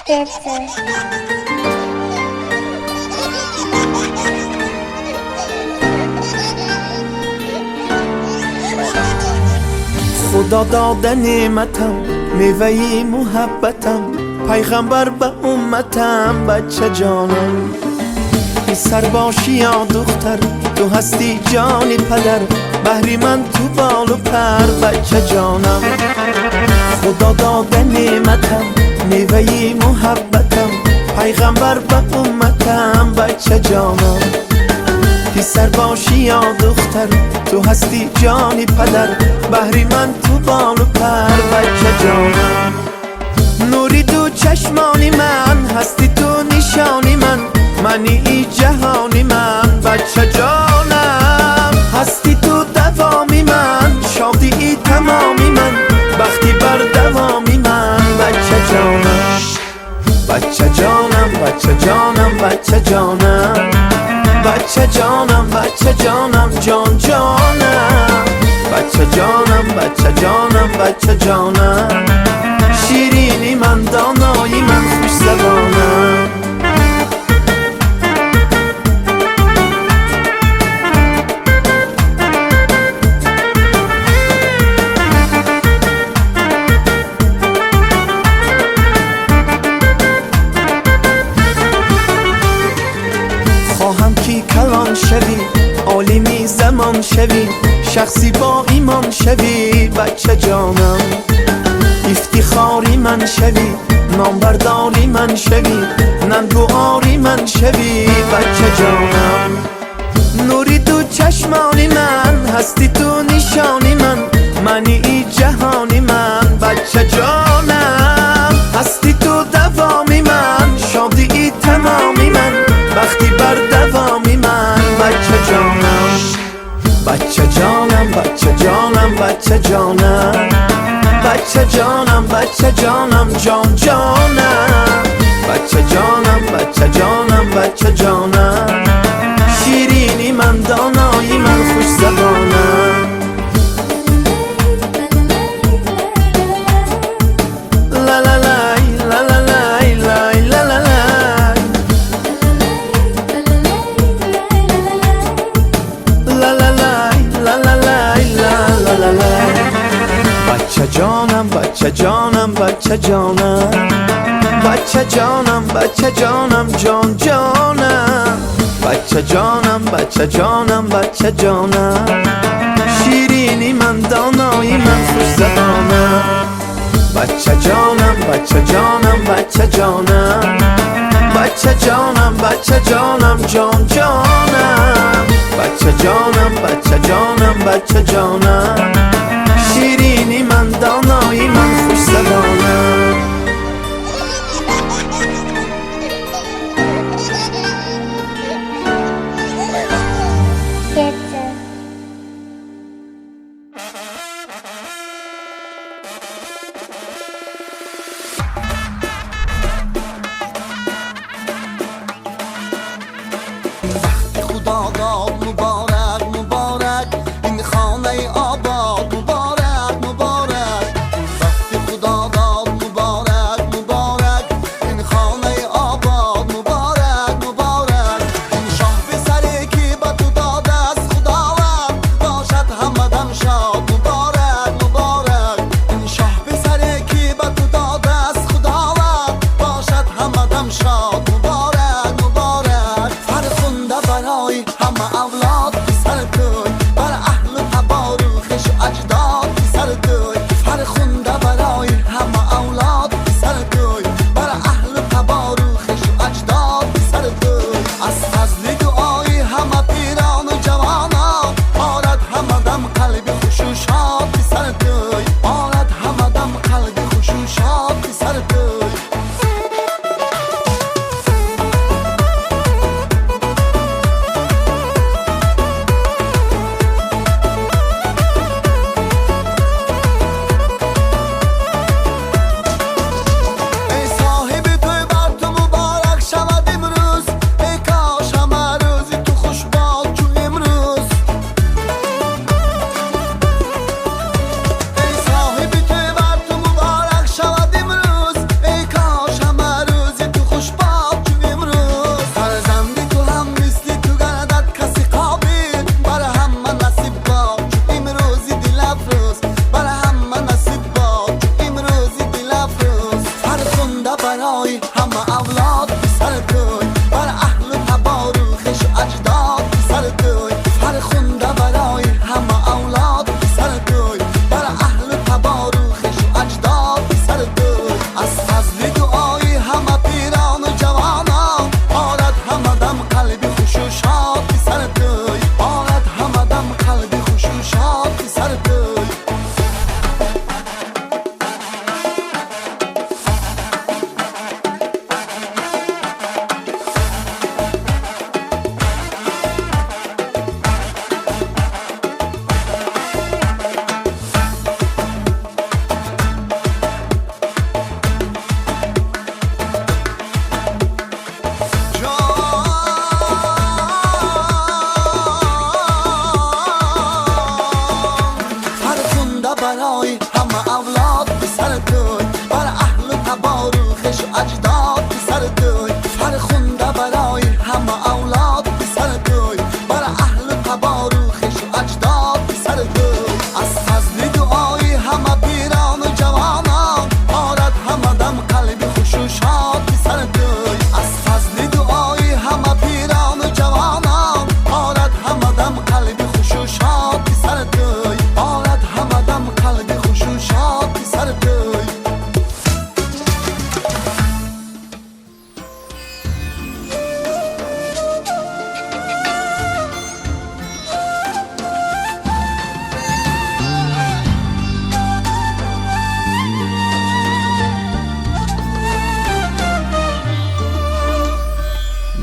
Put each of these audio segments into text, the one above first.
Сердце. Худо дода неъматам, меваи муҳаббатам, пайғамбар ба умматам, бача ҷонам. Писар бошӣ ё духтар, ту ҳастӣ ҷони падар, баҳри ман ту болу пар, бача ҷонам. Худо дода неъматам, меваи муҳаббатам, пайғамбар ба умматам, бача ҷонам. Писар бошӣ ё духтар, ту ҳастӣ ҷони падар, баҳри ман ту болу пар, бача ҷонам. Нури ду чашмони ман, ҳастӣ ту нишони ман, мани и ҷаҳони ман, бача ҷонам. Ҳастӣ ту давоми ман, шодии тамоми ман, бахти бардавоми ман, бача ҷонам. Бача ҷонам, бача ҷонам, бача ҷонам, бача ҷонам, бача ҷонам, ҷон ҷонам, бача ҷонам, бача ҷонам, бача ҷонам, ширини ман, донои ман, хушзабонам. Хоҳам ки калон шавӣ, олими замон шавӣ, шахси бо имон шавӣ, бача ҷонам. Ифтихори ман шавӣ, номбардори ман шавӣ, нангуори ман шавӣ, бача ҷонам. Нури ду чашмони ман, ҳастӣ ту нишони ман, мани и ҷаҳони ман, бача ҷонам. Ҳастӣ ту давоми ман, шодии тамоми ман, бахти бардавоми ман, бача ҷонам. Бача ҷонам, бача ҷонам, бача ҷонам, бача ҷонам, бача ҷонам, ҷон ҷонам, бача ҷонам, бача ҷонам, бача ҷонам, ширини ман, донои ман, хушзабонам. Ла-ла-лай, ла-ла-лай, лай, ла-ла-лай. Ла-ла-лай, ла-ла-лай, ла-ла-ла-лай. Бача ҷонам, бача ҷонам, бача ҷонам, бача ҷонам, бача ҷонам, ҷон ҷонам, бача ҷонам, бача ҷонам, бача ҷонам, ширини ман, донои ман, хушзабонам. Бача ҷонам, бача ҷонам, бача ҷонам, бача ҷонам, бача ҷонам, ҷон ҷонам, бача ҷонам, бача ҷонам, бача ҷонам, ширини ман, донои ман, хушзабонам. Сердце. Вақти Худо дод, муборак, муборак, ин хонаи обод, муборак, муборак. Вақти Худо дод, муборак. барои ҳама авлод писар туй, бар аҳлу табору хешу аҷдод писар туй. Фархунда барои ҳама авлод писар туй, бар аҳлу табору хешу аҷдод писар туй. Аз фазли дуои ҳама пирону ҷавонон орад ҳама дам қалби хушу шод писар туй, орад ҳама дам қалби хушу шод писар туй. Фархунда барои ҳама авлод писар туй, бар аҳлу табору хешу аҷдод писар туй. Фархунда барои ҳама авлод писар туй, бар аҳлу табору хешу аҷдод писар туй. Аз фазли дуои ҳама пирону ҷавонон орад ҳама дам қалби хушу шод писар туй. Аз фазли дуои ҳама пирону ҷавонон орад ҳама дам қалби хушу шод писар туй, орад ҳама дам қалби хушу шод писар туй.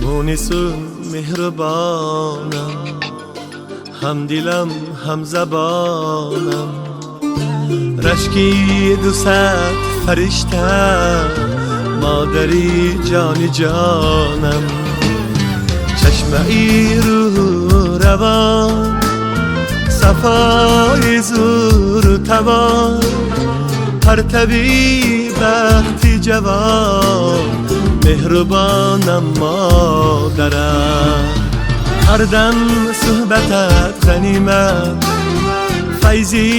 Мунису меҳрубонам, ҳамдилам, ҳамзабонам, рашки дусад фаришта, модари ҷони ҷонам, чашмаи рӯҳу равон, сафои зуру тавон, партави бахти ҷавон, меҳрубонам модарам. Ҳардам суҳбатат ғанимат, файзи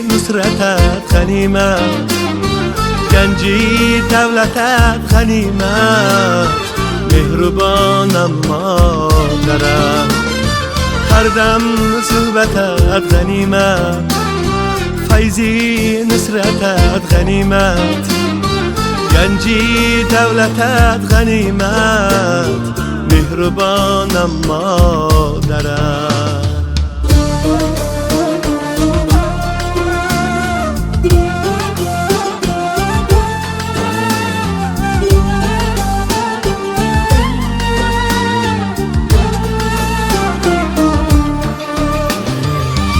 нусратат ғанимат, ганҷи давлатат ғанимат, меҳрубонам модарам. Ҳардам суҳбатат ғанимат, файзи нусратат ғанимат, ганҷи давлатат ғанимат, меҳрубонам модарам.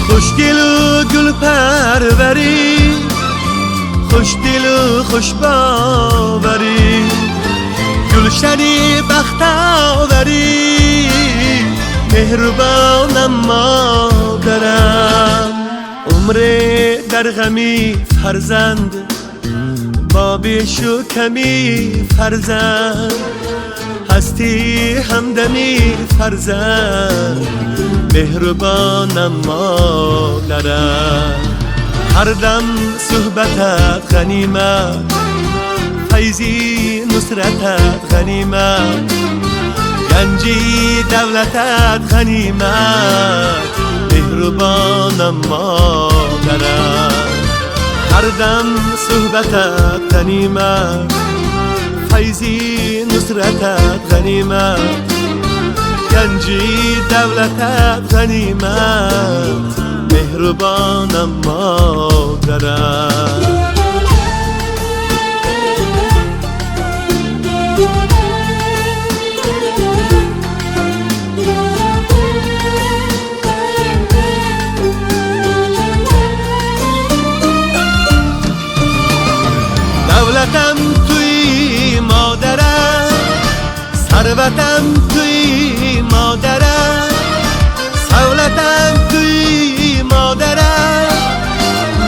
Хушдилу гулпарварӣ, хушдилу хушбоварӣ, гулшани бахтоварӣ, меҳрубонам модарам. Умре дар ғами фарзанд, бо бешу ками фарзанд, ҳастӣ ҳамдами фарзанд, меҳрубонам модарам. Ҳардам суҳбатат ғанимат, файзи нусратат ғанимат, ганҷи давлатат ғанимат, меҳрубонам модарам. Ҳардам суҳбатат ғанимат, файзи нусратат ғанимат, ганҷи давлатат ғанимат, меҳрубонам модарам. Давлатам туи модарам, сарватам туи модарам, савлатам туи модарам,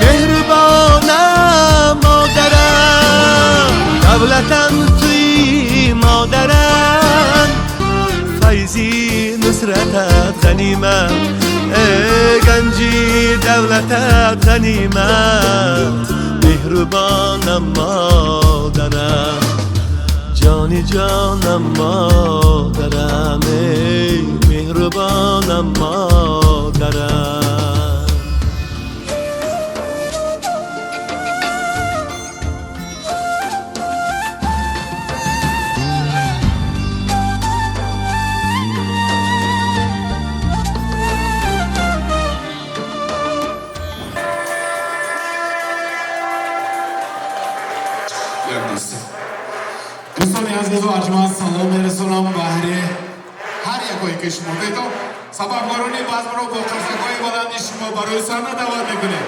меҳрубонам модарам. Давлатам туи модарам, файзи нусратат ғанимат, ганҷи давлатат ғанимат, меҳрубонам модарам. Ҷони ҷонам модарам, эй меҳрубонам модарам. Дӯстони азизу арҷманд, салом мерасонам баҳри ҳар якое ки шумо бедо. Сабабгорони базмро бо қарсакҳои баланди шумо барои саҳна даъват мекунем.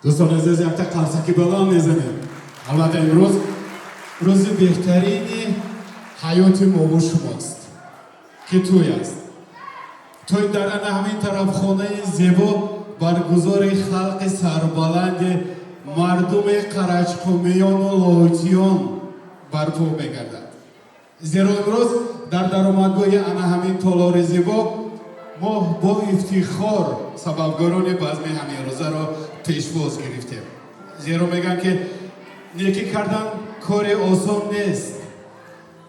Дӯстони азиз, якта қарсаки баланд мезанем. Албатта, имрӯз рӯзи беҳтарини ҳаёти мову шумост, ки тӯй аст. Тӯй дар ана ҳамин тарафхонаи зебо баргузори халқи сарбаланди мардуми Қарачқумиёну Лоҳутиён барпо мегардад. Зеро имрӯз дар даромадгоҳи ана ҳамин толори зебо мо бо ифтихор сабабгорони базми ҳаминрӯзаро пешвоз гирифтем. Зеро мегӯянд, ки некӣ кардан кори осон нест,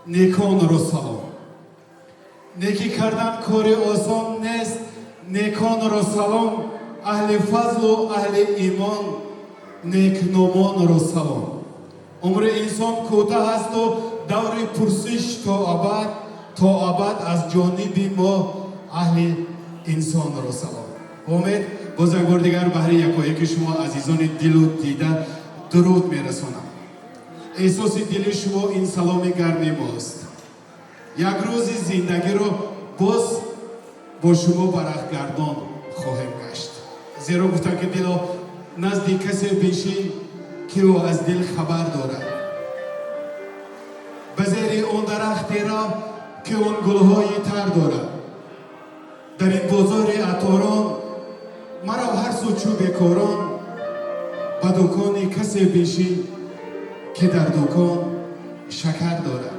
неконро салом. Некӣ кардан кори осон нест, неконро салом, аҳли фазлу аҳли имон, некномонро салом. Умри инсон кӯтаҳ асту даври пурсиш то абад, то абад аз ҷониби мо аҳли инсонро салом. Умед, боз як бор дигар баҳри якояки шумо азизони дилу дида дуруд мерасонам. Эҳсоси дили шумо ин саломи гарми мост. Як рӯзи зиндагиро боз бо шумо варақгардон хоҳем гашт. Зеро гуфтам, ки дило, назди касе бишин, ки ӯ аз дил хабар дорад, ба зери он дарахтеро, ки он гулҳои тар дорад. Дар ин бозори атторон марав ҳар сӯ чӯ бекорон, ба дукони касе бишин, ки дар дукон шакар дорад.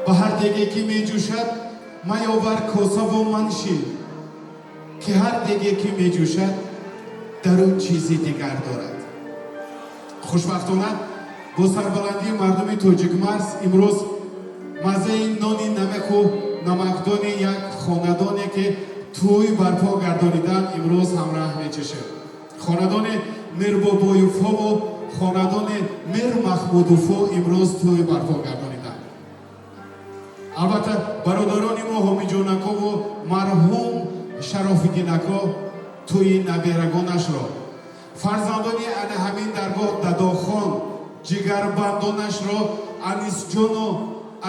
Ба ҳар деге, ки меҷӯшад, маёвар косаву маншин, ки ҳар деге, ки меҷӯшад, дар ӯ чизи дигар дорад. Хушбахтона, бо сарбаландии мардуми тоҷикмарз имрӯз маззаи нони намаку намакдони як хонадоне, ки тӯй барпо гардонидан, имрӯз ҳамраҳ мечашем. Хонадони Мирбобоюфову хонадони Мирмахмудуфо имрӯз тӯй барпо гардониданд. Албатта, бародарони мо Ҳомиҷонакову марҳум Шарофиддинако тӯи наберагонашро, фарзандони ана ҳамин даргоҳ, дадохон ҷигарбандонашро, Анисҷону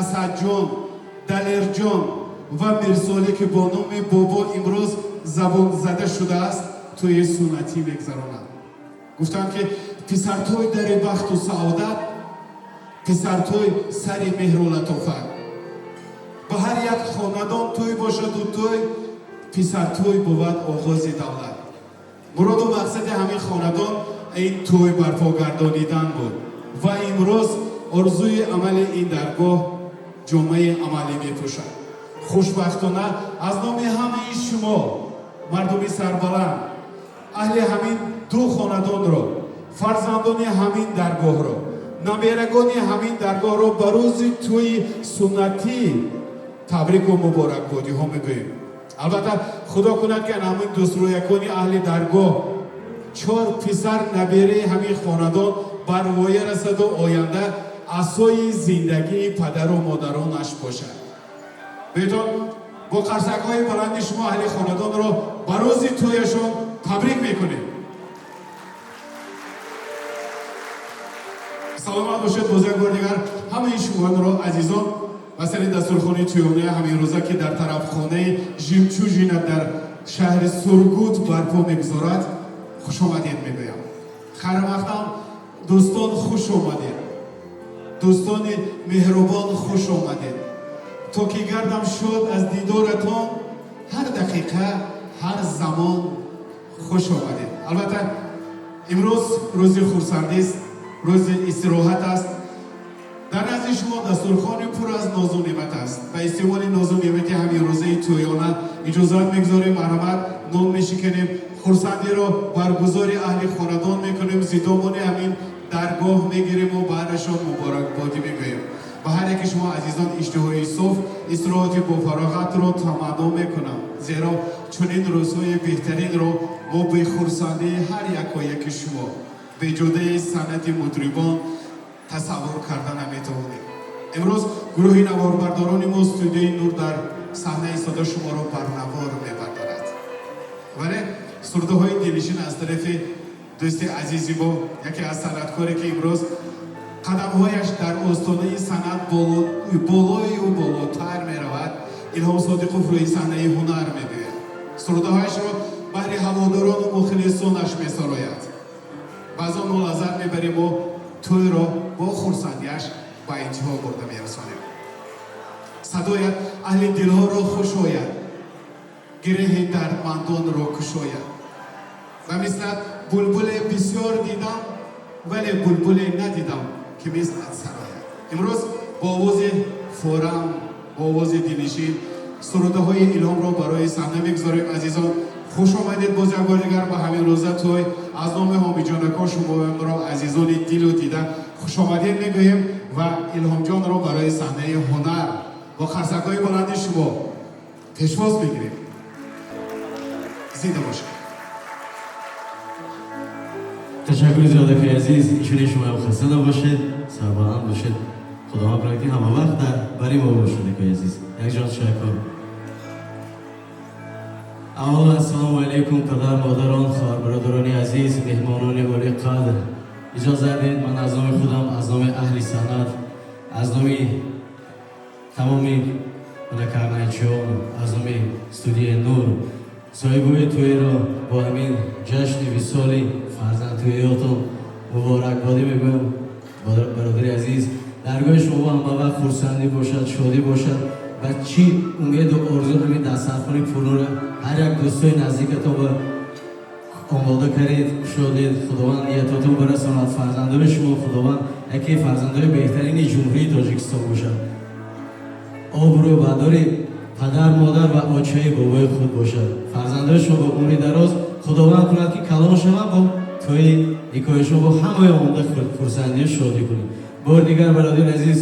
Асадҷон, Далерҷон ва Мирсоле, ки бо номи бобо имрӯз забонзада шудааст, тӯи суннатӣ мегузаронанд. Гуфтанд, ки писартӯй дари бахту саодат, писартӯй сари меҳру латофат. Ба ҳар як хонадон тӯй бошаду тӯй, писартӯй бувад оғози давлат. Муроду мақсади ҳамин хонадон ин тӯй барпо гардонидан буд ва имрӯз орзуи амали ин даргоҳ ҷомаи амалӣ мепӯшад. Хушбахтона, аз номи ҳамаи шумо мардуми сарбаланд, аҳли ҳамин ду хонадонро, фарзандони ҳамин даргоҳро, наберагони ҳамин даргоҳро ба рӯзи тӯи суннатӣ табрику муборакбодиҳо мегӯем. Албатта, худо кунад, ки ҳамин дӯстрӯякони аҳли даргоҳ, чор писар набераи ҳамин хонадон бар воя расаду оянда асои зиндагии падару модаронаш бошад. Бетон, бо қарсакҳои баланди шумо аҳли хонадонро ба рӯзи тӯяшон табрик мекунем. Саломат бошед. Боз як бор дигар ҳамаи шуморо, азизон, ба сари дастурхонаи тӯёнаи ҳаминрӯза, ки дар тарафхонаи Жемчужина дар шаҳри Сургут барпо мегузорад, хушомадед мегӯям. Хайрмақдам, дӯстон, хуш омадед, дӯстони меҳрубон, хуш омадед. То ки гардам шод аз дидоратон, ҳар дақиқа, ҳар замон хуш омадед. Албатта, имрӯз рӯзи хурсандист, рӯзи истироҳат аст. Дар назди шумо дастурхони пур аз нозу неъмат аст. Ба истеъмоли нозу неъмати ҳамин рӯзаи тӯёна иҷозат мегузорем. Марҳамат, нон мешиканем, хурсандиро баргузори аҳли хонадон мекунем, зидомони ҳамин даргоҳ мегириму баъдашон муборакбодӣ мегӯем. Ба ҳар яки шумо азизон иштиҳои соф, истироҳати бофароғатро таманно мекунам, зеро чунин рӯзҳои беҳтаринро мо бехурсандии ҳар якояки шумо беҷодаи санъати мутрибон тасаввур карда наметавонем. Имрӯз гурӯҳи наворбардорони мо, студияи Нур, дар саҳна истода шуморо барнавор мебардорад. Вале сурдаҳои дилнишин аз тарафи дӯсти азизи мо, яке аз санъаткоре, ки имрӯз қадамҳояш дар остонаи санъат болою болотар меравад, Илҳом Содиқов, рӯи саҳнаи ҳунар мебиёяд, сурдаҳояшро баҳри ҳаводорону мухлисонаш месарояд. Ва аз он мо лаззат мебариму тӯйро бо хурсандиаш ба интиҳо бурда мерасонем. Садоят аҳли дилҳоро хуш ояд, гиреҳи дардмандонро кушояд. Ва мислат булбуле бисёр дидам, вале булбуле надидам, ки мислат сарояд. Имрӯз бо овози форам, бо овози дилнишин сурудаҳои Илҳомро барои саҳна мегузорем. Азизон, хуш омадед боз як бор дигар ба ҳамин рӯза тӯй. Аз номи ҳомиҷонако шуморо, азизони дилу дида, хушомадед мегӯем ва Илҳомҷонро барои саҳнаи ҳунар бо қарсакҳои баланди шумо пешвоз мегирем. Зинда бошед. Ташаккури зиёд, акои азиз. Инчунин шумоям хаста набошед, сарбаланд бошед. Худованд кунад, ки ҳама вақт дар бари мо бошед, акои азиз. Якҷон ташаккур. Аввал, ассалому алайкум, падар, модарон, хоҳар, бародарони азиз, меҳмонони олиқадр. Иҷозат диҳед, ман аз номи худам, аз номи аҳли санъат, аз номи тамоми карнайчиён, аз номи студияи Нур соҳибои тӯйро бо ҳамин ҷашни висоли фарзандтӯиётон муборакбодӣ мегӯям. Бародари азиз, даргоҳи шумо ҳама вақт хурсандӣ бошад, шодӣ бошад ва чӣ умеду орзу, ҳамин дастархони пурнура ҳар як дӯстои наздикатон ба омода кардед, кушодед. Худованд ниятотон барасонад. Фарзандои шумо, Худованд, яке фарзандои беҳтарини Ҷумҳурии Тоҷикистон бошад, обрӯ бардори падар, модар ва очаи бобои худ бошад. Фарзандои шумо бо умри дароз, Худованд кунад, ки калон шаванд, бо тӯи никоҳи шумо бо ҳамаи омода хурсандию шодӣ кунед. Бори дигар, бародари азиз,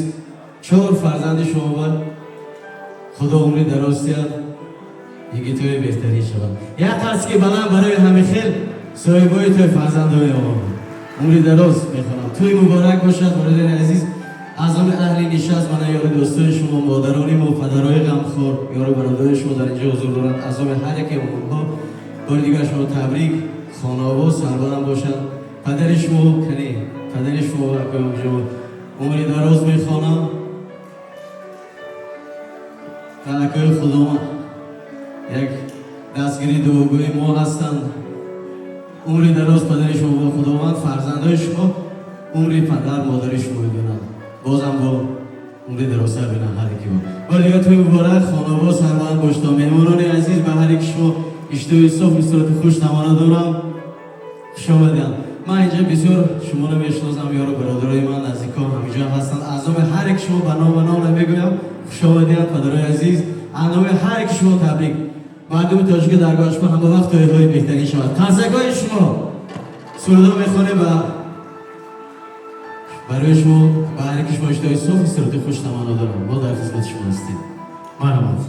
чор фарзанди шумо ба Худо умри дароз диҳад, йигитҳои беҳтарин шаванд. Як қарсаки баланд барои ҳамин хел соҳибои тӯй, фарзандои мо. Умри дароз мехонам, тӯй муборак бошад. Бародари азиз, аз номи аҳли нишаст, мана ёру дӯстои шумо, модарони мо, падарои ғамхор, ёру бародарои шумо дар инҷо ҳузур доранд. Аз номи ҳар яке онҳо бори дигар шумо табрик. Хонаобод, сарбаланд бошад. Падари шумо кани, падари шумо акои умри дароз мехонам ва акои худо як дастгири дуогӯи мо ҳастанд. Умри дароз падари шумо бо Худованд, фарзандои шумо умри падар модари шумо медонанд, бозам бо умри дарозтар бинанд ҳар яки мо. Бори дигар тӯи муборак, хонаобод, сарбаланд бошед. Меҳмонони азиз, ба ҳар яки шумо иштиҳои соф, истироҳати хуш таманно дорам. Хуш омадед. Ман инҷа бисёр шуморо мешиносам, ёру бародарои ман, наздикон ҳаминҷо ҳастанд. Аз номи ҳар яки шумо ба ном ба ном намегӯям. Хуш омадед, падарои азиз. Аз номи ҳар яки шумо табрик. Мардуми тоҷики, даргоҳи шумо ҳама вақт тӯйҳои беҳтарин шавад. Қарсакҳои шумо, сурудо мехонем ва барои шумо, ба ҳар яки шумо иштиҳои соф, истироҳати хуш таманно дорам. Мо дар хизмати шумо ҳастем, марҳамат.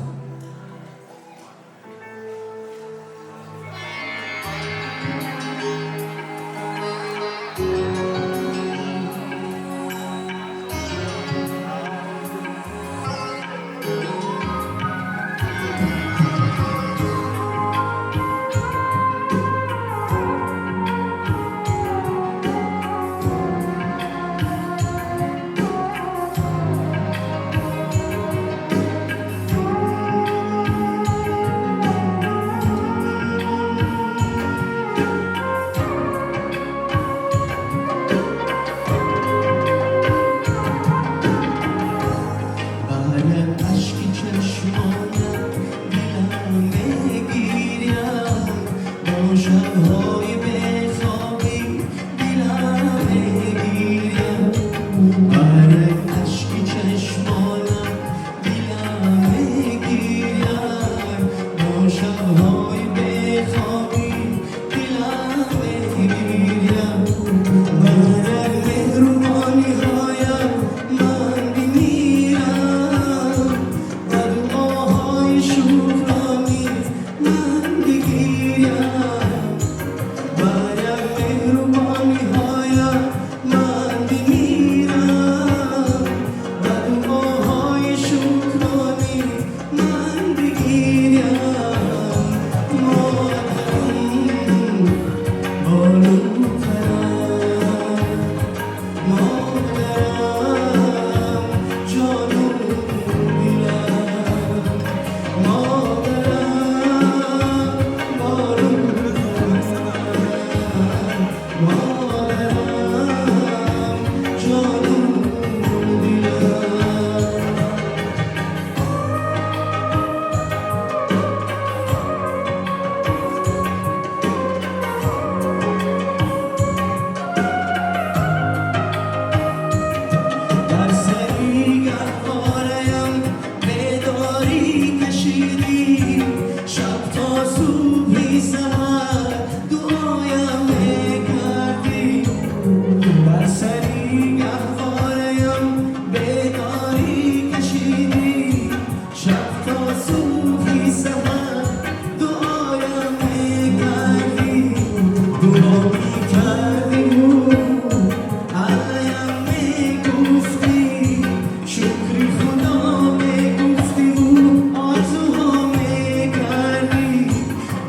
Баҳри ашки чашмонам дилам мегирям, бо шабҳои бехобӣ дилам мегирям. Баҳри ашки чашмонам дилам мегирям, бо шабҳои бехобӣ дилам мегирям. Баҳри меҳрубониҳоям ман бимирам, ба дуоҳои шукронӣ ман бигирям. Барои меҳрубониҳоям ман бимирам, ба дуоҳои шукронӣ ман бигирям.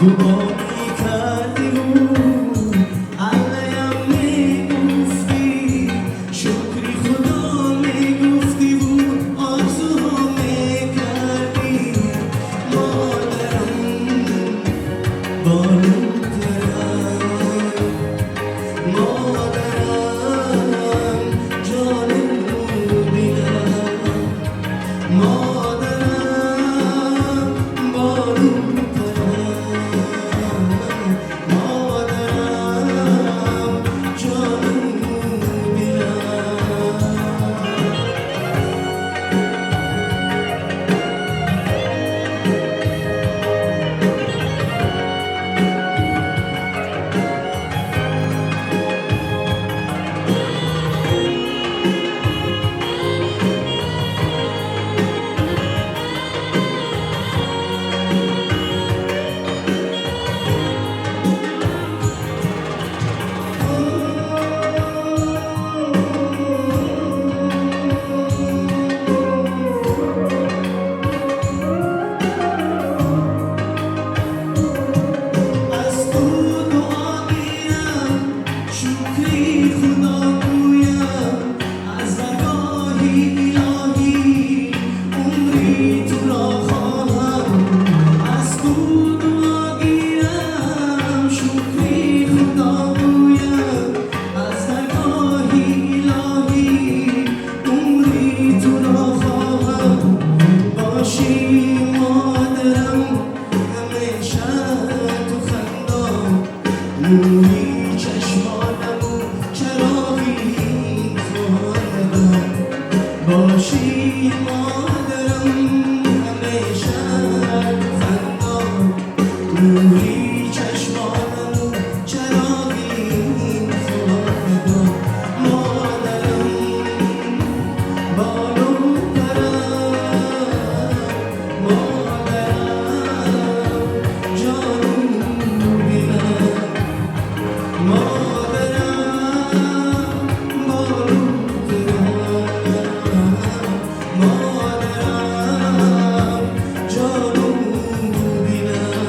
Дуо мекардӣ, алаям мегуфтӣ, шукри Худо мегуфтӣ, орзу мекардӣ. Модарам, болотарам, модарам, ҷону дилам, модарам, болотарам, модарам, ҷону дилам. Аз ту дуо гирам, шукри Худо гӯям, аз даргоҳи илоҳӣ умри туро хоҳам. Аз ту дуо гирам, шукри Худо гӯям, аз даргоҳи илоҳӣ умри туро хоҳам. Бошӣ модарам ҳамеша ту хандон, нури чашмонам, чароғи ин хонадон. Бошӣ модарам ҳамеша ту хандон, нури чашмонам, чароғи ин хонадон. Модарам, болотарам, модарам, ҷону дилам, модарам, болотарам, модарам, ҷону дилам,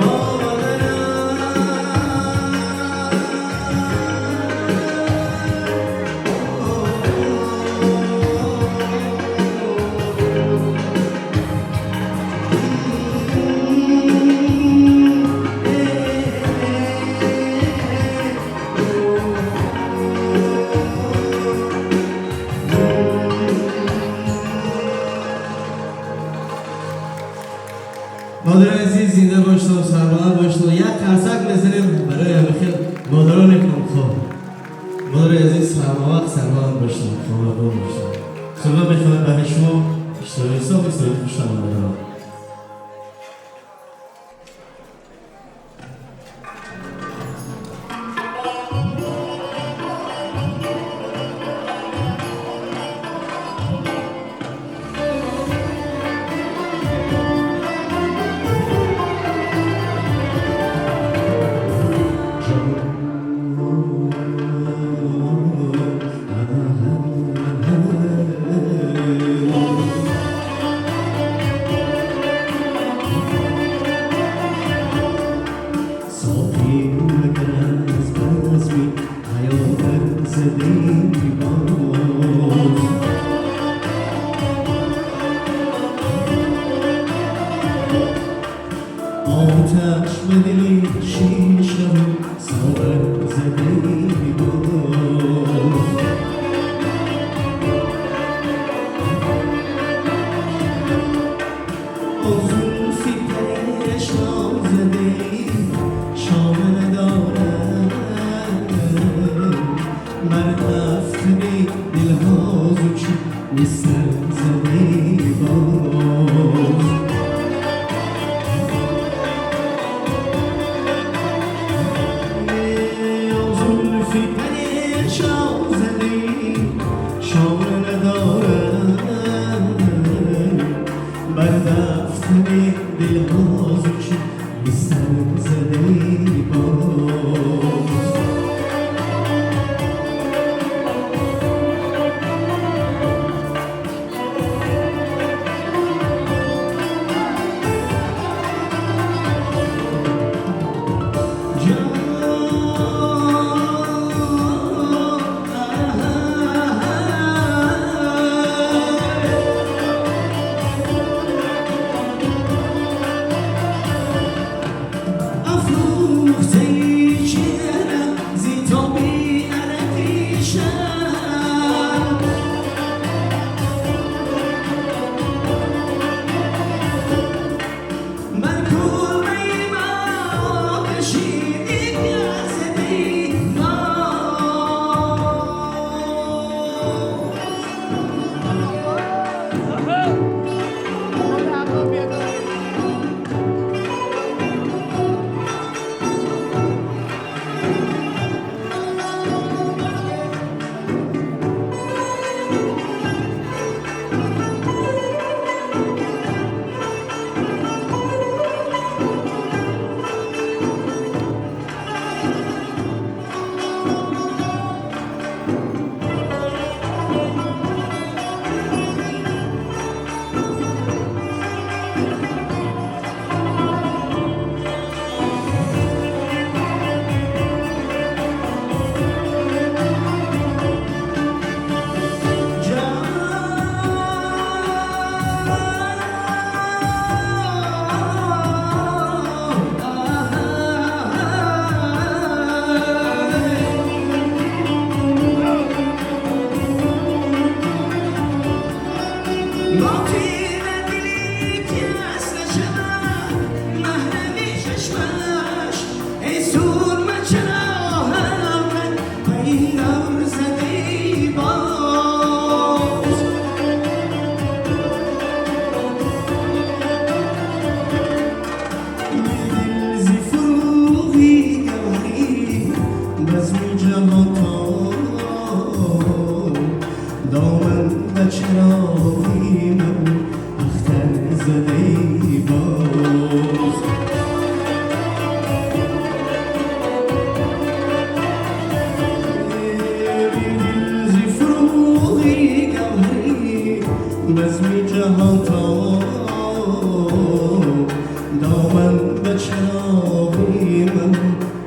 модарам. Модари азиз, зинда бошед, сарбаланд бошед. Як қарсак мезанем барои ҳамихел модарони хунхор. Модари азиз, ҳамавақт сарбаланд бошед, хонадон бошед. Суҳбат мехоҳем барои шумо иштирои соф, иштирои хуштам, модарон. Соқӣ мекунад аз базми ҳаётат задии боз. Оташ ба дили шишаву соғар задии боз. Он зулфи парешон задаи шома надорад, бар дафтари дилҳо зучи миср задаи боз. Он зулфи парешон چراغی من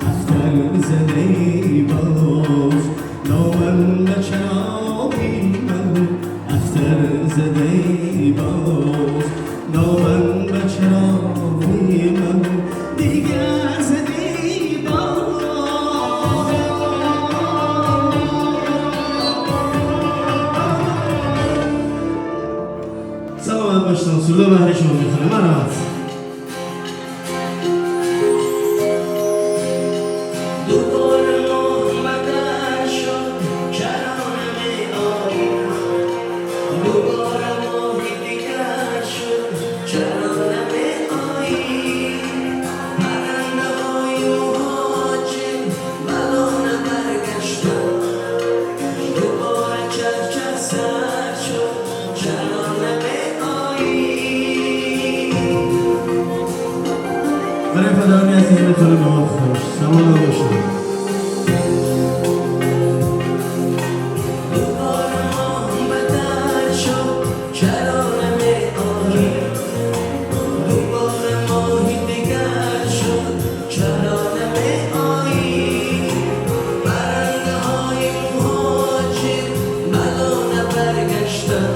اختر زده باز، دامن به چراغی من اختر زده باز، دامن به چراغی من دیگر زده باز. سلامت باشتم، سرود بهر شما میخونم. مرحبا. دوباره ماه بدر شد، چرا نمی آیی؟ دوباره ماه دیگر شد، چرا نمی آیی؟ پرنده های مهاجر بلا برگشتن، دوباره چرچر سر شد، چرا نمی آیی؟ برای پدرانی عزیز میخوانم ما خوش سلام باشم. دوباره ماه بدر شد، چرا نمی آیی؟ دوباره ماه دیگر شد، چرا نمی آیی؟ پرنده های مهاجر بلا برگشتن،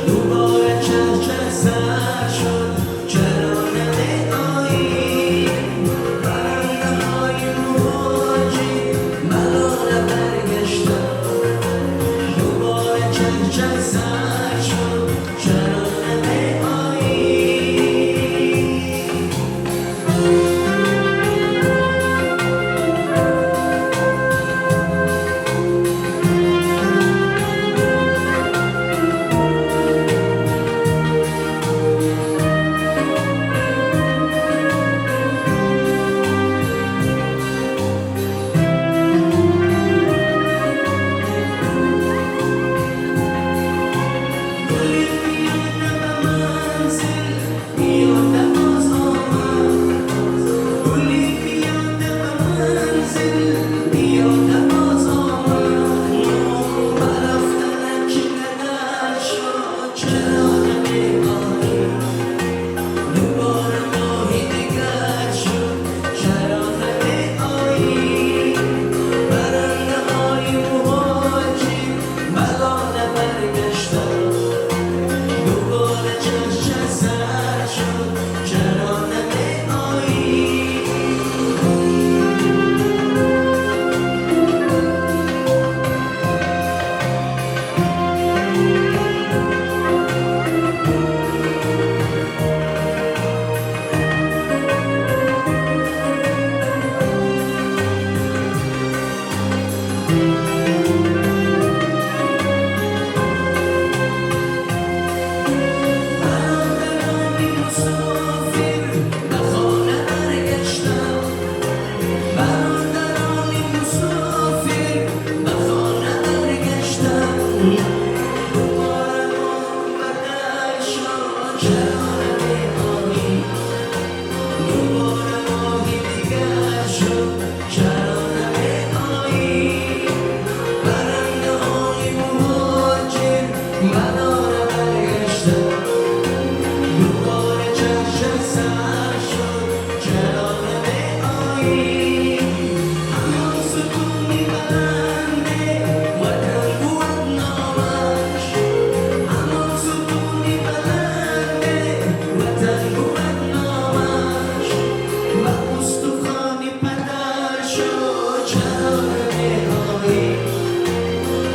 دوباره چرچر سر شد، چرا نمی آیی؟ پرنده های مهاجر بلا برگشتن، دوباره چرچر سر شد، چرا نمی آیی؟ گلی پیاده به منزل پیاده باز آمد، گلی پیاده به منزل پیاده باز آمد، برفتن چقدر شد، چرا نمی آیی؟ دوباره ماهی دیگر شد، چرا نمی آیی؟ پرنده های مهاجر بلا برگشتن، دوباره چرچر سر شد، چرا نمی آیی؟ برادران مسافر به خانه برگشتن، برادران مسافر به خانه برگشتن، دوباره ماه بدر شد، چرا نمی آیی؟ دوباره ماه دیگر شد، چرا نمی آیی؟ پرنده های مهاجر بلا برگشتن، دوباره چرچر سر شد، چرا نمی آیی؟ همان ستونی بلنده وطن بود نامش، همان ستونی بلنده وطن بود نامش، و استخوان پدر شد، چرا نمی آیی؟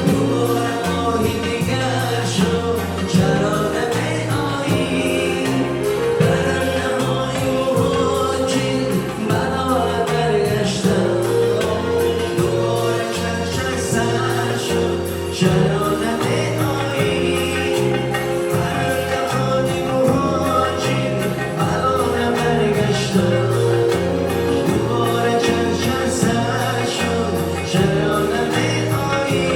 دوباره ماه دیگر شد، چرا نمی آیی؟ پرنده های مهاجر بلا برگشتن، دوباره چرچر سر شد، چرا نمی آیی؟ پرنده های مهاجر بلا برگشتن، دوباره چرچر سر شد، چرا نمی آیی؟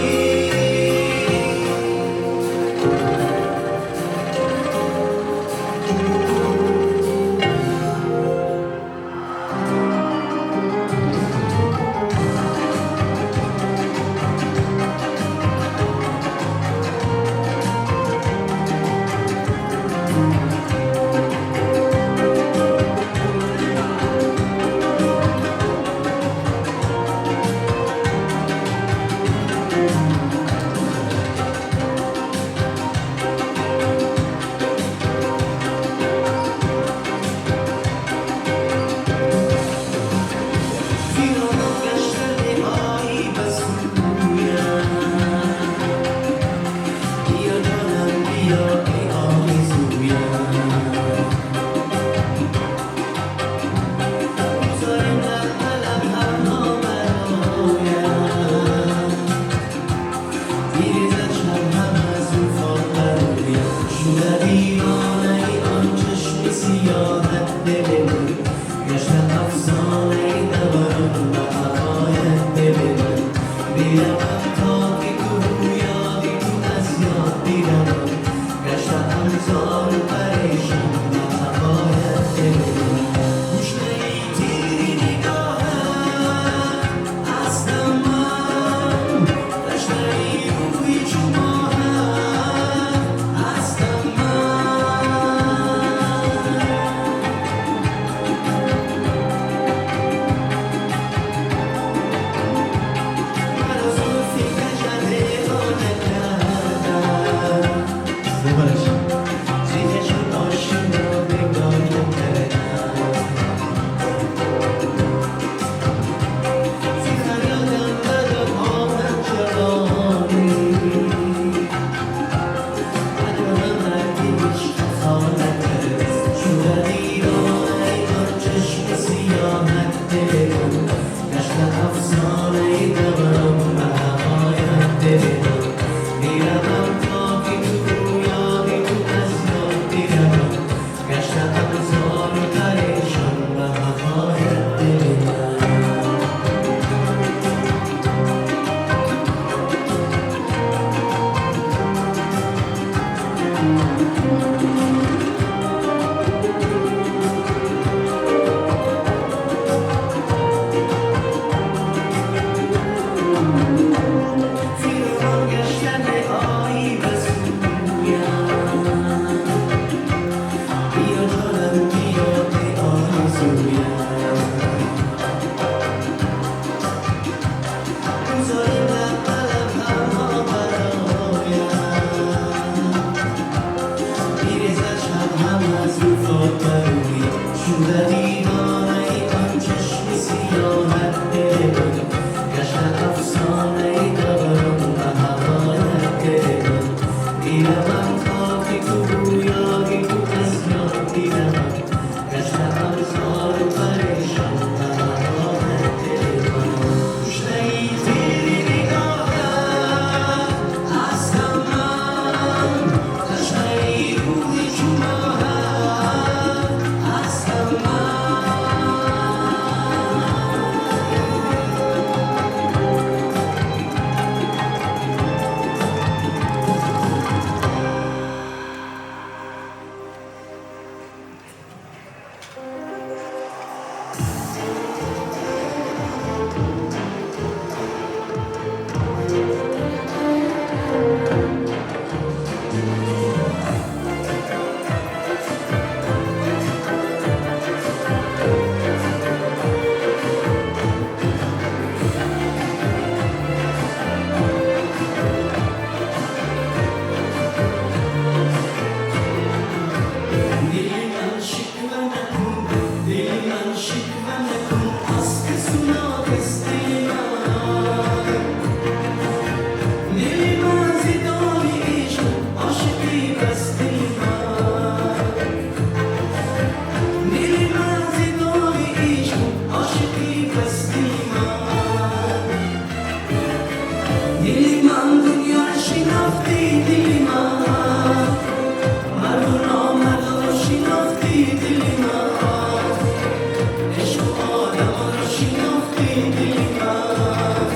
من گشته افسانه دوران به هوای دل من میروم تا که تو یادی تو از یاد میروم گشته زار و پریشان به هوای دل من گوشه تیری نگاهت هستم من تشنه روی چو ماهت هستم من. مرا زلفی کجت دیوانه کردم زیر چون آشنا نگاه نکردم زیر فریادم نداد آمد جوانی ندارم مردی عشق خانه شده دیوانه آن چشم سیاهت دل من گشته افسانه دوران به هوایت دل من میروم تا که تو یادی تو از یاد میروم گشته زار و پریشان به هوایت دل من. زیر گشتن آیی به سویم بیا جانم بیا به آرزویم گذاری لب به لب همها برایم میریزد شب هم از زلفات برویم شده دیوانه آن چشم سیاهت دل من گشته افسانه دوران به هوایت دل من میروم تا که تو یادی تو از یاد میروم گشته زار و پریشان به هوایت دل من گوشه تیری نگاهت هستم من تشنه روی چو ماهت هستم من. دل من شکوه نکن، دل من شکوه نکن از کس ناقص دل من دل من زدان عشق عاشقی بس دل من دل من زدان عشق عاشقی بس دل من دل من دنیا را شناختی دل من مرد و نامرد را شناختی دل من عشق و آدم را شناختی دل من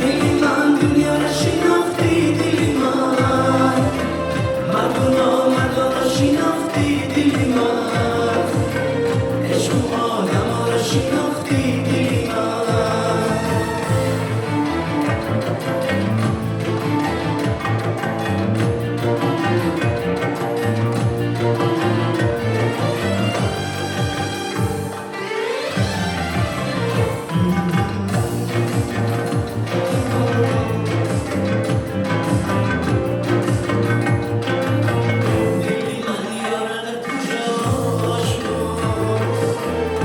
دل من دنیا را شناختی دل من مرد و نامرد را شناختی دل من عشق و آدم را شناختی دل من. دل من یارد کجاش بود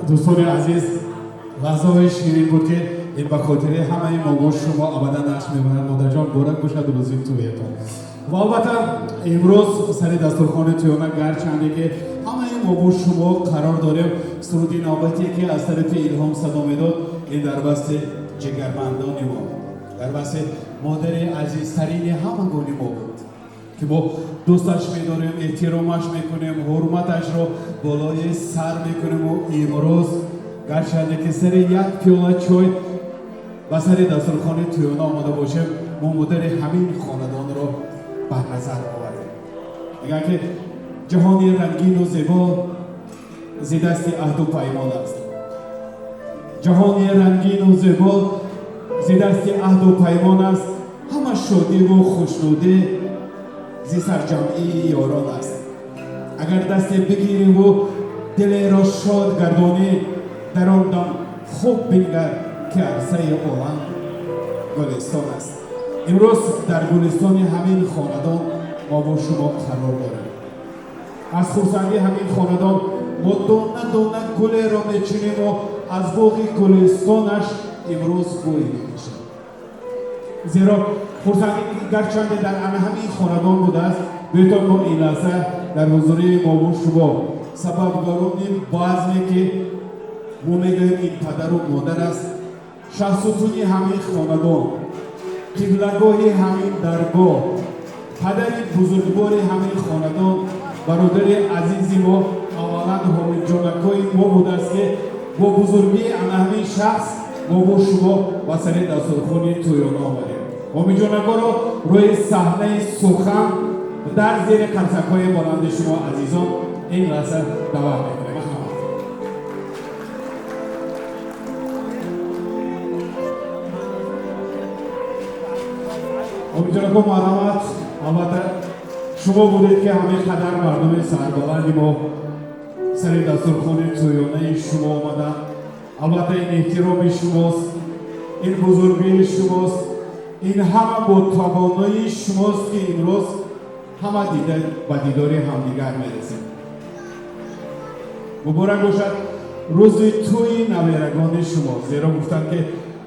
Дӯстони азиз, лаҳзаҳои ширин буд, ки ин ба хотири ҳамаи мо бо шумо абадан нақш мемонад. Модарҷон, муборак бошад рӯзи тӯятон. Ва албатта имрӯз сари дастурхони тӯёна гарчанде ки ҳамаи мо бо шумо қарор дорем, суруди навбатие ки аз тарафи Илҳом садо медод, ин дар басти ҷигарбандони мо, дар басти модари азизтарини ҳамагони мо буд, ки мо дӯсташ медорем, эҳтиромаш мекунем, ҳурматашро болои сар мекунем. Имрӯз гарчанде ки сари як пиёла чой ба сари дастурхони тӯёна омода бошем, мо модари ҳамин хонадонро бар назар овардем. Мегӯянд, ки ҷаҳони рангину зебо зи дасти аҳду паймон аст. Ҷаҳони рангину зебо зи дасти аҳду паймон аст, ҳама шодиву хушнудӣ зи сарҷамъии ёрон аст. Агар дасте бигириву дилеро шод гардонӣ, дар он дам хуб бингар, ки арсаи олам гулистон аст. Имрӯз дар гулистони ҳамин хонадон мо бо шумо қарор дорем. Аз хурсандии ҳамин хонадон мо дона дона гулеро мечиниму аз боғи гулистонаш имрӯз бӯй мекашем, зеро хурсандӣ гарчанде дар ана ҳамин хонадон будааст. Беҳтар мо ин лаҳза дар ҳузури мобу шумо сабабгарони базме, ки мо мегӯем ин падару модар аст, шаҳсутуни ҳамин хонадон, қиблагоҳи ҳамин даргоҳ, падари бузургвори ҳамин хонадон, бародари азизи мо, аввалан ҳомиҷонакҳои мо будааст, ки бо бузургии ана ҳамин шахс мо бо шумо ба сари дастурхони тӯёна омадем. Ҳомиҷонакҳоро рӯи саҳнаи сухан дар зери қарсакҳои баланди шумо азизон ин лаҳза даъват мекунем. Марҳамат. Ҳомиҷонакҳо, марҳамат. Албатта шумо будед, ки ҳамин қадар мардуми сарбаланди мо сари дастурхони тӯёнаи шумо омаданд. Албатта ин эҳтироми шумост, ин бузургии шумост, ин ҳама бо тавоноии шумост, ки имрӯз ҳама дида ба дидори ҳамдигар мерасем. Муборак бошад рӯзи тӯи наверагони шумо, зеро гуфтанд, ки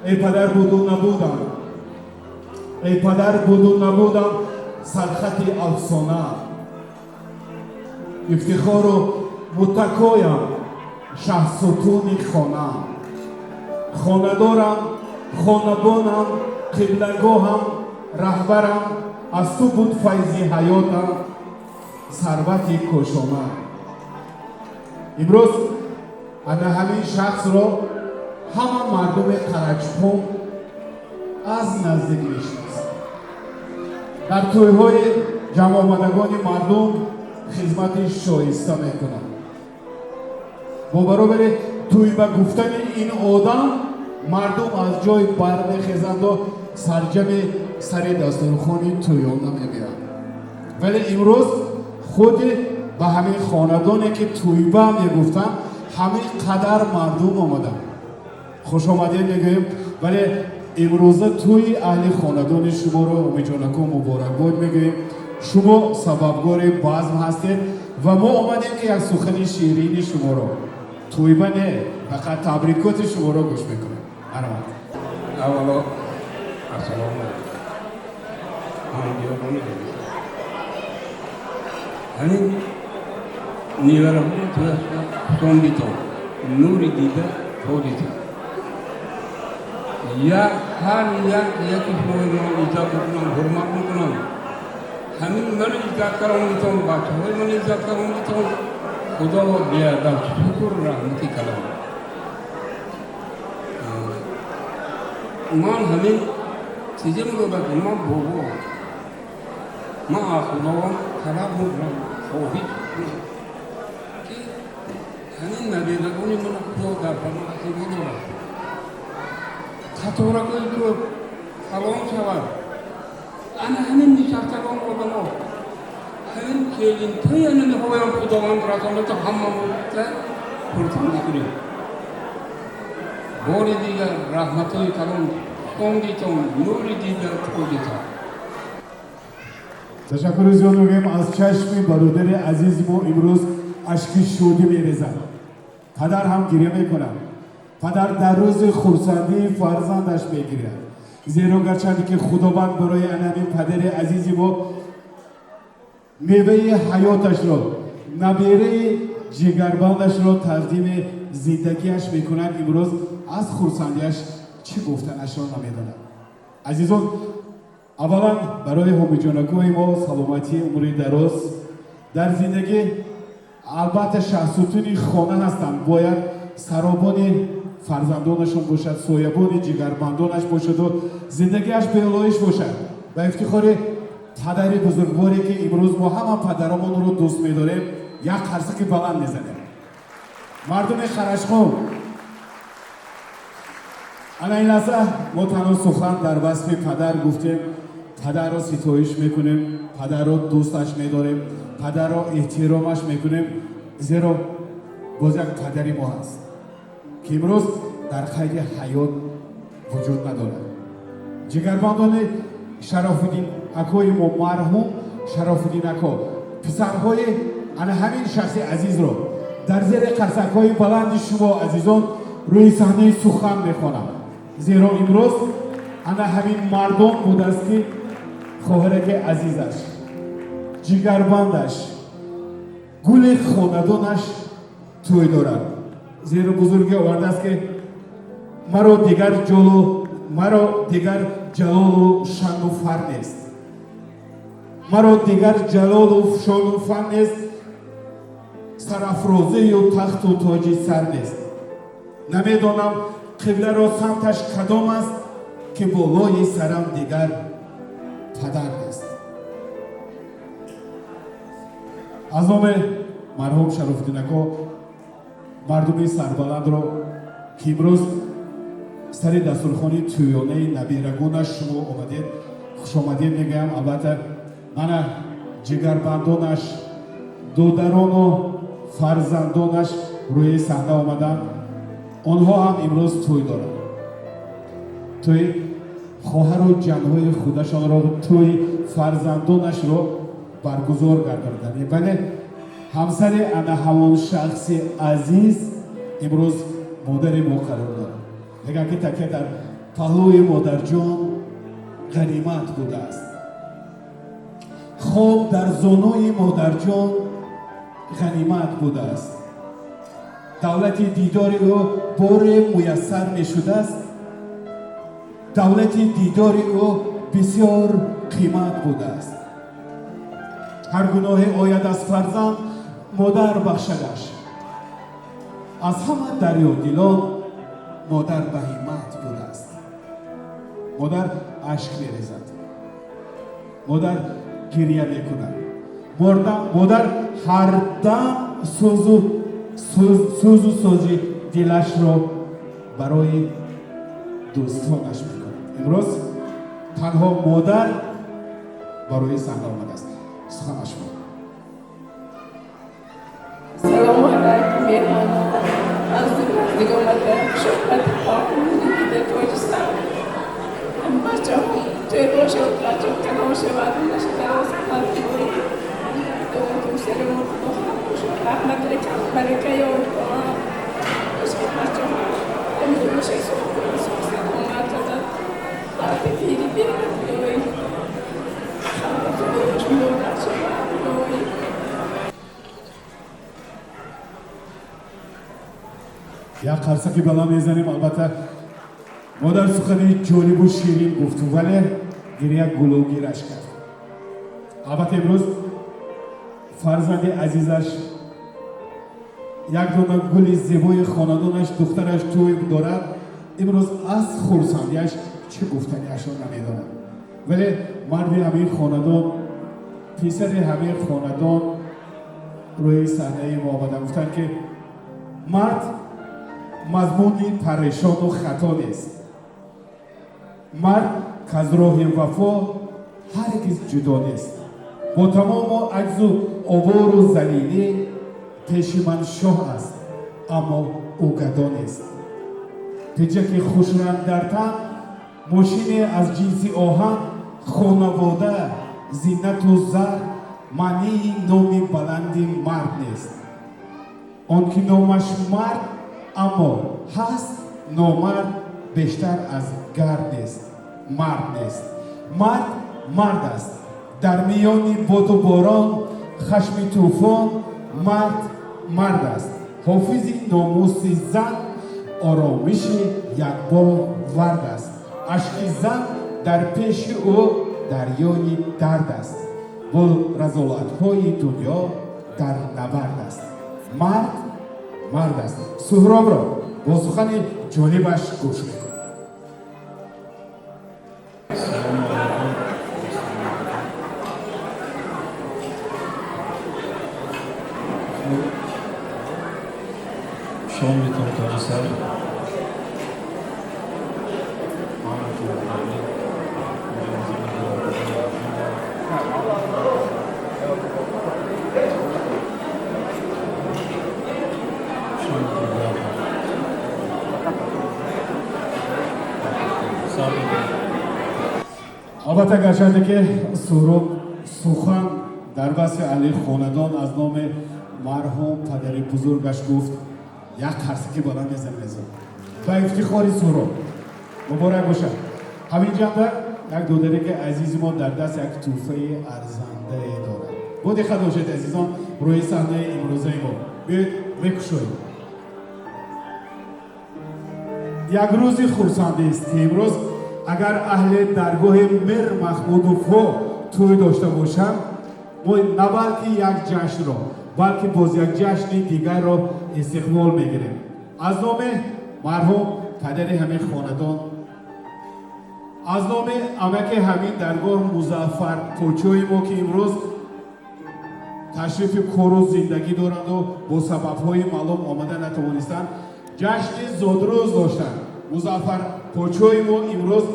эй падар буду набудам, эй падар буду набудам, сархати афсона, ифтихору муттакоям, шаҳсутуни хонаам, хонадорам, хонабонам, қиблагоҳам, раҳбарам, аз ту буд файзи ҳаётам, сарвати кошона. Имрӯз ана ҳамин шахсро ҳама мардуми Қарачқум аз наздик мешиносанд. Дар тӯйҳои ҷамъомадагони мардум хизмати шоиста мекунанд. Бо баробари тӯй ба гуфтани ин одам мардум аз ҷой бармехезанду сарҷами сари дастурхони тӯёна мебиёнд. Вале имрӯз худи ба ҳамин хонадоне, ки тӯйба мегуфтанд, ҳамин қадар мардум омаданд. Хушомадед мегӯем, вале имрӯза тӯи аҳли хонадони шуморо, омиҷонако, муборакбод мегӯем. Шумо сабабгори базм ҳастед ва мо омадем, ки як сухани ширини шуморо, тӯйба не, фақат табрикоти шуморо гӯш мекунем. Марҳамат. Аввало ассалому алайкум. Ҳамин невараҳои туястон нури дида тодита як ҳар як яки шумои ман иззат мекунам, ҳурмат мекунам. Ҳамин маро иззат каронитон, бачаҳои ман иззат каронитон, Худо биядад шукр, раҳмати калом. Ман ҳамин чизе мегӯям, ки ман бобо, ман аз Худованд талаб мекунам, хоҳиш ки ҳамин наберагони ман Худо дар паноҳаш нигоҳ дорад, қаторакҳои кӯб калон шавад. Ана ҳамин нишастагон одамо, ҳамин келинтои анамиҳоям Худованд расонада, ҳамамота хурсандӣ кунем. Бори дигар раҳматҳои калон хондитон, нури дида тодитон. Ташаккури зиёд мегӯем. Аз чашми бародари азизи мо имрӯз ашки шодӣ мерезад. Падар ҳам гиря мекунад. Падар дар рӯзи хурсандии фарзандаш мегиряд. Зеро гарчанде ки Худованд барои ана ҳамин падари азизи мо меваи ҳаёташро, набераи ҷигарбандашро тақдими зиндагиаш мекунад, имрӯз аз хурсандиаш чӣ гуфтанашро намедонад. Азизон, аввалан барои ҳомиҷонакҳои мо саломатӣ, умри дароз дар зиндагӣ. Албатта, шаҳсутуни хона ҳастанд, бояд саробони фарзандонашон бошад, соябони ҷигарбандонаш бошаду зиндагиаш беолоиш бошад. Ба ифтихори падари бузургворе, ки имрӯз мо ҳама падарамонро дӯст медорем, як қарсаки баланд мезанем. Мардуми Харашхум, ана ин лаҳза мо танҳо сухан дар васфи падар гуфтем. Падарро ситоиш мекунем, падарро дӯсташ медорем, падарро эҳтиромаш мекунем, зеро боз як падари мо ҳаст, ки имрӯз дар қайди ҳаёт вуҷуд надорад. Ҷигарбандони Шарофуддин акои мо, марҳум Шарофуддин ако, писарҳои ана ҳамин шахси азизро дар зери қарсакҳои баланди шумо, азизон, рӯи саҳнаи сухан мехонам, зеро имрӯз ана ҳамин мардон будааст, ки хоҳараки азизаш, ҷигарбандаш, гули хонадонаш тӯй дорад. Зеро бузургӣ овардааст, ки маро дигар ҷалолу шаъну фар нест, маро дигар ҷалолу шону фар нест, сарафрозию тахту тоҷи сар нест. Намедонам, қибларо самташ кадом аст, ки болои сарам дигар падар нест. Аз номи марҳум Шарофуддин ако мардуми сарбаландро, ки имрӯз сари дастурхони тӯёнаи набирагонаш шумо омадед, хушомадед мегӯям. Албатта, мана ҷигарбандонаш, додарону фарзандонаш рӯи саҳна омаданд. Онҳо ҳам имрӯз тӯй доранд, тӯи хоҳару ҷанҳои худашонро, тӯи фарзандонашро баргузор гардониданд. Вале ҳамсари ана ҳамон шахси азиз имрӯз модари мо қарор дорад. Мегӯям, ки такя дар паҳлӯи модарҷон ғанимат будааст, хоб дар зонуи модарҷон ғанимат будааст, давлати дидори ӯ боре муяссар мешудааст, давлати дидори ӯ бисёр қимат будааст. Ҳар гуноҳе ояд аз фарзанд, модар бахшадаш. Аз ҳама дарёдилон модар баҳимат будааст. Модар ашк мерезад, модар гиря мекунад, модар ҳар дам сӯзу сози дилашро барои дӯстонаш мекунад. Имрӯз танҳо модар барои саҳна омадааст. Сухан аз шумо. Салому алайкум, меҳмонон аз дур наздик омада. Хуш омадед дар Тоҷикистон. Бачаҳо тӯй бошад, бачаҳо калон шавад, дароз кунад, раҳмат, барака ёр бачаҳо саломат вақти пири бирад. Худои худош муборак шавад, Худои. Як қарсаки баланд мезанем. Албатта, модар сухани ҷолибу ширин гуфту, вале гиря гулӯгираш кард. Албатта, имрӯз фарзанди азизаш, як дона гули зебои хонадонаш, духтараш тӯй дорад. Имрӯз аз хурсандиаш чӣ гуфтаниашро намедонад. Вале марди ҳамин хонадон, писари ҳамин хонадон рӯи саҳнаи мо омада гуфтанд, ки мард мазмуни парешону хато нест, мард каз роҳи вафо ҳаргиз ҷудо нест. Бо тамому аҷзу обору залилӣ пеши ман шоҳ аст, аммо ӯ гадо нест. Пиҷаки хушранг дар тан, мошине аз ҷинси оҳан, хонавода, зинату зар маънии номи баланди мард нест. Он ки номаш мард, аммо ҳаст номард, бештар аз гард нест, мард нест. Мард мард аст дар миёни боду борон, хашми тӯфон. Мард мард аст, ҳофизи номуси зан, оромиши якбор вард аст. Ашки зан дар пеши ӯ дарёи дард аст, бо разолатҳои дунё дар набард аст. Мард мард аст. Суҳробро бо сухани ҷолибаш гӯш мекунем. Салому алайкум. Шом метон тоҷи сар. Ҳаматон табрик. Шометон гарм. Сар. Албатта, гарчанде ки Суҳроб сухан дар васфи аҳли хонадон аз номи марҳум падари бузургаш гуфт, як қарсаки баланд мезанем азон ба ифтихори Суҳроб. Муборак бошад. Ҳамин ҷанба як додаре ки азизи мо дар даст як тӯҳфаи арзандае дорад. Бо диққат бошед, азизон, рӯи саҳнаи имрӯзаи мо. Биёед, мекушоем. Як рӯзи хурсандист, ки имрӯз агар аҳли даргоҳи Мир Маҳмудовҳо тӯй дошта бошанд, мо на балки як ҷашнро, балки боз як ҷашни дигарро истиқбол мегирем. Аз номи марҳум падари ҳамин хонадон, аз номи амаки ҳамин даргоҳ Музаффар Почои мо, ки имрӯз ташрифи кору зиндагӣ доранду бо сабабҳои маълум омада натавонистанд, ҷашни зодрӯз доштанд. Музаффар Почои мо имрӯз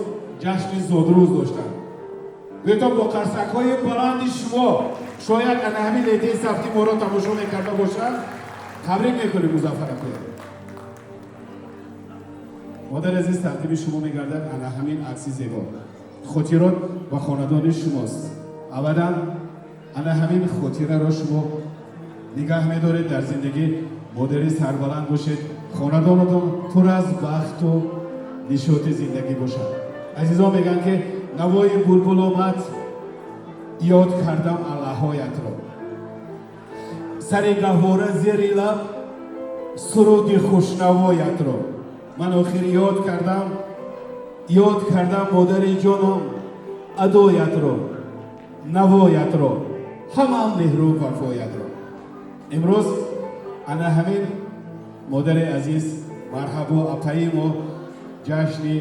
ҷашни зодрӯз доштанд. Бетон бо қарсакҳои баланди шумо, шояд ана ҳамин лентаи савтӣ моро тамошо мекарда бошанд, табрик мекунем Музаффар акоя. Модари азиз, тақдими шумо мегардад ана ҳамин акси зебо. Хотирот ба хонадони шумост. Абадан ана ҳамин хотираро шумо нигаҳ медоред дар зиндагӣ. Модари сарбаланд бошед, хонадонатон пур аз бахту нишоти зиндагӣ бошад. Азизон, мегӯянд, ки навои булбул омад, ёд кардам аллаҳоятро. Сари гаҳвора, зери лаб суруди хушнавоятро. Ман охир ёд кардам, ёд кардам, модари ҷоном, адоятро, навоятро, ҳама меҳру вафоятро. Имрӯз ана ҳамин модари азиз, марҳабо апаи мо, ҷашни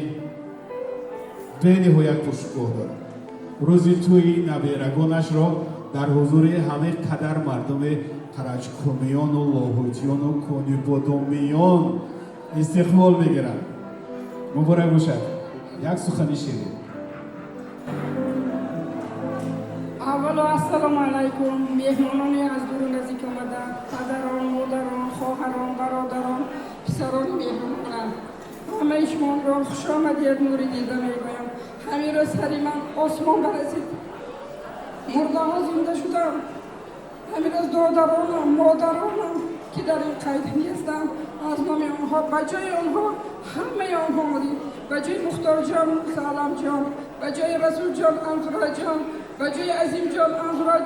бениҳоят пуршукӯҳ дорад. Рӯзи тӯи наберагонашро дар ҳузури ҳамаи қадар мардуми Қарачқумиёну Лоҳутиёну Конибодомиён истиқбол мегиранд. Муборак бошад. Як сухани ширин. Аввало, ассалому алайкум, меҳмонони аз дуру наздик омада, падарон, модарон, хоҳарон, бародарон, писарони меҳрубонам, ҳамаи шуморо хушомадед, нури дида мегӯям. Ҳамин рӯз сари ман осмон барасид, мурдаҳо зинда шудам. Ҳамин рӯз додаронам, модаронам, ки дар ин қайд нестам, аз номи онҳо, ба ҷои онҳо, ҳамаи онҳо омадем, ба ҷои Мухторҷон, Саламҷон, ба ҷои Расулҷон, Анзураҷон, ба ҷои Азимҷон, Анзура,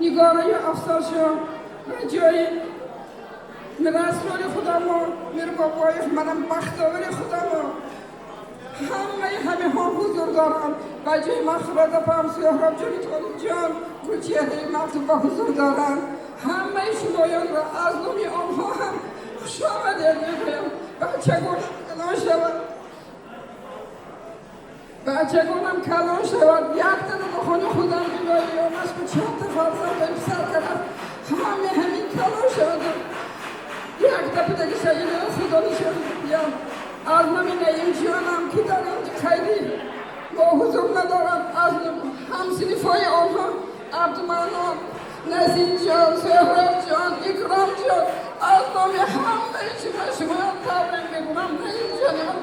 Нигораю Афсаршо, ба ҷои Мирасроли худамо, Мирбобоев, манам бахтовари худамо, ҳамаи ҳамиҳо ҳузур доранд. Ба ҷои Махрадапам, Суҳробҷони Толибҷон, Гулчеҳраи Мактуба ҳузур доранд. Ҳамаи шумоёнро аз номи онҳо ҳам хушомадед мегӯям. Бачагонам калон шавад, бачагонам калон шавад, яктана ба хони худам илоҳи ёмаш ба чорта фарзанд писар кардам, ҳаме ҳамин калон шавад, якта будагиша илоҳи худо нишон диҳам. Аз номи Наимҷонам, ки дар инҷа қайди бо ҳузур надорам, аз ҳамсинифҳои онҳо Абдуманон, Назимҷон, Суҳробҷон, Икромҷон, аз номи ҳамаи шумо шуморо табрик мекунам. Наимҷонам,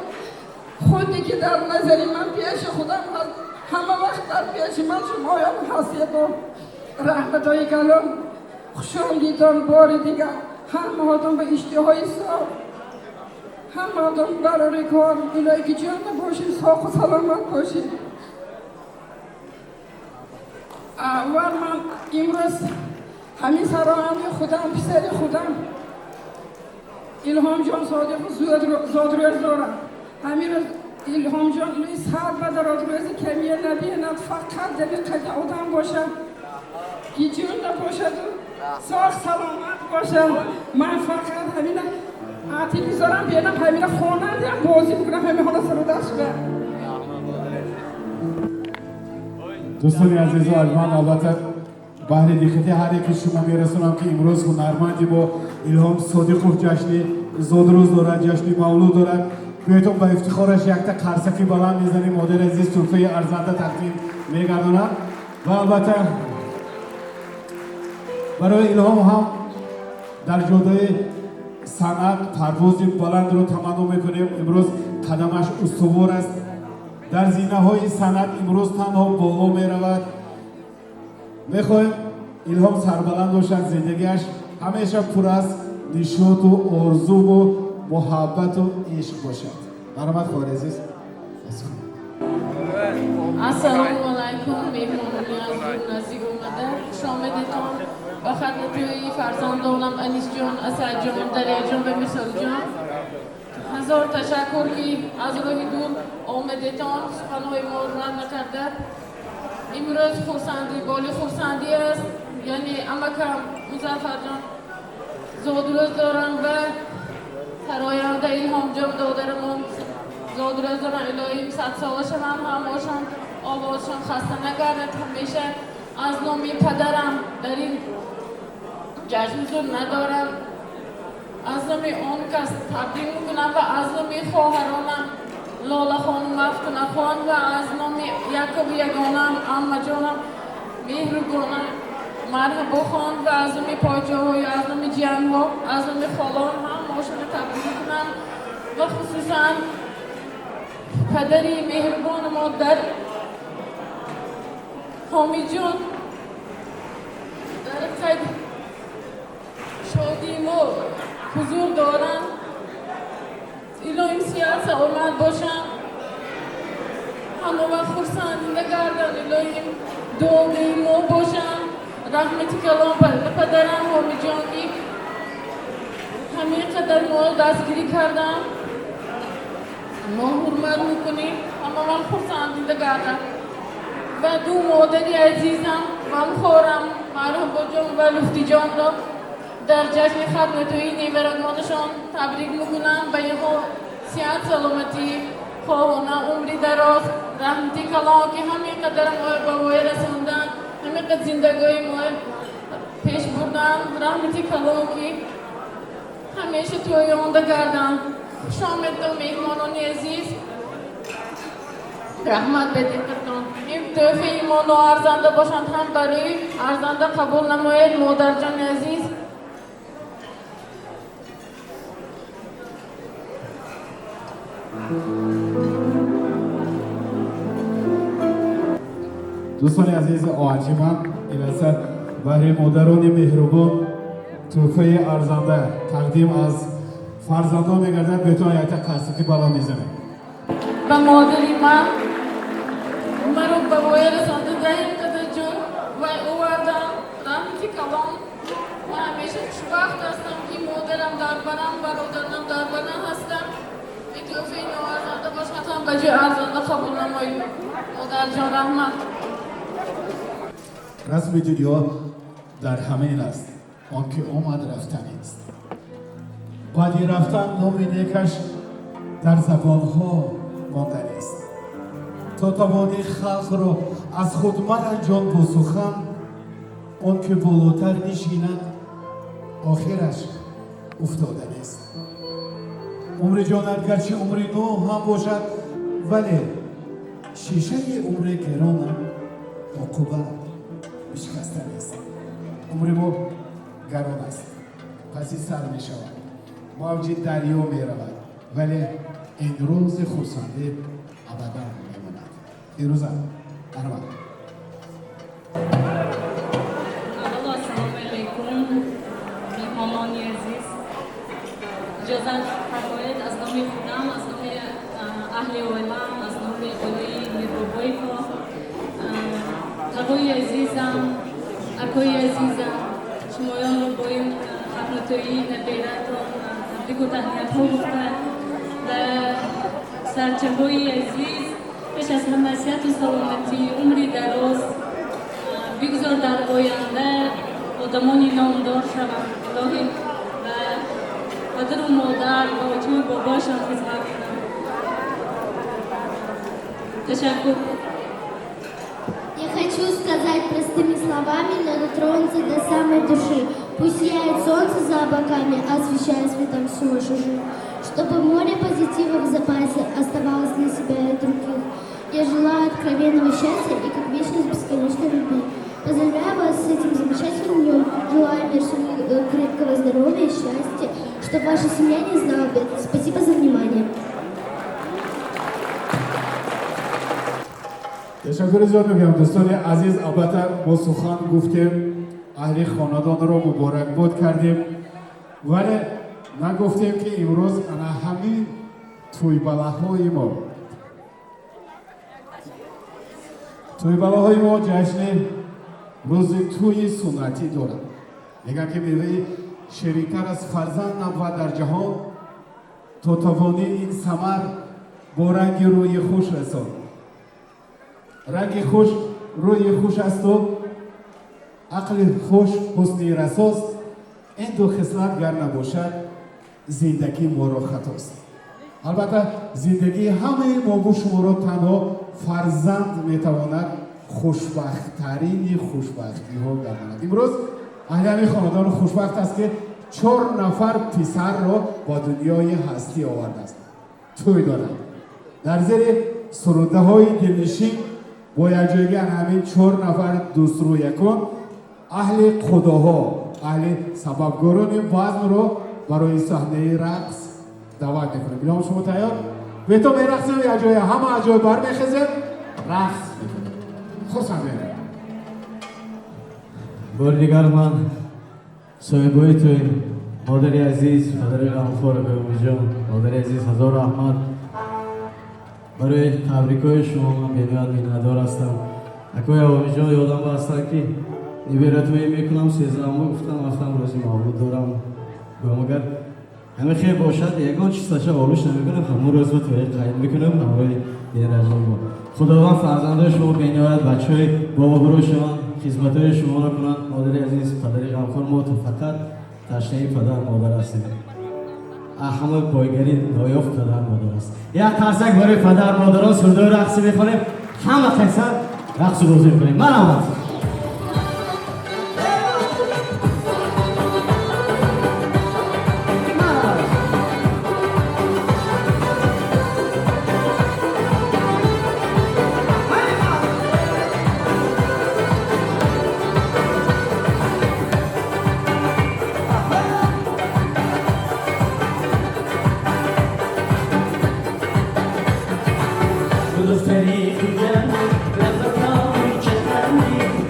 худе ки дар назари ман пеши худам ҳаст, ҳама вақт дар пеши ман шумоён ҳастеду. Раҳматҳои калон, хушомдидон бори дигар. Ҳамаҳотон ба иштиҳои соғ, ҳамаҳотон барори кор, илоҳӣ ки ҷонда бошед, соғу саломат бошед. Аввал ман имрӯз ҳамин сарояндаи худам, писари худам Илҳомҷон Содиқов зодрӯз дорам. Ҳамин рӯз Илҳомҷон илоҳӣ сар бадарод, рӯзи камия набинад, фақат даби қади одам бошад, ки ҷонда бошаду соғ саломат бошад. Ман фақат ҳамина телевизорам бинам, ҳамина хонандиам бозӣ бикунам, ҳамин ҳола сарудаш ба. Дӯстони азизу арҷманд, албатта баҳри диққати ҳар яки шумо мерасонам, ки имрӯз ҳунарманди мо Илҳом Содиқов ҷашни зодрӯз дорад, ҷашни мавлуд дорад. Биёедон ба ифтихораш якта қарсаки баланд мезанем. Модари азиз тӯҳфаи арзанда тақдим мегардонад ва албатта барои Илҳом ҳам дар ҷодаи санъат парвози баландро таманно мекунем. Имрӯз қадамаш устувор аст дар зинаҳои санъат, имрӯз танҳо боло меравад. Мехоҳем Илҳом сарбаланд бошад, зиндагиаш ҳамеша пур аз нишоту орзуву муҳаббату ишқ бошад. Марҳамат, хоҳари азиз. Ассалому алайкум, меҳмонони аз дур наздик омада, хуш омадедон ба хидмати фарзандонам Анисҷон, Асадҷон, Дарияҷон ва Мисолҷон. Ҳазор ташаккур, ки аз роҳи дур омадетон, суханҳои мо рад накарда. Имрӯз хурсандӣ боли хурсандӣ аст, яъне амакам Музаффарҷон зодрӯз дорам ва сароянда Илҳомҷон додарамон зодрӯз дорам. Илоҳим садсола шаванд, ҳамошон овозшон хаста нагардад. Ҳамеша аз номи падарам дар ин ҷашн ҳузур надорам, аз номи он кас табрик мекунам ва аз номи хоҳаронам Лолахону Мафтунахон ва аз номи якобу ягонам аммаҷонам Меҳрубонам Марҳабохон ва аз номи поҷоҳою аз номи ҷиянҳо, аз номи холон ҳамаошонро табрик мекунам ва хусусан падари меҳрубони мо дар Ҳомиҷон дар қайд шодии мо ҳузур доранд. Илоҳим сиҳат саломат бошанд, ҳамавақт хурсанд зинда гарданд, илоҳим дуогӯи мо бошанд. Раҳмати калом ба падарам Ҳомиҷон, ки ҳамин қадар моро дастгирӣ карданд, мо ҳурмат мекунем, ҳамавақт хурсанд зинда гарданд. Ва ду модари азизам, ғамхорам Марҳабоҷон ва Луфтиҷонро дар ҷашни хатматои неварагонашон табрик мекунам. Ба инҳо сиҳат саломатӣ хоҳонам, умри дароз, раҳмати калон, ки ҳамин қадар моро ба воя расонданд, ҳамин қадр зиндагии моро пеш бурданд. Раҳмати калон, ки ҳамеша тӯёнда гарданд. Хуш омадтон, меҳмонони азиз, раҳмат ба диққатон. Ин тӯҳфаи мо ноарзанда бошанд ҳам барои арзанда қабул намоед, модарҷони азиз. Дӯстони азизи оҳанҷиман, ин лаҳза баҳри модарони меҳрубон тӯҳфаи арзанда тақдим аз фарзандон мегардад. Бетон якта қарсаки баланд мезанем. Ба модари ман, маро ба воя расонда, дар ин қадар ҷой вай овардам, раҳмати калон. Ман ҳамеша хушбахт ҳастам, ки модарам дар барам, бародарам дар барам ҳастам. Ин тӯҳфаи ноарзанда бошад ҳам ба ҷои арзанда қабул намоед. Модарҷон, раҳмат. Расми дунё дар ҳамин аст, он ки омад рафтанист. Баъди рафтан номи некаш дар забонҳо монданист. То тавонӣ халқро аз худ маранҷон бо сухан, он ки болотар нишинад охираш уфтоданист. Умри ҷонат гарчи умри нӯ ҳам бошад, вале шишаи умри гиронам оқубат бишкастанист. Умри мо гарон аст, паси сар мешавад, мавҷи дарё меравад, вале ин рӯзи хурсандӣ абадан мемонад. Фирӯза, марҳамат. Аввало ассалому алайкум, меҳмонони азиз, Иҷозат фармоед, аз номи худам, аз номи аҳли оилам, аз номи оилаи Мирбобоевҳо, тағои азизам, акои азизам, шумоёнро бо ин хафлатоии набератон табрику таҳниятҳо гуфта, ба сарчаҳои азиз пеш аз ҳама сиҳату саломатӣ, умри дароз, бигзор дар оянда одамони номдор шаванд, илоҳӣ ба падару модар ва очаю бобошон хизмат кунанд. Ташаккур. Я хочу сказать простыми словами, но дотронуться до самой души. Пусть сияет солнце за облаками, освещая светом всю вашу жизнь. Чтобы море позитива в запасе оставалось для себя и других. Я желаю откровенного счастья и как вечность бесконечной любви. Поздравляю вас с этим замечательным днем. Желаю мир, крепкого здоровья, счастья, чтобы ваша семья не знала бед. Спасибо за внимание. Ташаккури зиёд мегӯям, дӯстони азиз. Албатта, мо сухан гуфтем, аҳли хонадонро муборакбод кардем, вале нагуфтем, ки имрӯз ана ҳамин тӯйбалаҳои мо ҷашни рӯзи тӯи суннатӣ дорад. Мегӯям, ки меваи ширинтар аз фарзанд набвад дар ҷаҳон. То тавонӣ, ин самар бо ранги рӯи хуш расон. Ранги хуш рӯи хуш асту ақли хуш ҳусни расост. Ин ду хислат гар набошад, зиндагӣ моро хатост. Албатта, зиндагии ҳамаи мову шуморо танҳо фарзанд метавонад хушбахттарини хушбахтиҳо гардонад. Имрӯз аҳли ҳамин хонадон хушбахт аст, ки чор нафар писарро ба дунёи ҳастӣ овардааст, тӯй дорад. Дар зери сурудаҳои дилнишин бо якҷоягӣ ҳамин чор нафар дӯстрӯякон аҳли худоҳо, аҳли сабабгорони базмро барои саҳнаи рақс даъват мекунем. Илоҳам, шумо тайёр бето? Мерақсем якҷоя, ҳама аз ҷой бармехезем, рақс мекунем, хурсанд мешавем. Бори дигар ман соҳибои тӯй, модари азиз, падари ғамхор Беумиҷон, модари азиз, ҳазор раҳмат барои табрикҳои шумо, ман бениҳоят миннатдор ҳастам. Акои Авомиҷон, ёдам ҳастанд, ки нибератӯӣ мекунам, 13-мо гуфтам, вақтам рӯзи мавлуд дорам. Гӯям, агар ҳама хел бошад, ягон чизаша олуш намекунам, ҳамон рӯз ба тӯя қайд мекунам ҳамроҳи динраҷон. Худованд фарзандои шумо бениҳоят бачаҳои бобобурӯ шаванд, хизматҳои шуморо кунанд. Модари азиз, падари ғамхор, мо фақат ташнаи падар модар ҳастем. Ҳама бойгари ноёфт падар модар аст. Як қарсак барои падар модарон. Сурудои рақсӣ мехонем, ҳама қайсар рақсу бозӣ мекунем. Марҳамат. Духтари хуҷанд, лабакои чатанди.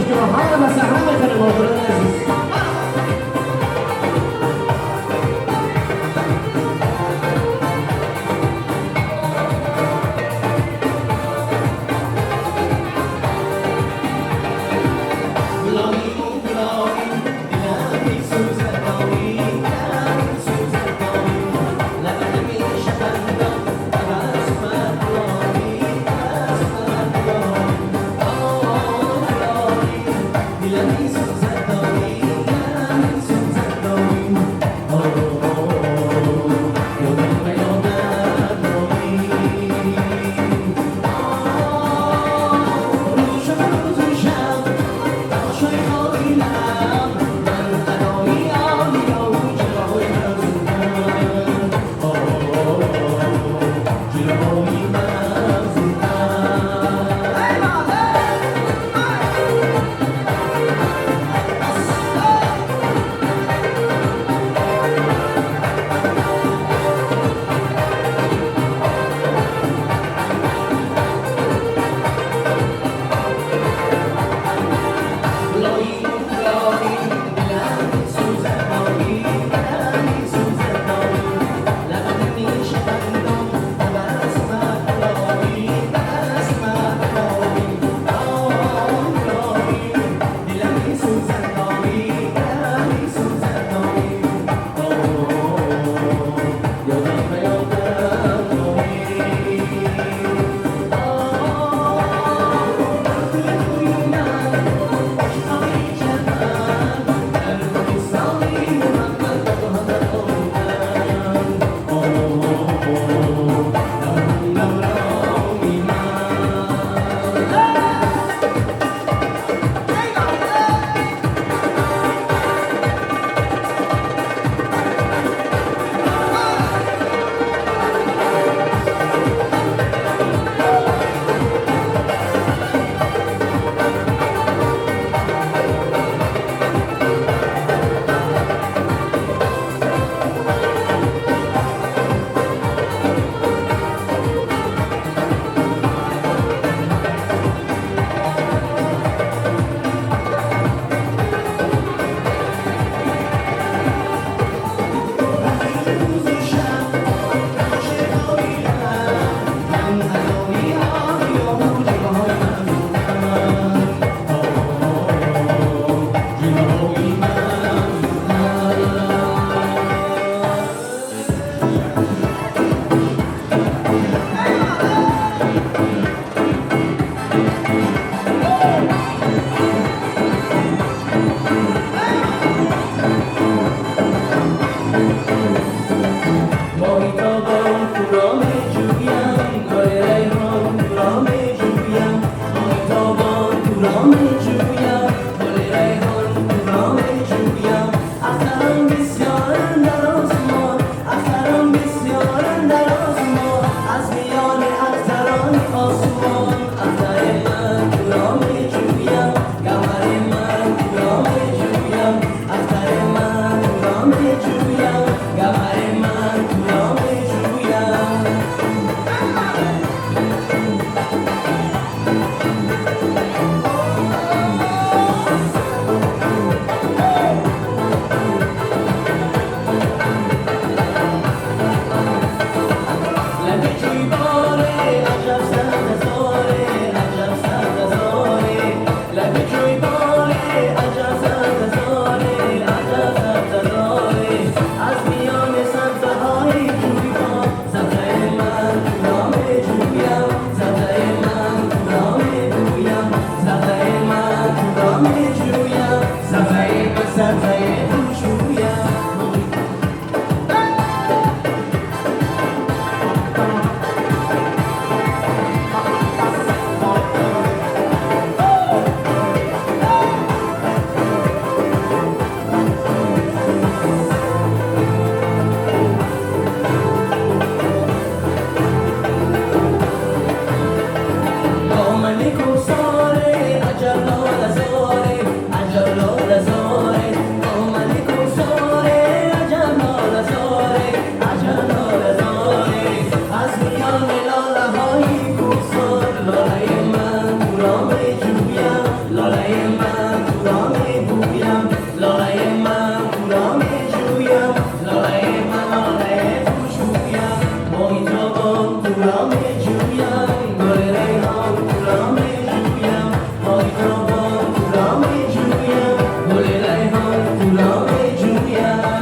Тоҷикиро ҳама ба саҳна мехонем, модарони азиз. لالای من. Меҷӯям, гули райҳон туро меҷӯям.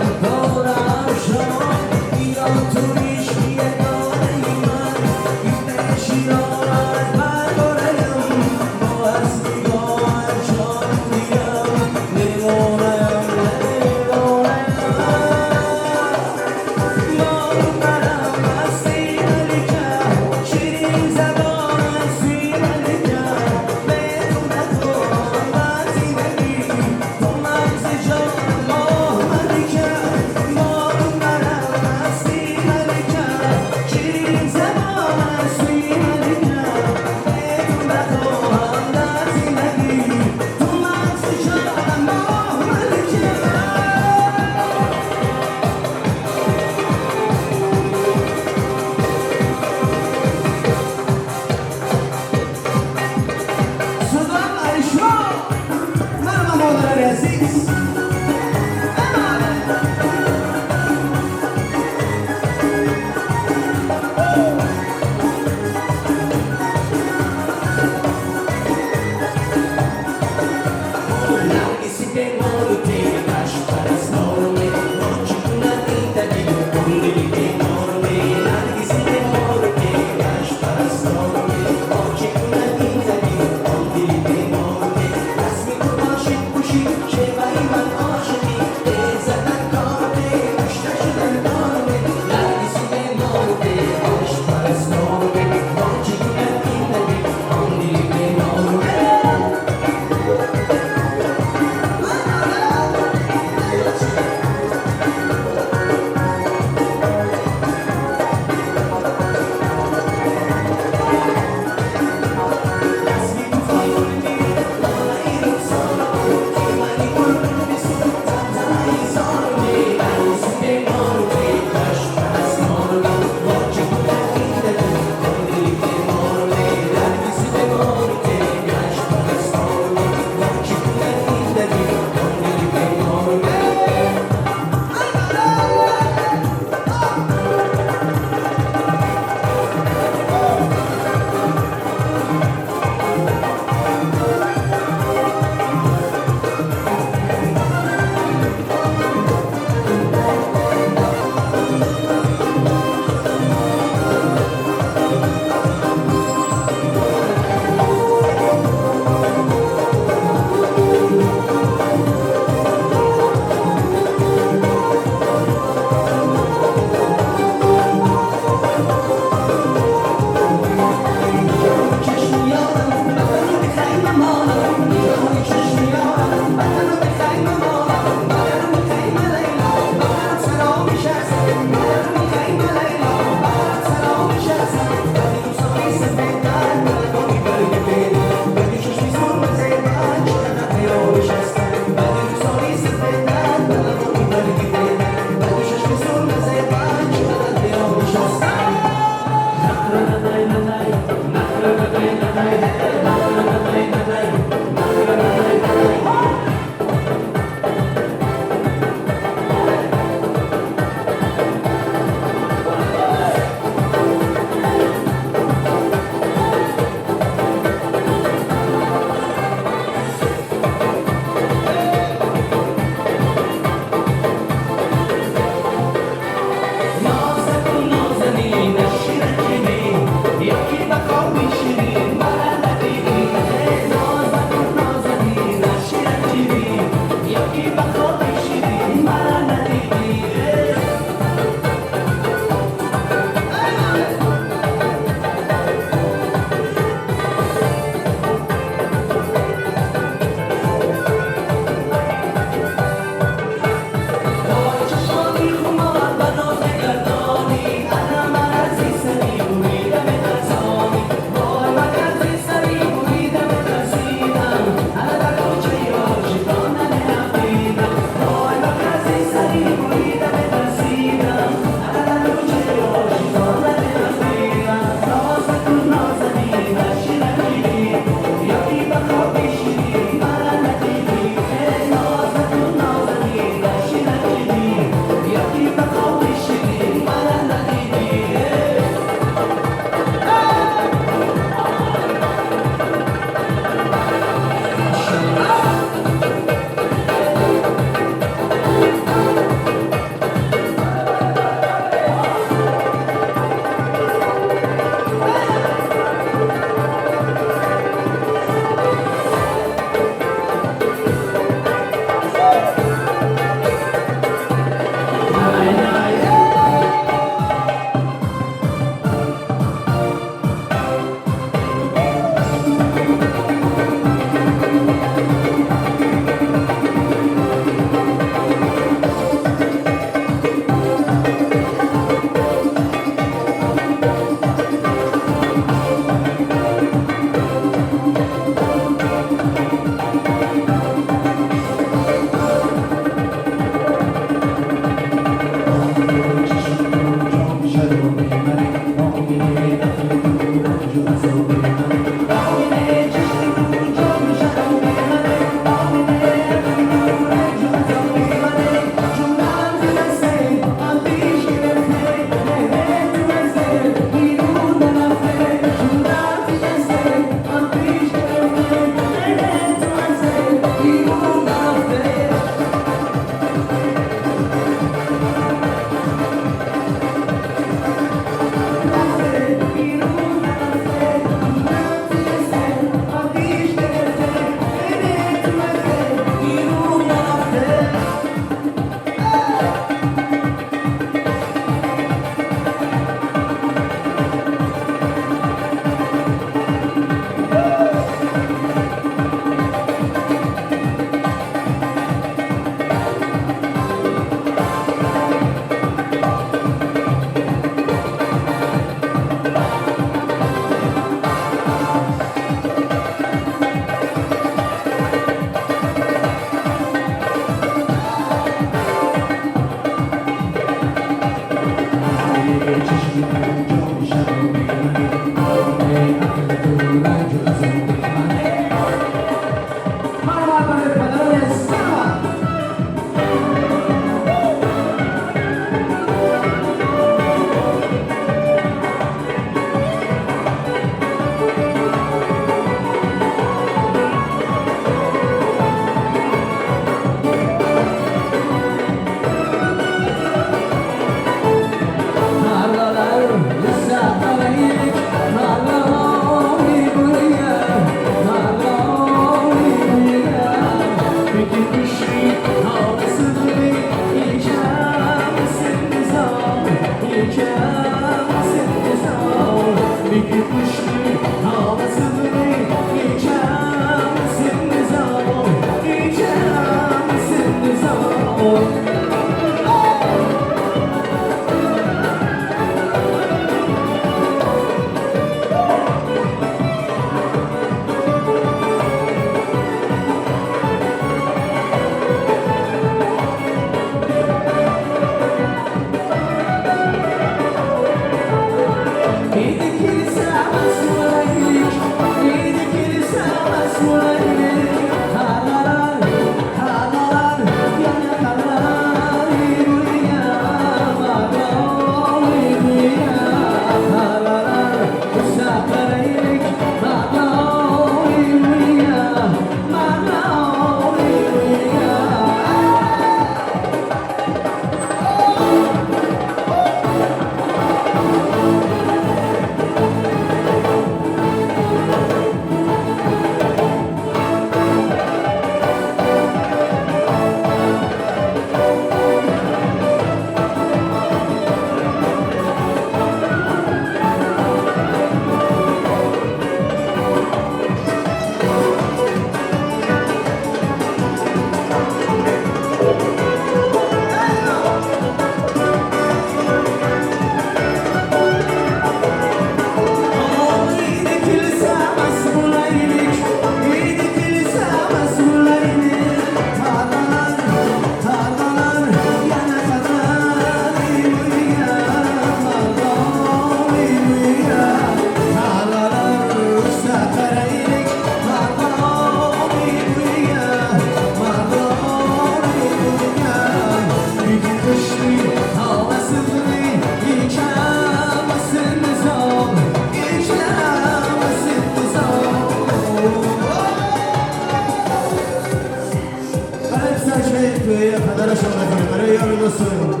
توی پدرشان بخونیم برای یار دوستمون.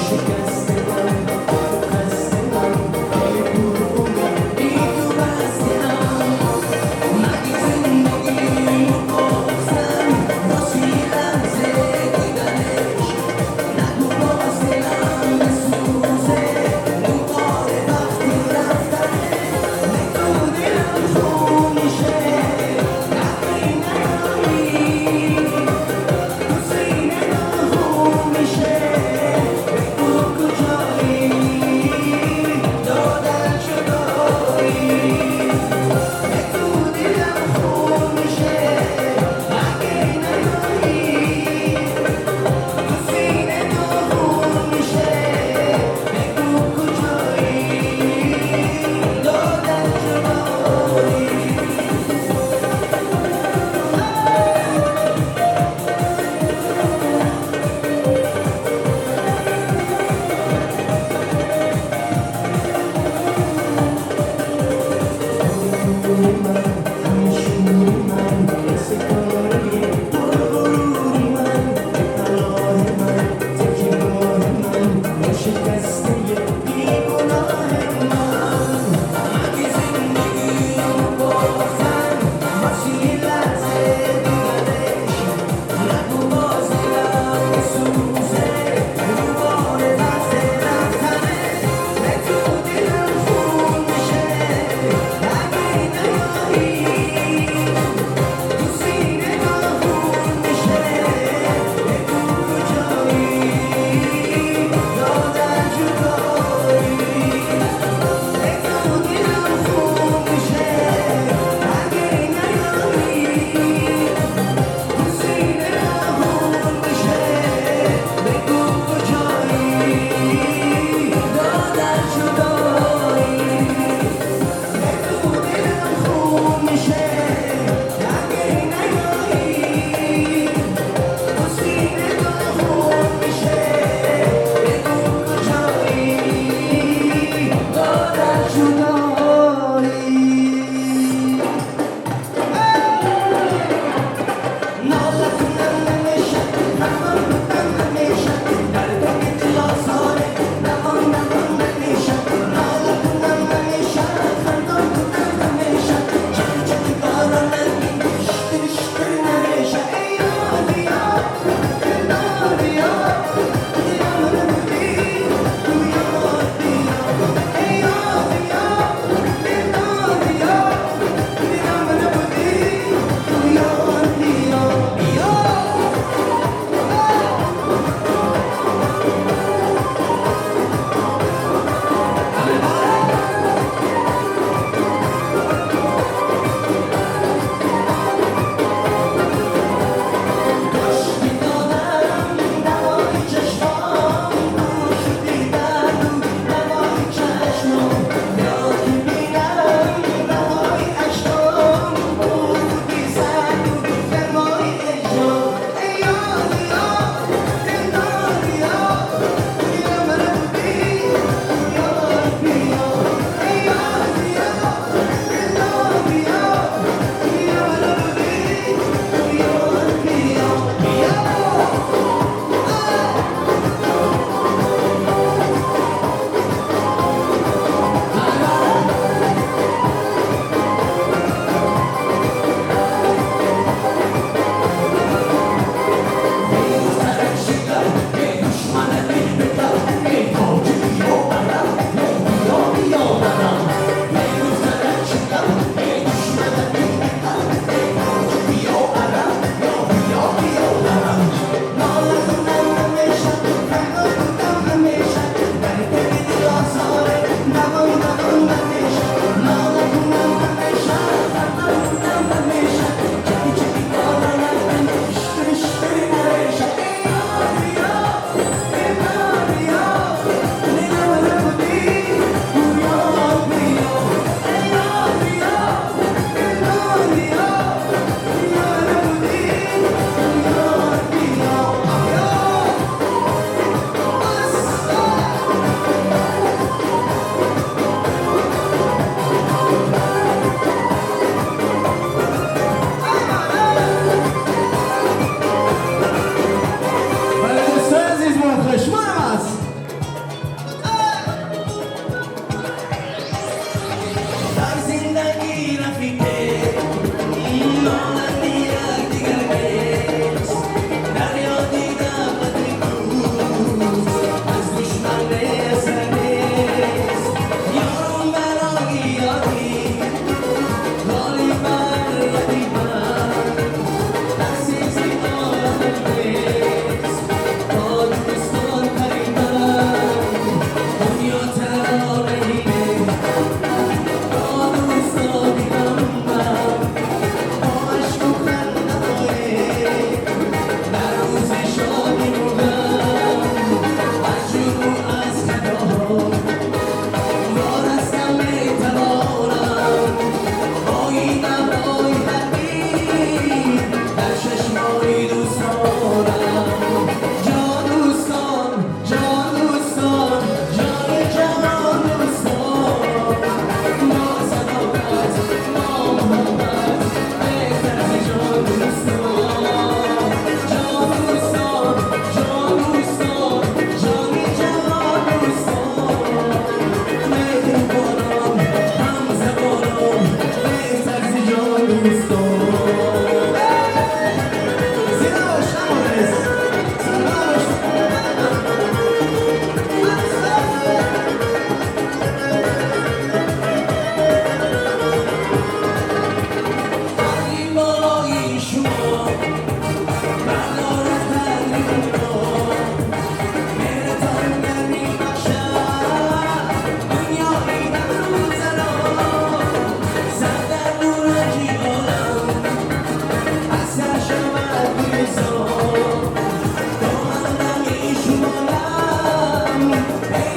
شکست من، خسته من.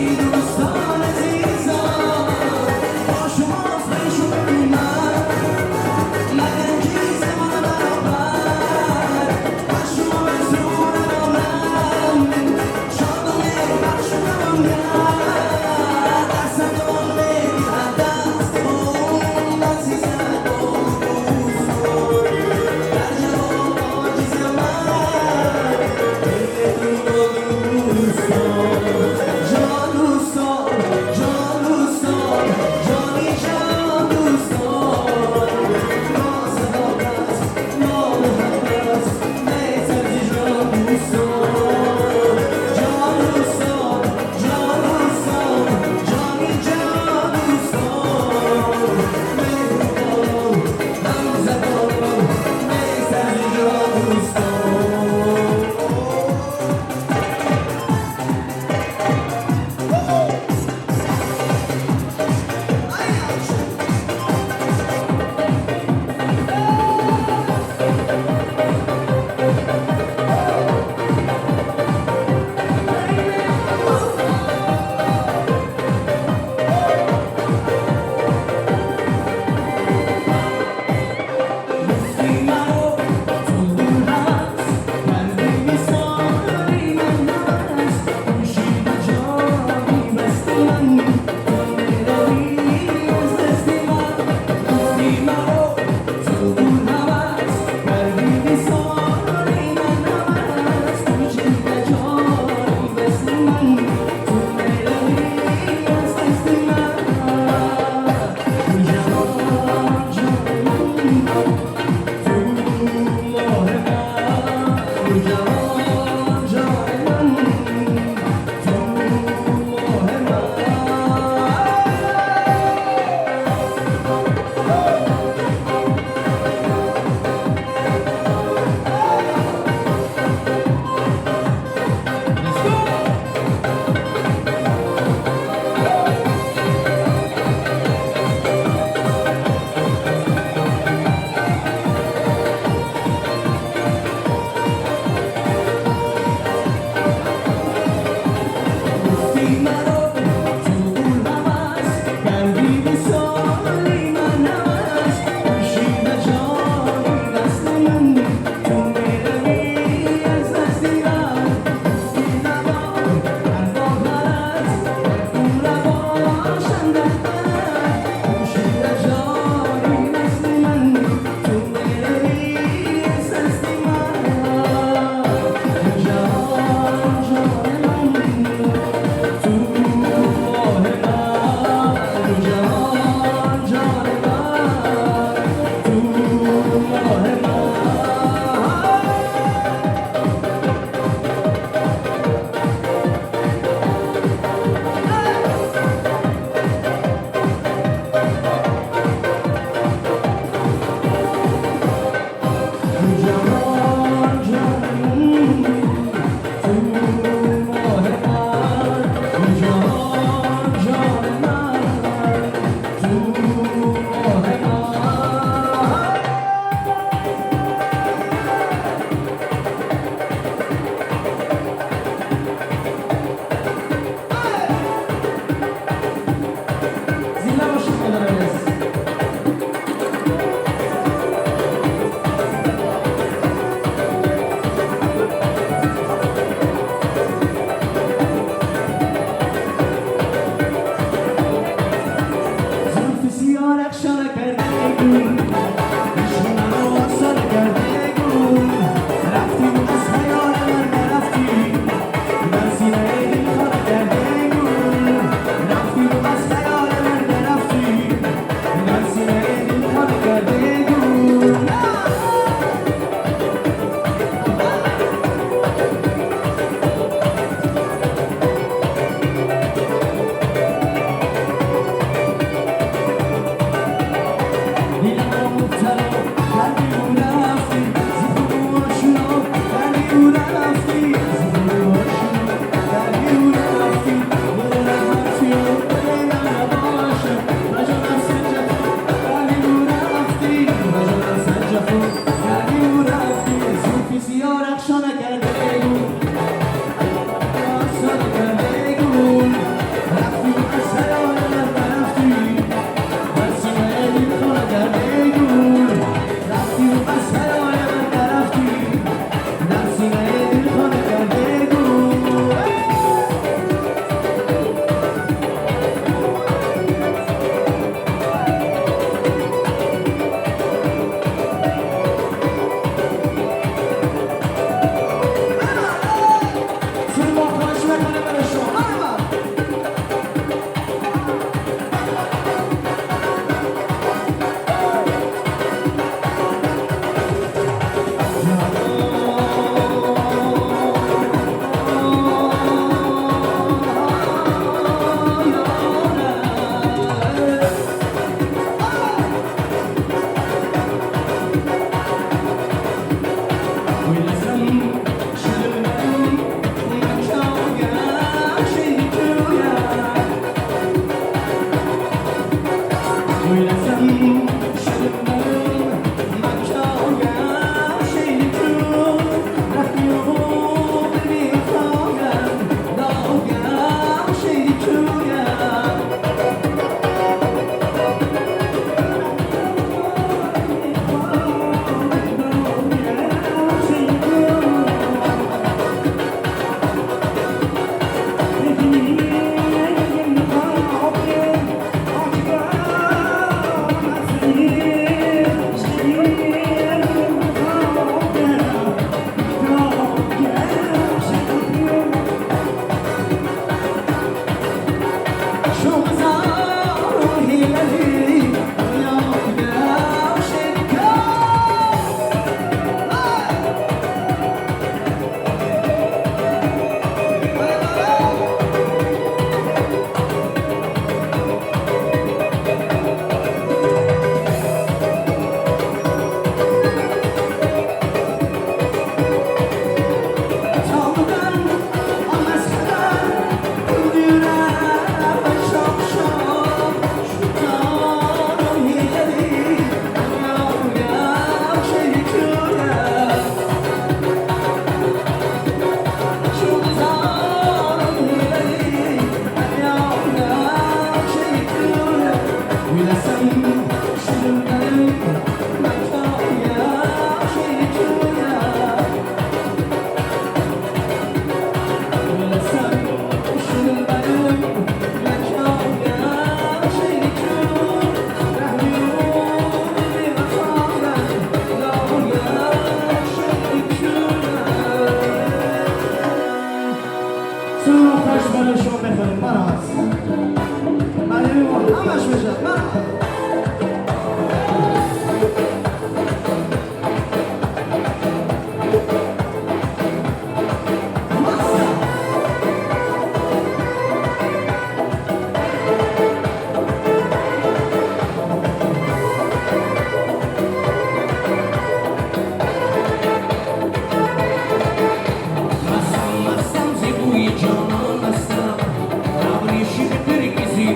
Дӯстон, азизон, бо шумост хешу ман, магар ки замон баробар ба шумо сурур надорам, шоду мебахшу тавонгар, дар садон медиҳад даст он азизат бо дӯстон, дар ҷавоб оҷиз ман дил бо дӯстон, ҷон дӯстон.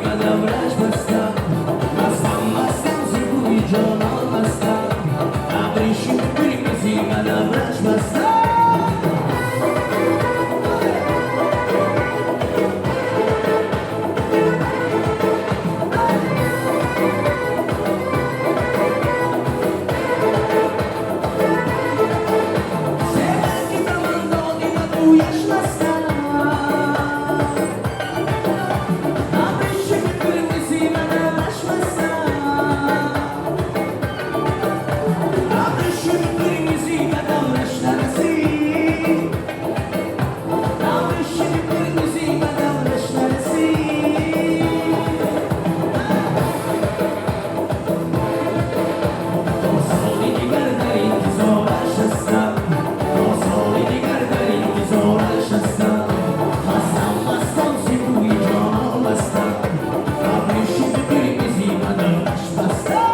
ба давраш бастам. Мастам, мастам, зи бӯи ҷонон мастам. Абрешими қирмизӣ ба давраш бастам. Се ба ман додӣ ба бӯяш мастам. Абрешими қирмизӣ ба давраш бастам. Абрешими қирмизӣ ба давраш нарасид. Абрешими қирмизӣ ба давраш нарасид. То соли дигар дар интизораш ҳастам. То соли дигар дар интизораш ҳастам. Мастам, мастам, зи бӯи ҷонон мастам. Абрешими қирмизӣ ба давраш бастам.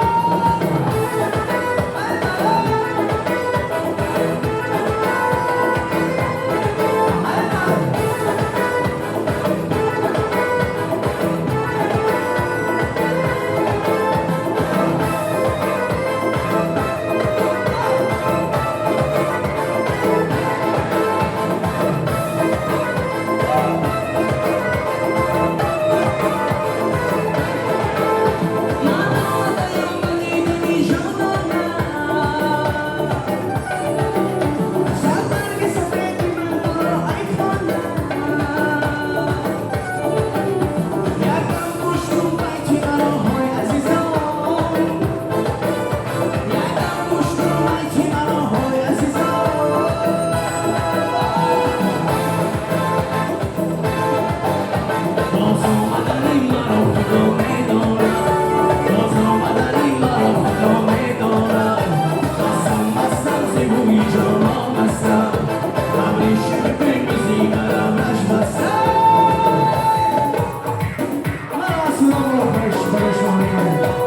Ман омадаям ба дидани ҷононам. Садбарги сафеди ман туро ай хонам. Якдам гӯш кун байти маро, ҳой азизон. Якдам гӯш кун байти маро, ҳой азизон. Боз омадани маро Худо медонад. Боз омадани маро Худо медонад. Мастам, мастам, зи бӯи ҷонон мастам. Абрешими қирмизӣ ба давраш бастам. Ман асурам хоҳиш барои шумо мекунам.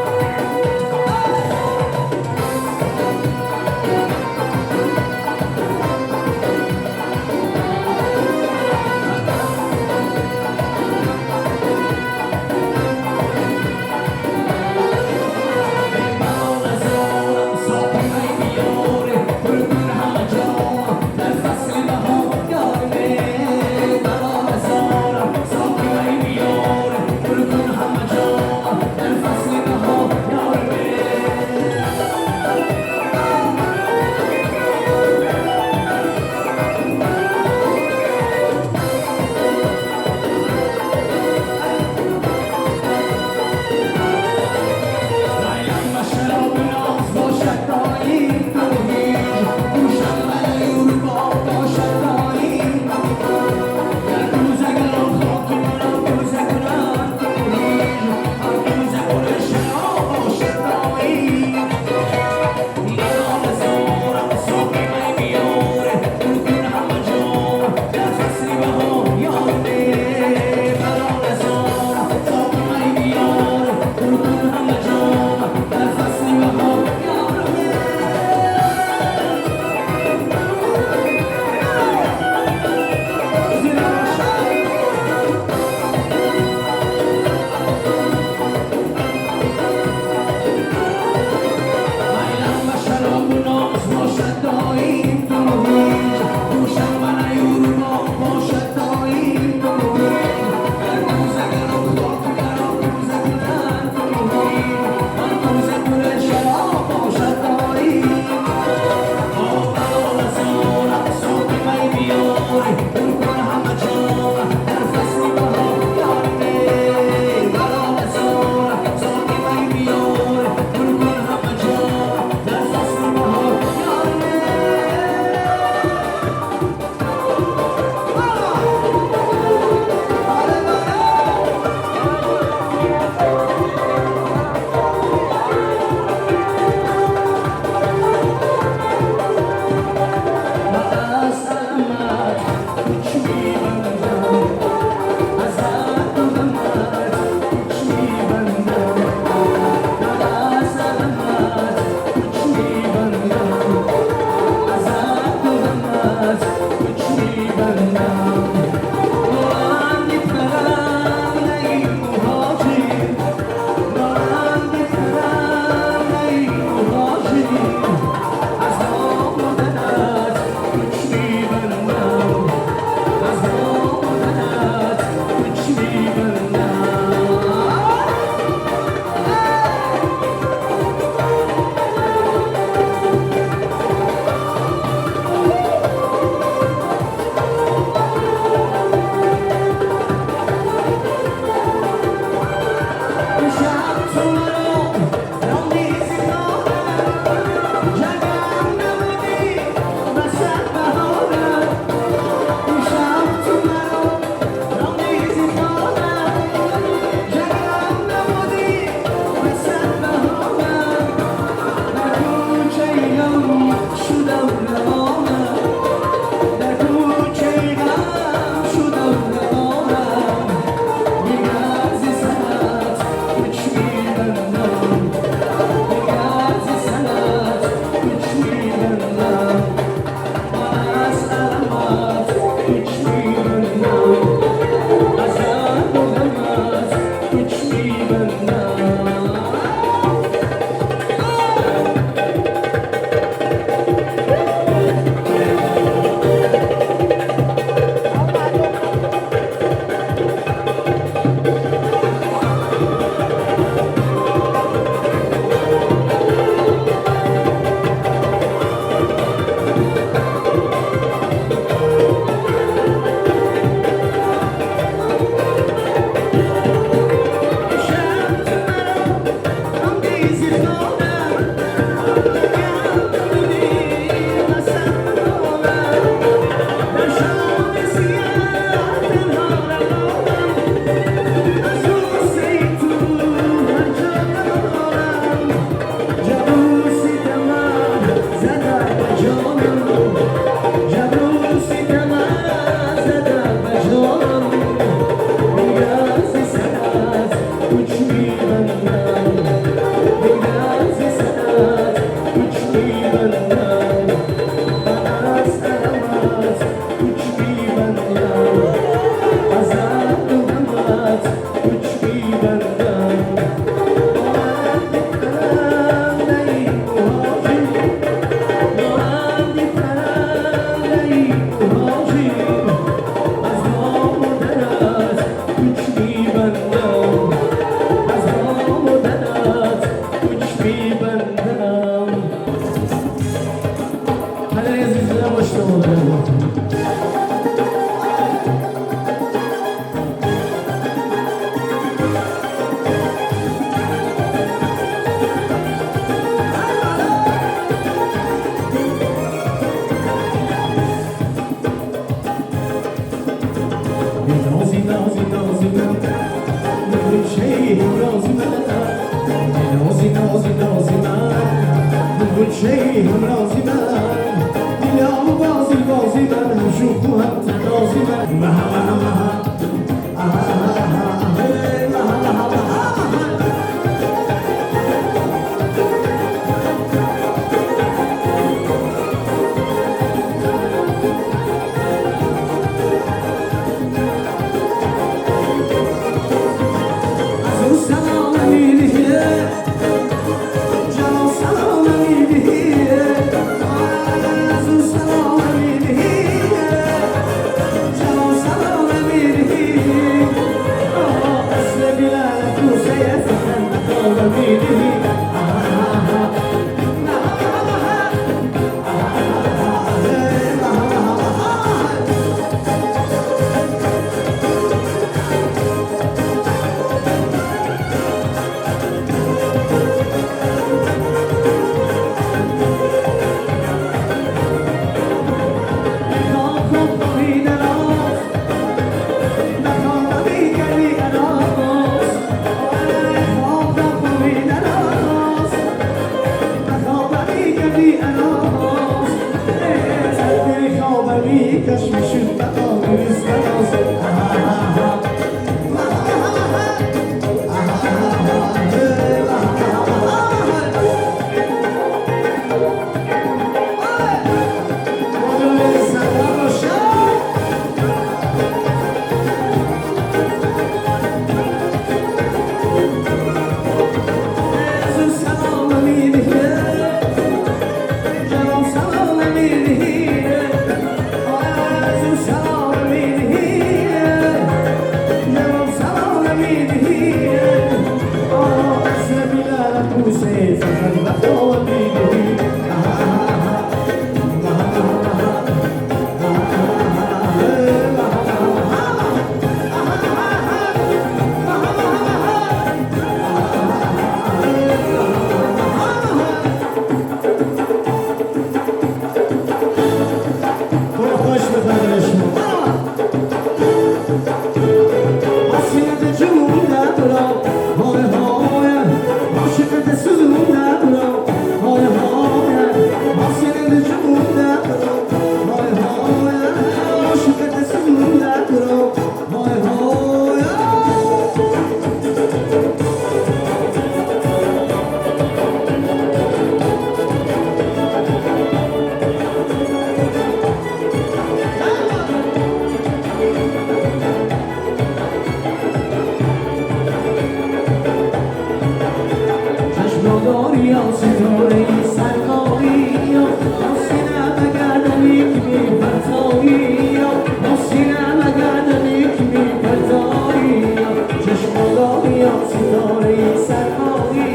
Чашмони ситораи сармоӣ,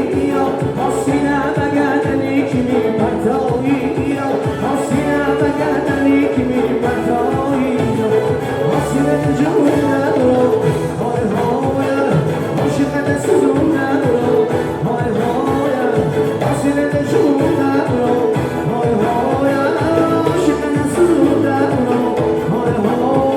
осина ба гардани ки мепартоӣ, осина ба гардани ки мепартоӣ, осина ҷонамро, ҳой ҳой, ошиқат сӯзонамро, ҳой ҳой, осина ҷонамро, ҳой ҳой, ошиқат сӯзонамро, ҳой ҳой.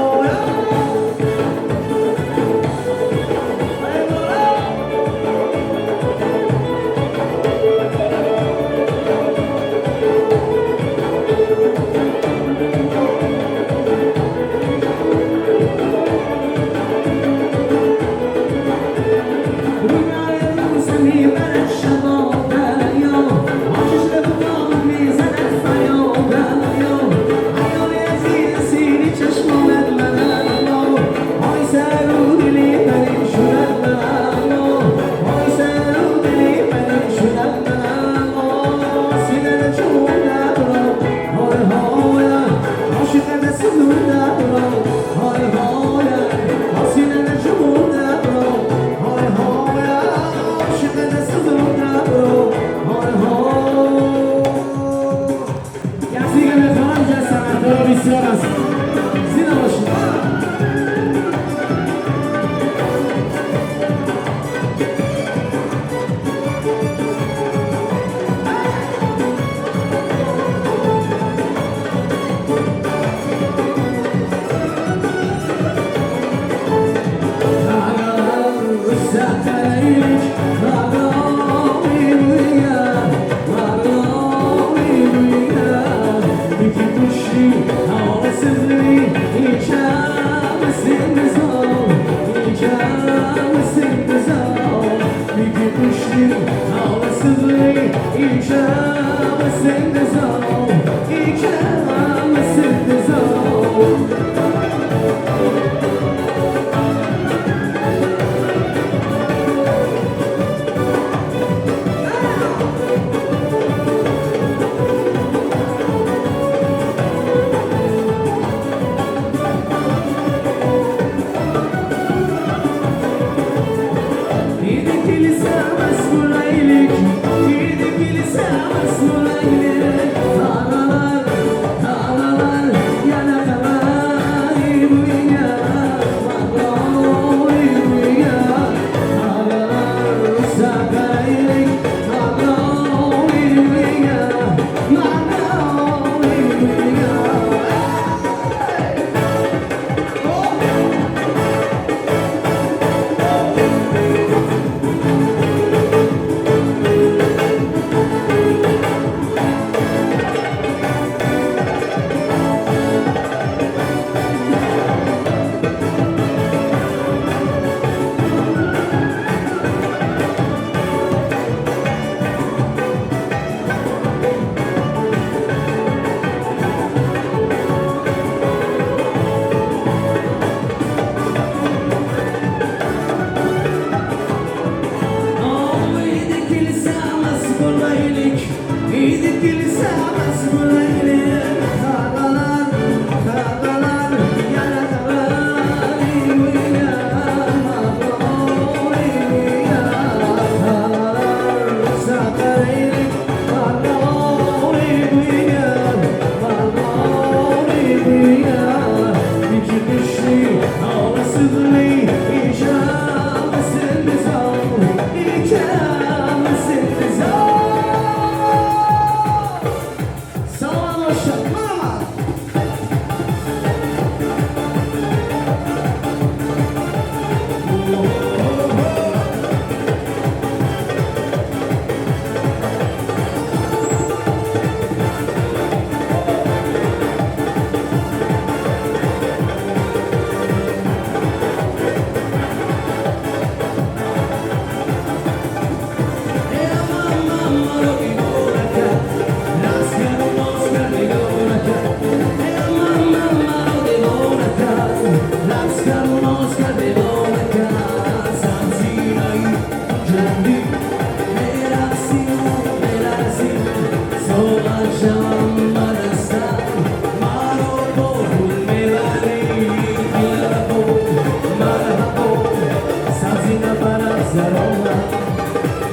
برقص در آمد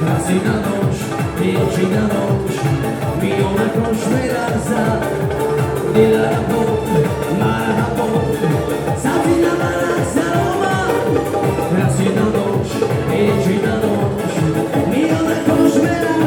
رقصیدنش پیچیدنش میان کش میلرزد دلربو مرحبا سبزینه برقص در آمد رقصیدنش پیچیدنش میان کش میلرزد.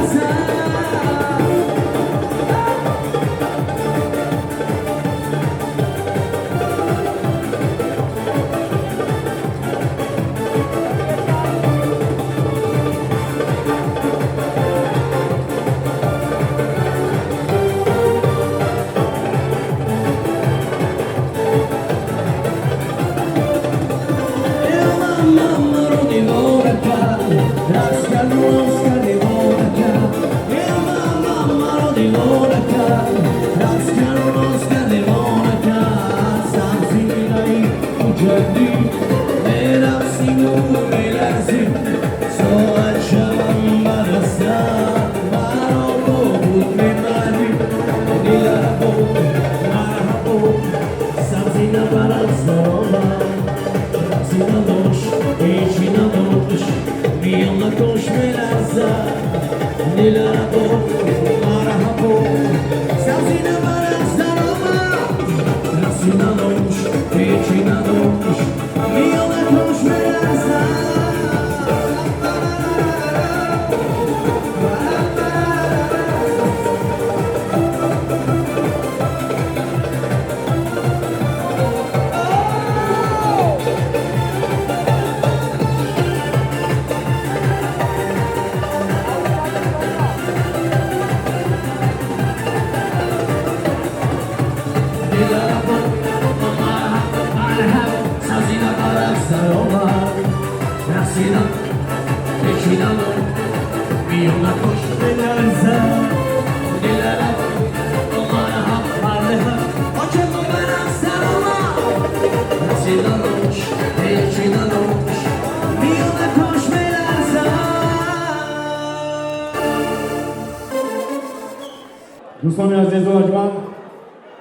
دوستان عزیز و ارجمند،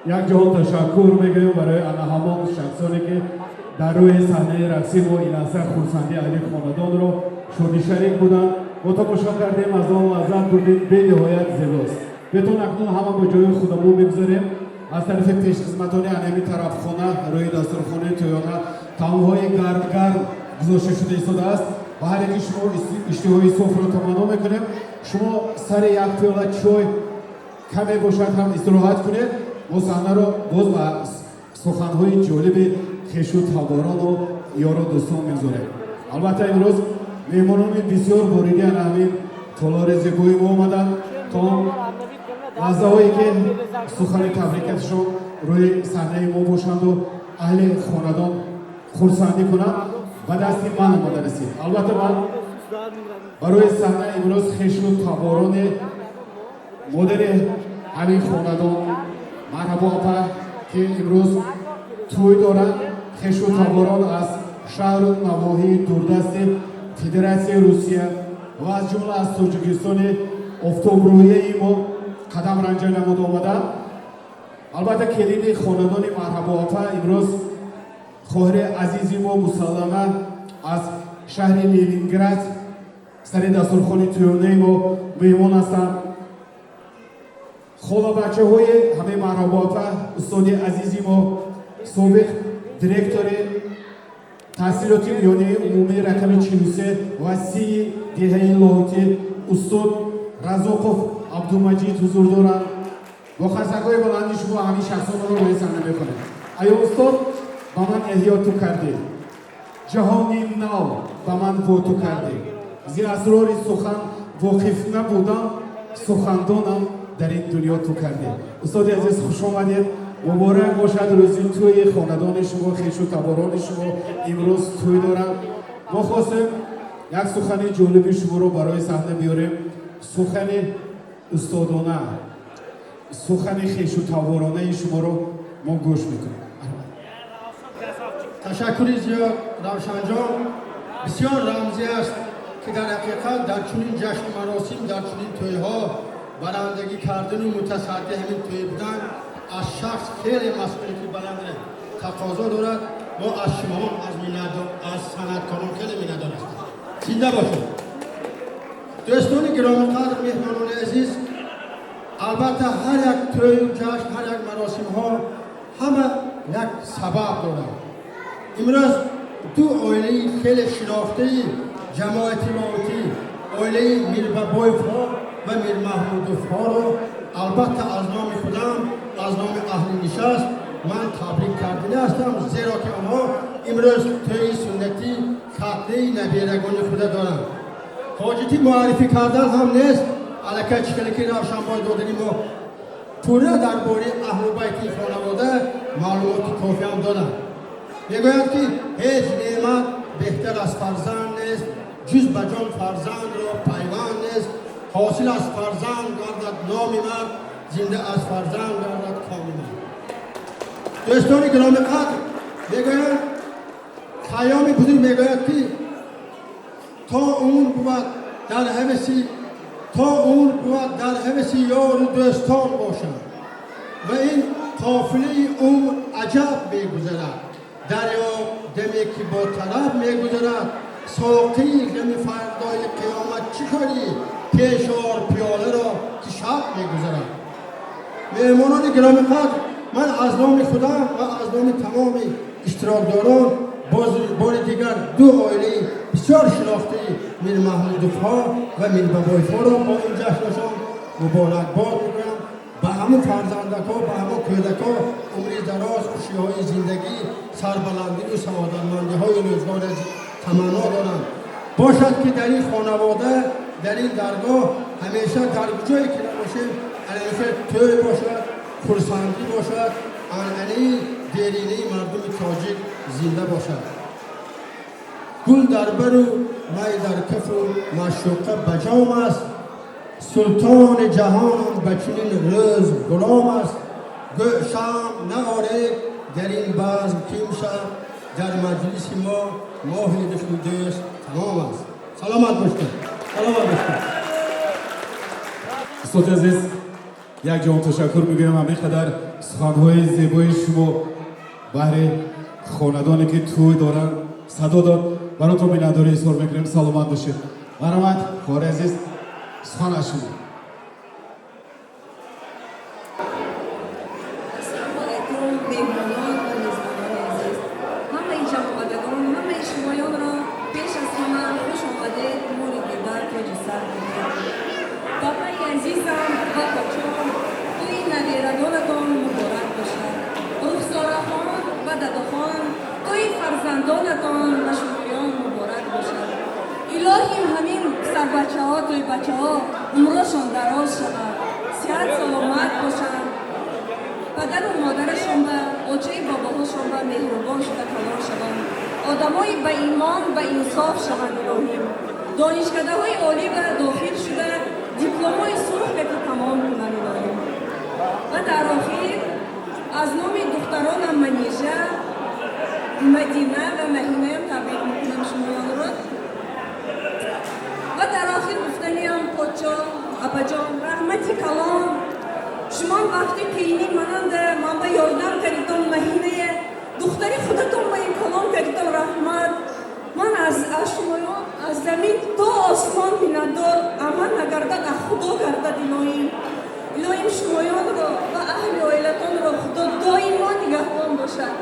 یک جهان تشکر میگویم برای همان شخصانی که در روی صحنه رقصی و این لحظه خرسندی اهل خاندان را شادی شریک بودند. ما تماشا کردیم، از آن لذت بردیم، بی نهایت زیباست. بتون اکنون همه با جای خودمون میگذاریم. از طرف پیشخدمتان انمی طرفخانه روی دستورخانه تویانه طعامهای گرم گرم گذاشته شده ایستاده است و هر یکی شما اشتهای صفر را تمنا میکنیم. شما سر یک پیاله چای کمی باشد هم استراحت کنید. ما صحنه را باز به سخنهای جالب خویش و تباران و یار و دوستان میگذاریم. البته امروز مهمانان بسیار واردی همین تالار زیبای ما آمدند تا لحظه هایی که سخن تبریکتشان روی صحنه ما باشند و اهل خاندان خرسندی کنند و دست من آمده رسید. البته من برای صحنه امروز خویش و تباران مادر همین خاندان مرحبا آپا که امروز توی دارند، خویش و تباران از شهر و نواحی دوردست فدراسیون روسیه و از جمله از تاجیکستان آفتاب رویه ما قدم رنجه نمود آمدند. البته کلید خاندان مرحبا آپا امروز خواهر عزیزی ما مسلمه از شهر لنینگراد سر دستورخانه تویانه ما مهمان هستند. خاله بچه های همه مرحبا آپا استاد عزیزی ما سابق директори таҳсилоти миёнаи умумии рақами 43 ва 30 деҳаи Лоҳутӣ устод Разоқов Абдумаҷид ҳузур доранд. Бо қарсакҳои баланди шумо ҳамин шахсонро рӯи саҳна мехонем. Аё устод, ба ман эҳё ту кардӣ, ҷаҳони нав ба ман во ту кардӣ, зи асрори сухан воқиф набудам, сухандонам дар ин дунё ту кардӣ. Устоди азиз, хуш омадед. Муборак бошад рӯзи тӯи хонадони шумо, хешу таборони шумо имрӯз тӯй доранд. Мо хостем як сухани ҷолиби шуморо барои саҳна биёрем, сухани устодона, сухани хешу таборонаи шуморо мо гӯш мекунем. Ташаккури зиёд, Равшанҷон. Бисёр рамзӣ аст, ки дар ҳақиқат дар чунин ҷашну маросим, дар чунин тӯйҳо барандагӣ кардану мутасадди ҳамин тӯй будан аз шахс хеле масъулияти баландро тақозо дорад. Мо аз шумо, аз санъаткорон хеле миннатдор ҳастем. Зинда бошед. Дӯстони гиромиқадр, меҳмонони азиз, албатта ҳар як тӯю ҷашн, ҳар як маросимҳо ҳама як сабаб дорад. Имрӯз ду оилаи хеле шинохтаи ҷамоати Лоҳутӣ, оилаи Мирбабоевҳо ва Мирмаҳмудовҳоро албатта аз номи худам, аз номи аҳли нишаст ман табрик кардани ҳастам, зеро ки онҳо имрӯз тӯи суннатӣ хатнаи наберагони худа доранд. Ҳоҷати муаррифӣ кардан ҳам нест. Аллакай чӣ ки Равшанбой додани мо пурра дар бораи аҳлу байти хонавода маълумоти кофӣ ҳам доданд. Мегӯянд, ки ҳеҷ неъмат беҳтар аз фарзанд нест, ҷуз ба ҷон фарзандро пайванд нест. Ҳосил аз фарзанд гардад номи мард, зинда аз фарзанд гардад коми мард. Дӯстони гиромиқадр, мегӯянд, Хайёми бузург мегӯяд, ки то умр бувад дар ҳаваси, то умр бувад дар ҳаваси ёру дӯстон бошад ва ин қофилаи умр аҷаб мегузарад, дарё даме ки бо тараб мегузарад. Соқии ғами фардои қиёмат чӣ корӣ, пешор пиёларо ки шаб мегузарад. Меҳмонони гиромиқадр, ман аз номи худам ва аз номи тамоми иштирокдорон бори дигар ду оилаи бисёр шинохтаи Мирмаҳмудовҳо ва Мирбабоевҳоро бо ин ҷашнашон муборакбод мегӯям. Ба ҳамун фарзандакҳо, ба ҳамун кӯдакҳо умри дароз, хушиҳои зиндагӣ, сарбаландию саодатмандиҳои рӯзгор таманно дорам. Бошад, ки дар ин хонавода, дар ин даргоҳ ҳамеша, дар ҷое ки набошем, анъанаи тӯй бошад, хурсандӣ бошад, анъанаи деринаи мардуми тоҷик зинда бошад. Гул дар бару май дар кафу маъшуқа ба ҷом аст, султони ҷаҳонам ба чунин рӯз ғулом аст. Гӯшам наоред дар ин базм ким шаб, дар маҷлиси мо моҳи рухи дӯст тамом аст. Саломат бошед, саломат бошед. Устоди азиз, як ҷаҳон ташаккур мегӯям. Ҳамин қадар суханҳои зебои шумо баҳри хонадоне ки тӯй доранд садо дод. Баротон миннатдорӣ изҳор мекунем. Саломат бошед. Марҳамат, хоҳари азиз, сухан аз шумо. Ассалому алайкум, меҳмонон ва мезбонони азиз, ҳамаи ҷамъомадагон, ҳамаи шумоёнро пеш аз ҳама хуш омадед, нури дида тоҷи сар бинед. Бабаи азизам ва кочон, тӯи наберагонатон муборак бошад. Рухсорахон ва дадохон, тӯи фарзандонатон ва шумоён муборак бошад. Илоҳим, ҳамин писарбачаҳо, тӯи бачаҳо умрошон дароз шавад, сиҳат саломат бошанд, падару модарашон ба очаи бобоҳошон ба меҳрубон шуда калон шаванд, одамои ба имон, ба инсоф шаванд. Илоҳим, донишкадаҳои олӣ ба дохил шуда, дипломҳои сурх ки тамом кунанд. Илоҳим, ва дар охир аз номи духтаронам Манижа, Мадина ва Маҳинаям табрик мекунам шумоёнро. Ва дар охир гуфтаниам, подшоҳ апаҷон, раҳмати калон. Шумо вақти қиинӣ мананда ман ба ёрдам кардитон, Маҳинае духтари худатон ба ин калон кардитон, раҳмат. Ман аз шумоён аз замин то осмон миннатдор. Амал нагардад, аз Худо гардад. Илоҳим, илоҳим, шумоёнро ва аҳли оилатонро Худо доимо нигаҳбон бошад.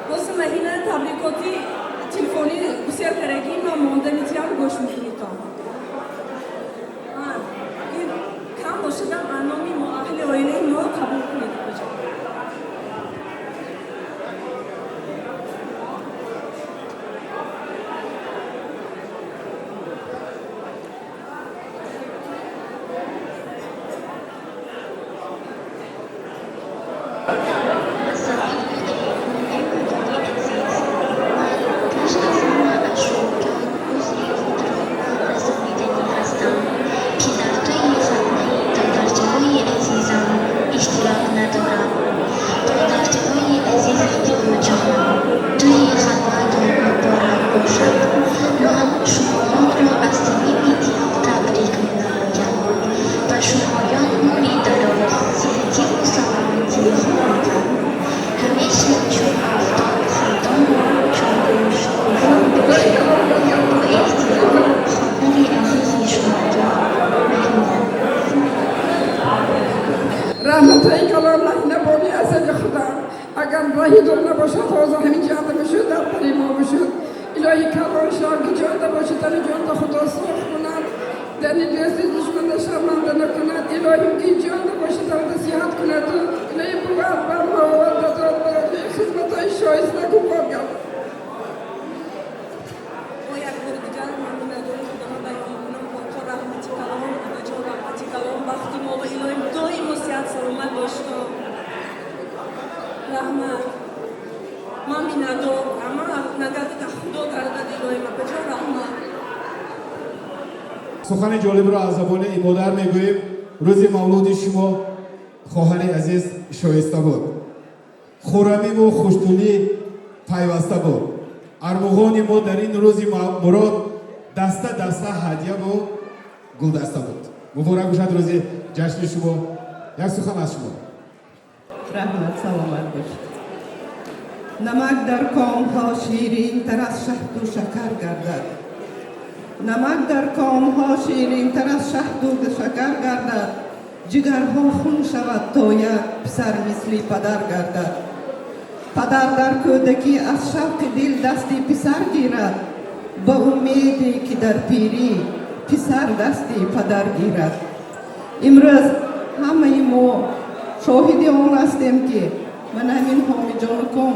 Бози Маҳина табрикоти телефонӣ бисёр карагӣ, ман мондани тиам гӯш мекунитон. Кам бошадам, аз номи мо, аҳли оилаи мо қабул кунед, апаҷон. Салом алайкум, меҳмонони азиз. Ман пеш аз ҳама аз шумо узр Илоҳим ки ҷонда бошад, сиҳат кунад, илоҳи бувад бар мовад дод, барои хизматҳои шоиста купор гардад. Бо як бори дигар ман миннатдории худама баён мекунам. Кока, раҳмати калон, абаҷон, раҳмати калон, бахти мо ва илоҳим доимо сиҳат саломат бошед. Раҳмат. Ман миннатдор, ама нагардад, худо гардад, илоҳим, апаҷон, раҳмат. Сухани ҷолибро аз забони ин модар мегӯем. Рӯзи мавлуди шумо, хоҳари азиз, шоиста буд, хуррамиву хушдулӣ пайваста буд. Армуғони мо дар ин рӯзи мурод даста даста ҳадяву гулдаста буд. Муборак бошад рӯзи ҷашни шумо. Як сухан аз шумо. Раҳмат, саломат бошед. Намак дар комҳо ширинтар аз шаҳду шакар гардад. Намак дар комҳо ширинтар аз шаҳду шакар гардад. Ҷигарҳо хун шавад, то як писар мисли падар гардад. Падар дар кӯдакӣ аз шавқи дил дасти писар гирад, ба умеде ки дар пирӣ писар дасти падар гирад. Имрӯз ҳамаи мо шоҳиди он ҳастем, ки ман ҳамин ҳомиҷонуком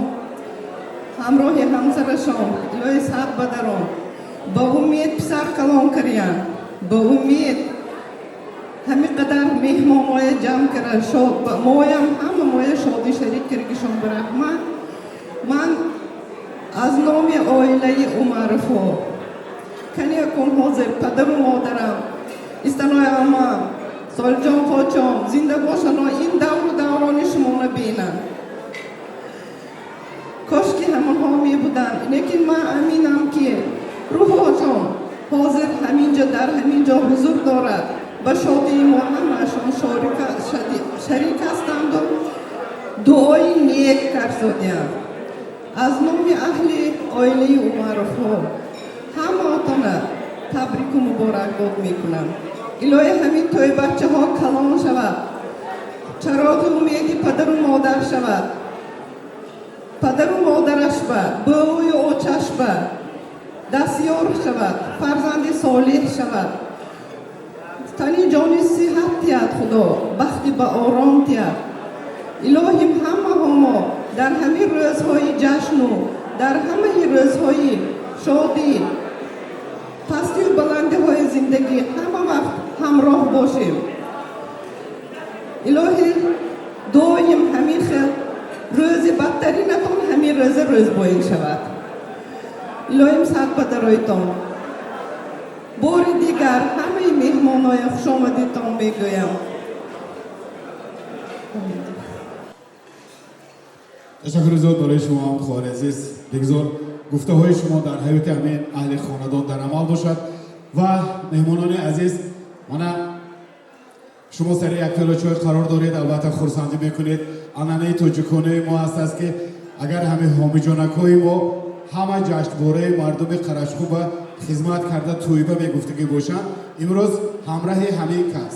ҳамроҳи ҳамсарашон, илоҳи саҳат бадарон, ба умед писар калон кардиянд, ба умед ҳамин қадар меҳмонҳоя ҷамъ карда, моям ҳама моя шодӣ шарик кардагишон, ба раҳмат. Ман аз номи оилаи Умаровҳо, каниякун ҳозир падару модарам, истанои амам, Солиҷон почом зинда бошано, ин давру даврони шуморо бинанд. Кошки ҳамонҳо мебуданд, лекин ман аминам, ки рӯҳошон ҳозир ҳамин ҷо, дар ҳамин ҷо ҳузур дорад, ба шодии мо ҳамаашон шарик ҳастанду дуои нек карзодиям. Аз номи аҳли оилаи Умаровҳо ҳамаотона табрику муборакбод мекунам. Илоҳи ҳамин тӯйбачаҳо калон шавад, чароғи умеди падару модар шавад, падару модараш ба бӯю очаш ба дастёр шавад, фарзанди солеҳ шавад, тани ҷони сиҳат диҳад худо, бахти ба ором диҳад. Илоҳим ҳамаҳо мо дар ҳамин рӯзҳои ҷашну дар ҳамаи рӯзҳои шодӣ, пастию баландиҳои зиндагӣ ҳама вақт ҳамроҳ бошем. Илоҳи доим ҳамин хел рӯзи бадтаринатон ҳамин рӯза рӯзбоин шавад. Илоҳим сад падароитон. Бори дигар ҳамаи меҳмонҳоя хушомадитон мегӯям. Ташаккури зиёд барои шумо ҳам, хоҳари азиз. Бигзор гуфтаҳои шумо дар ҳаёти ҳамин аҳли хонадон дар амал бошад. Ва меҳмонони азиз, мана шумо сари як пиёла чой қарор доред, албатта хурсандӣ мекунед. Анъанаи тоҷиконаи мо ҳаст, ки агар ҳамин ҳомиҷонакҳои мо ҳама ҷашнвораи мардуми Қарашхуба хизмат карда тӯйба мегуфтагӣ бошанд, имрӯз ҳамраҳи ҳамин кас,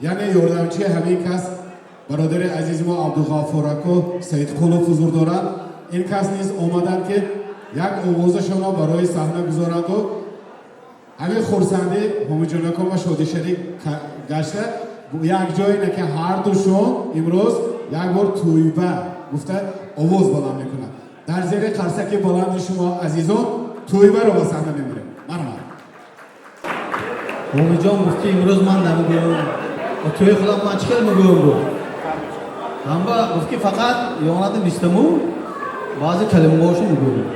яъне ёрдамчии ҳамин кас, бародари азизи мо Абдуғаффор ако Саидқулов ҳузур доранд. Ин кас низ омаданд, ки як овозашонро барои саҳна гузоранду ҳамин хурсандӣ ҳомиҷонакон ва шодишарик гашта як ҷое, не ки ҳардушон имрӯз як бор тӯйба гуфта овоз баланд мекунанд. Дар зери қарсаки баланди шумо, азизон, тӯйбаро ба саҳна мебарем. Марҳамат. Ҳомиҷон гуфт, ки имрӯз ман намегӯям, тӯи худам ман чӣ хел мегӯям, гуфт. Ҳамба гуфт, ки фақат ёнада мистаму баъзе калимаҳошо мегӯям.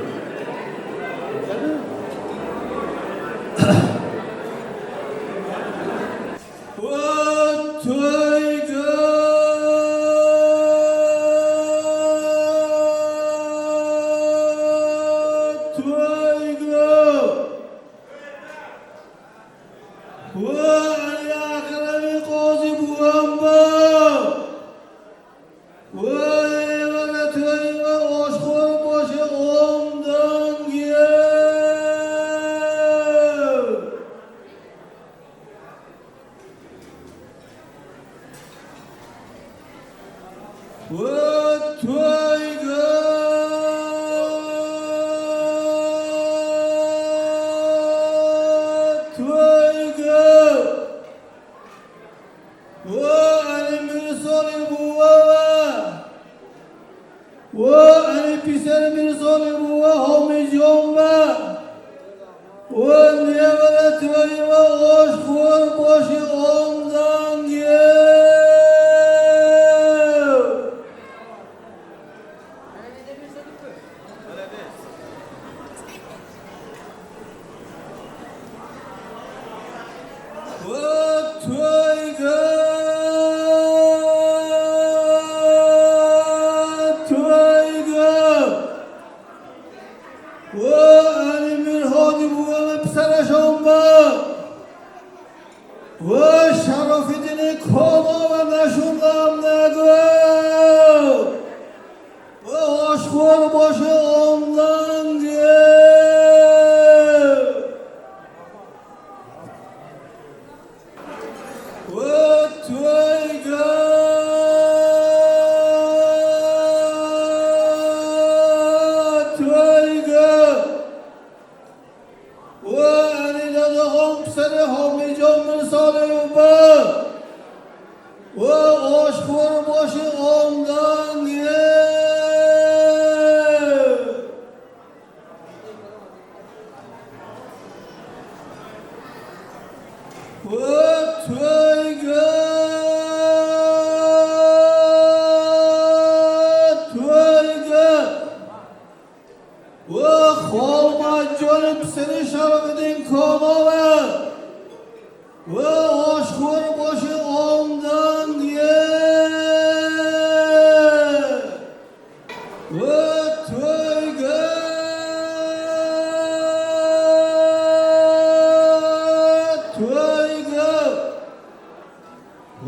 To'yga. Ва Шарофиддини Комова нашундам нагӯ. Ва ошхӯр боши омдан ге. Ва to'yga, to'yga. Ва ани дадахом писари Ҳомиҷон Мирсолиев. Ва ошхӯр боши омдан ге. Ва to'yga, to'yga. Ва Xolmatjon pisari Sharofiddin Komova. Ва ошхӯр боши омдан ге. Ва to'yga, to'yga.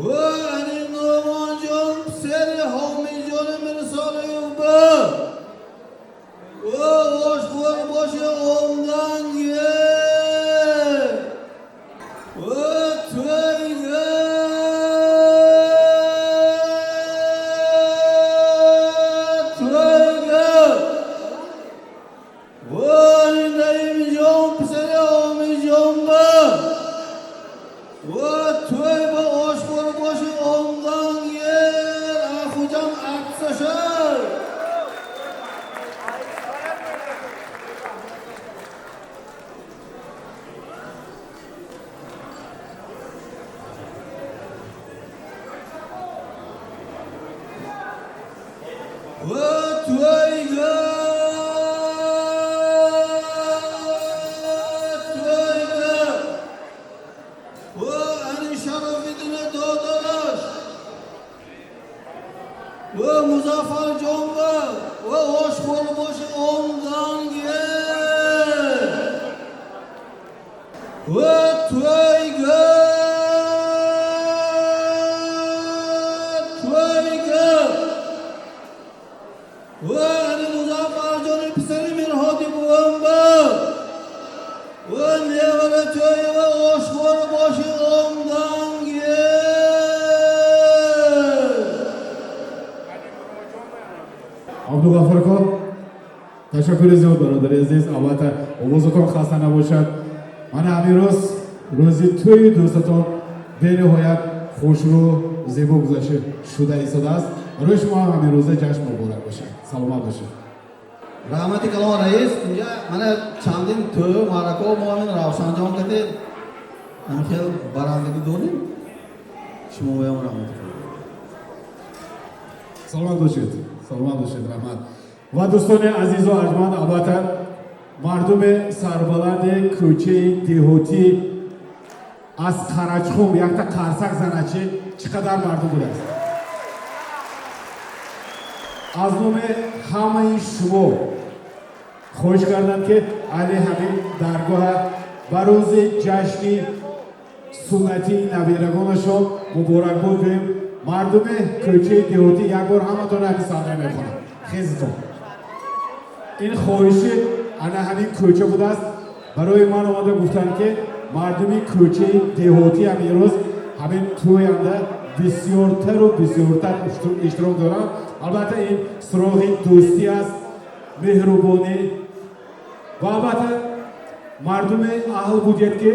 Ва ани Нумонҷон писари Ҳомиҷони Мирсолиев. Ва ошхӯр боши омдан ге. Ва to'yga, to'yga. Ва ани Наимҷон писари Ҳомиҷон. Ва to'y ба ошхӯр боши омдан ге. Ахуҷон aqsashar. Ва to'yga, to'yga. Ва ани Sharofiddini dodalash. Ва Muzaffarjon va oshxo'r boshi omdan ге. Va to'yga, to'yga. Va ани Muzaffarjoni pisari Mirhodi buvam va nevara to'yi va oshxo'r boshi omdan ге. Абдуғаффор aka, ташаккури зиёд, бародари азиз. Албатта, овозатон хаста набошад. Мана ҳамин рӯз, рӯзи тӯи дӯстатон бениҳоят хушрӯ, зебо гузашта шуда истодааст. Барои шумо ҳам ҳамин рӯза ҷашн муборак бошад, саломат бошед. Раҳмати калон, раис. Инҷа мана чандин тӯю маъракаҳо мо ҳамин Равшанҷон каде ҳамин хел барандагӣ додем. Шумо воям раҳмати калон. Саломат бошед, саломат бошед, раҳмат. Ва дӯстони азизу арҷманд, албатта, мардуми сарбаланди кӯчаи деҳотӣ аз Қарачхум якта қарсак заначи, чӣ қадар мардум будааст. Аз номи ҳамаи шумо хоҳиш кардам, ки аҳли ҳамин даргоҳа ба рӯзи ҷашни суннатии набирагонашон муборакбод гӯем. Мардуми кӯчаи деҳотӣ як бор ҳаматон ҳамин саҳна мехонанд. Хезитон. Ин хоҳиши ана ҳамин кӯча будааст. Барои ман омада гуфтанд, ки мардуми кӯчаи деҳотӣ ҳамин рӯз ҳамин тӯянда бисёртару бисёртар иштирок доранд. Албатта, ин суроғи дӯстӣ аст, меҳрубонӣ. Ва албатта, мардуми аҳл будед, ки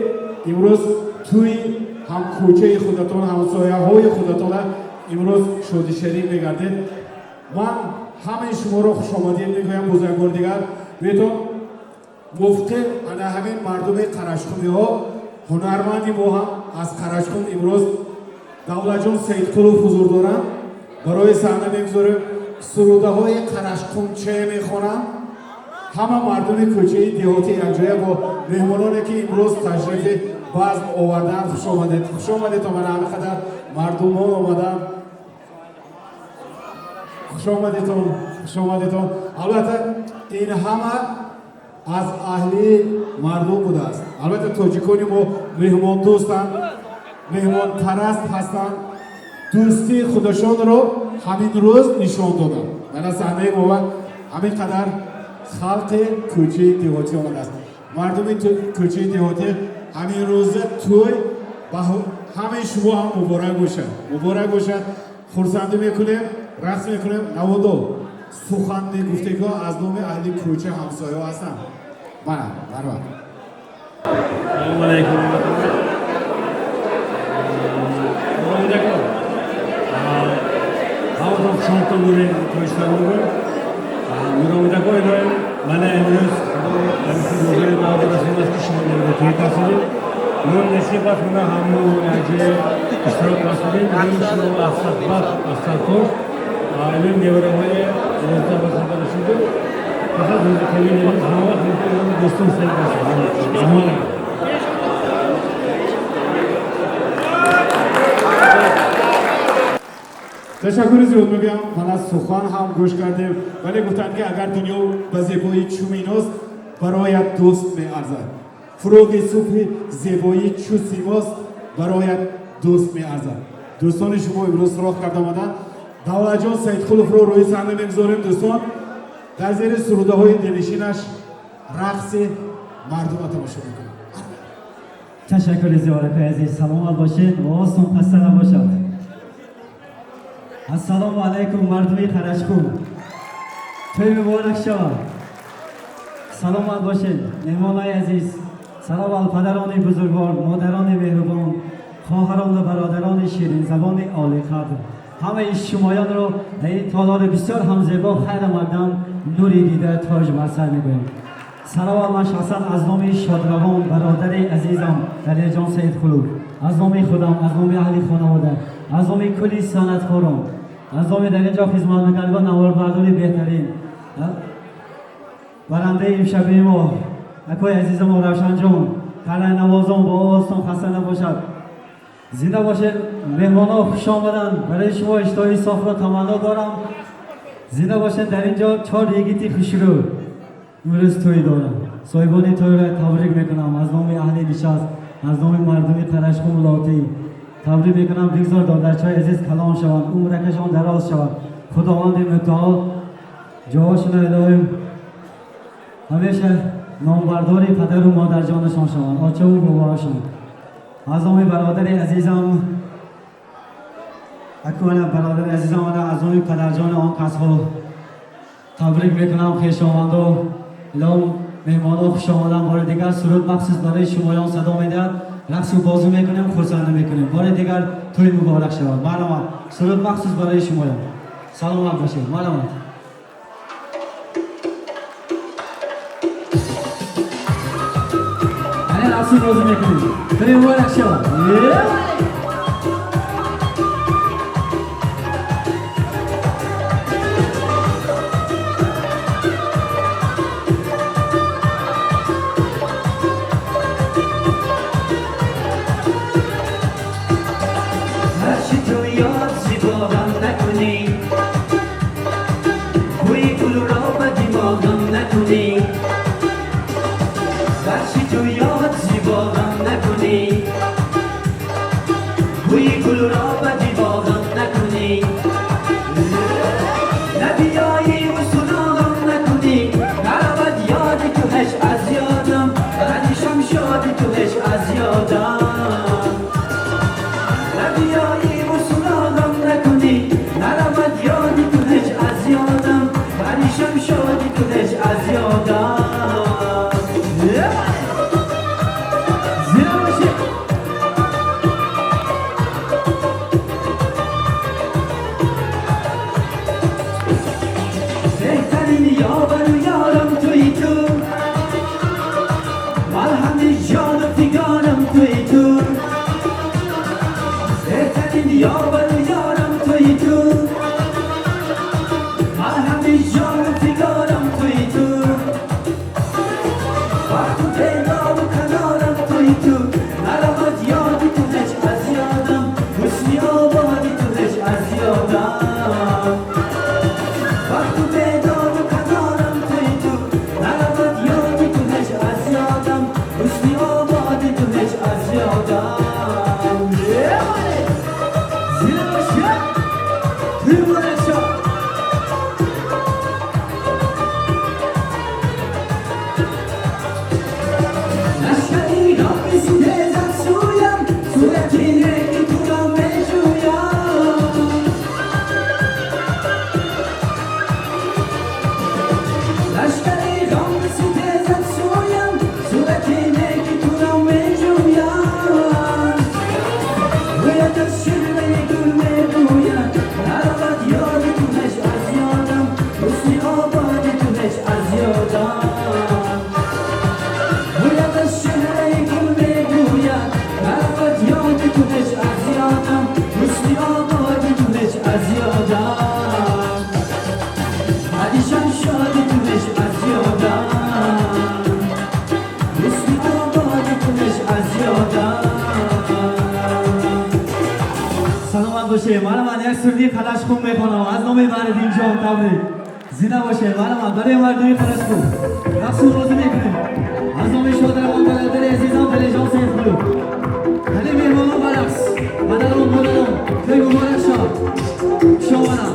имрӯз тӯи ҳамкӯчаи худатон, ҳамсояҳои худатона имрӯз шодишарик мегардед. Ман ҳамаи шуморо хушомадид мегӯям боз як бор дигар. Бетон мувофиқи ана ҳамин мардуми қарашхумиҳо, ҳунарманди мо ҳам аз Қарашхум имрӯз Давлатҷон Саидқулов ҳузур доранд. Барои саҳна мегузорем, сурудаҳои қарашқумче мехонанд. Ҳама мардуми кӯчаи деҳотӣ якҷоя бо меҳмононе, ки имрӯз ташрифи базм овардаанд. Хуш омадед, хуш омадед. Омада ҳамин қадар мардумон омаданд. Хуш омадедон, хуш омадедон. Албатта, ин ҳама аз аҳли мардум будааст. Албатта, тоҷикони мо меҳмондӯстанд. Меҳмонпараст ҳастанд, дӯстии худашонро ҳамин рӯз нишон доданд. Дар саҳнаи мо ҳамин қадар халқи кӯчаи деҳотӣ омадааст. Мардуми кӯчаи деҳотӣ ҳамин рӯза тӯй ба ҳамаи шумо ҳам муборак бошад, муборак бошад. Хурсандӣ мекунем, рақс мекунем. Наводо сухан мегуфтегиҳо аз номи аҳли кӯча, ҳамсояҳо ҳастанд. Мана, марҳамат. Салому алайкум. Муромидакон, ҳаматон хушомадтон бурем, тоҷикистон бугун. Муромидако илоҳим, мана имрӯз Худо ҳамин рӯзои мо расондааст, ки шумо тӯй касидем. Мо насиб аст, мана ҳаму якҷоя иштирок расидем. Рӯи шумо афсатбахт, афсатош. Илм невараҳои розда ба хабар расиду. Фақат рӯзи тавил ҳама вақт дӯстон саид бошад. Салому алайкум. Ташаккури зиёд мегӯям. Мана сухан ҳам гӯш кардем, вале гуфтанд, ки агар дунё ба зебоӣ чу миност, бароят дӯст меарзад. Фурӯғи субҳи зебоӣ чу симост, бароят дӯст меарзад. Дӯстони шумо имрӯз суроғ карда омаданд. Давлатҷон Саидқуловро рӯи саҳна мегузорем. Дӯстон, дар зери сурудаҳои дилнишинаш рақси мардумро тамошо мекунем. Ташаккури зиёд, акои азиз, саломат бошед, овозтон хаста набошад. Ассалому алайкум, мардуми Қарашқум, тӯй муборак шавад, саломат бошед. Меҳмонои азиз, салом, падарони бузургвор, модарони меҳрубон, хоҳарон ва бародарони ширинзабони олиқадр, ҳамаи шумоёнро дар ин толори бисёр ҳам зебо хайр омадам, нури дида, тоҷ бар сар мегӯем. Салом, ман шахсан аз номи шодравон бародари азизам Далерҷон Саидқулов, аз номи худам, аз номи аҳли хонавода, аз номи кулли санъаткорон, аз номи дар инҷо хизматмекардагон, наворбардори беҳтарин, барандаи имшаби мо, акои азизамо Равшанҷон, карайнавозон, бо овозтон хаста набошад, зинда бошед. Меҳмонҳо хуш омаданд, барои шумо иштиҳои софро таманно дорам. Зинда бошед. Дар инҷо чор йигити хушрӯ имрӯз тӯй дорам. Соҳибони тӯйро табрик мекунам аз номи аҳли нишаст, аз номи мардуми Қарашқум Лотӣ табрик мекунам. Бигзор додарчаҳои азиз калон шаванд, умракашон дароз шавад, Худованди мутаол ҷоҳошонро илоҳим ҳамеша номбардори падару модарҷонашон шаванд, очаву бобоашон. Аз номи бародари азизам, акуана бародари азизам, ана аз номи падарҷони он касҳо табрик мекунам. Хешовандо, илоҳим, меҳмонҳо хуш омаданд. Бори дигар суруд махсус барои шумоён садо медиҳад, рақсу бозӣ мекунем, хурсандӣ мекунем. Бори дигар тӯй муборак шавад. Марҳамат, суруд махсус барои шумоён. Саломат бошед, марҳамат. Ана рақсу бозӣ мекунем, тӯй муборак шавад. هرچی تو یاد زیباغم نکنی، بوی گل را به دماغم نکنی. هرچی تو یاد زیباغم نکنی، بوی گل را به دماغم نکنی. نبیایی و سراغم نکنی، نرود یاد تو هش از یادم، ردیشم شاد تو هش از یادم. نبیایی و سراغم نکنی، نرود یاد تو هیچ از یادم، پریشم شادی تو هیچ از یادم. زیرا باشید. بهترین یاور و یارم توی تو، مرهم جان و فگارم توی تو. بهترین یاور و یارم توی تو، مرهم جان و فگارم توی تو. وقت و پیدا و کنارم توی تو، نرود یاد تو هیچ از یادم، حسنی آبادی تو هیچ از یادم. وقت و پیدا و کنارم توی تو، نرود یاد تو هیچ از یادم، حسنی آبادی تو هیچ از یادم. бошед. Мана ман як сурди Қалашхум мехонам аз номи Баҳриддинҷон табрик. Зинда бошед. Мана ман барои мардуми Қалашхум рақсу бозӣ мекунем. Аз номи шодравон бародари азизам Далежон Сейфқулов. Ҳали меҳмонон ба рақс. Падарон, модарон, тӯй муборак шавад. Хуш омадам.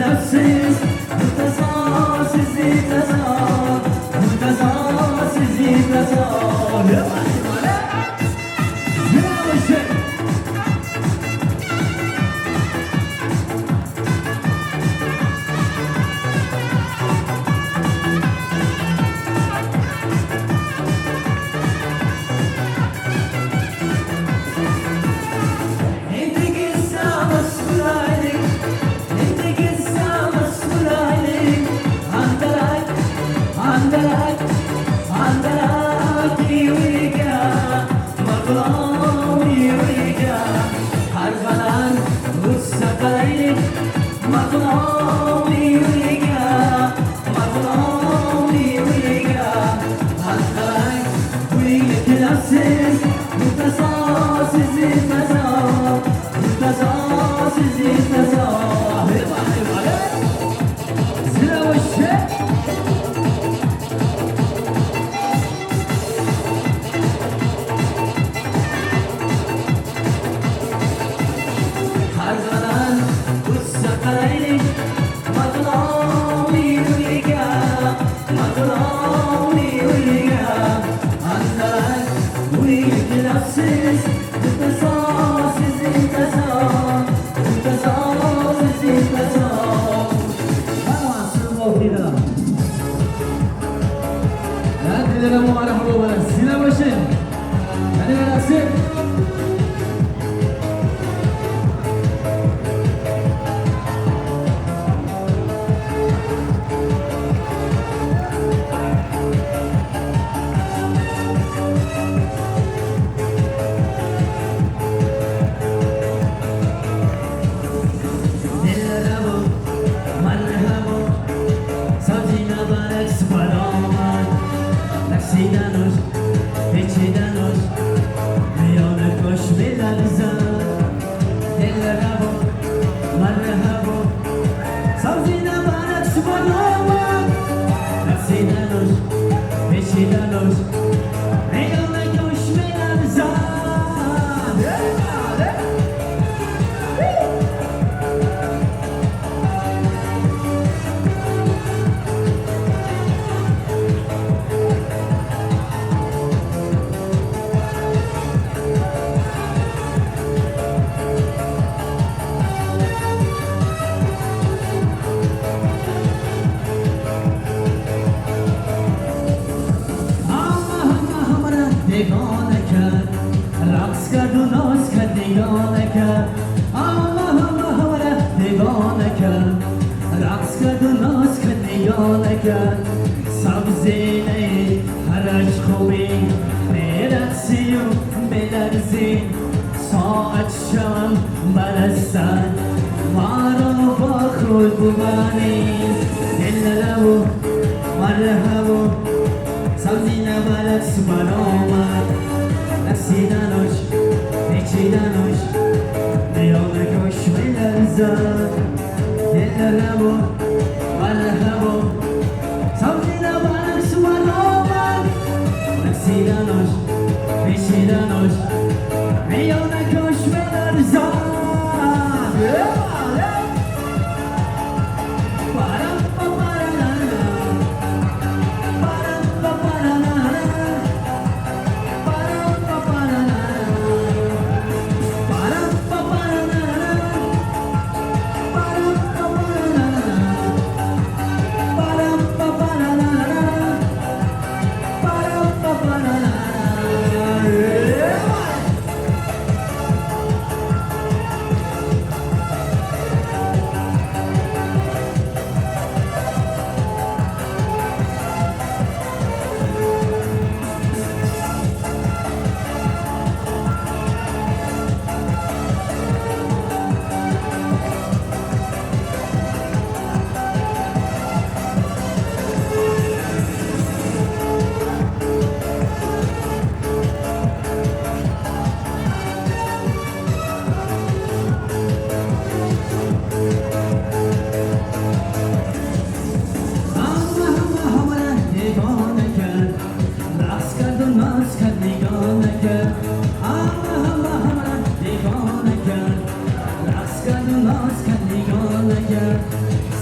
Nafsiz Murtaza sizi taza Murtaza sizi taza.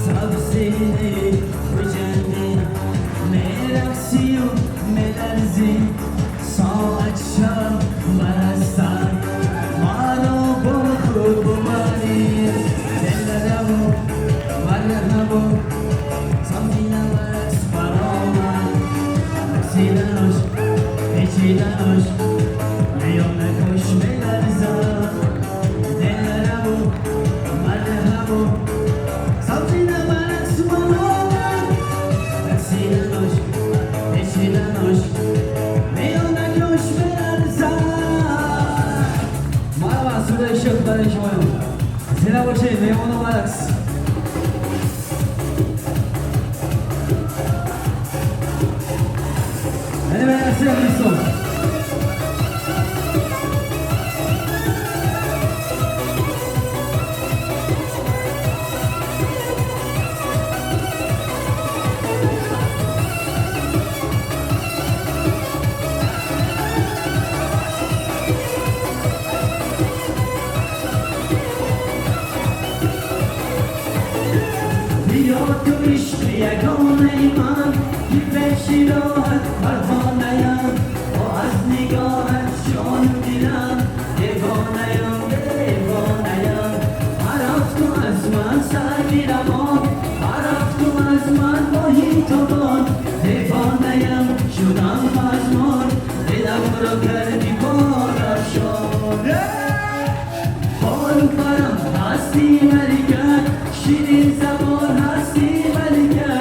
Сабзинаи Хуҷандӣ, мерақсию меларзӣ, соат шав барастан, маро бо худ бубарӣ. Дилраву марҳабо, сабзина барақс баромад, рақсиданаш, печиданаш, миёнакаш меларзад. Дилраву марҳабо, сабзина барақс баромад, рақсиданаш, печиданаш, миёнакаш меларзад. Марҳабо, сураи шуд барои шумо. Зинда бошед, меҳмоно, барақс. Яъне мерақсем, дӯстон. Биё ту ишқи ягонаи ман, ки пеши роҳат парвонаям, бо аз нигоҳат ҷону дилам девонаям, девонаям. Арафту аз ман сарви равон, арафту аз ман моҳи тобон, девонаям, шудам пажмон, дилам ро кардӣ порафшон. Болу парам ҳасти малика, ширин забон ҳасти малика,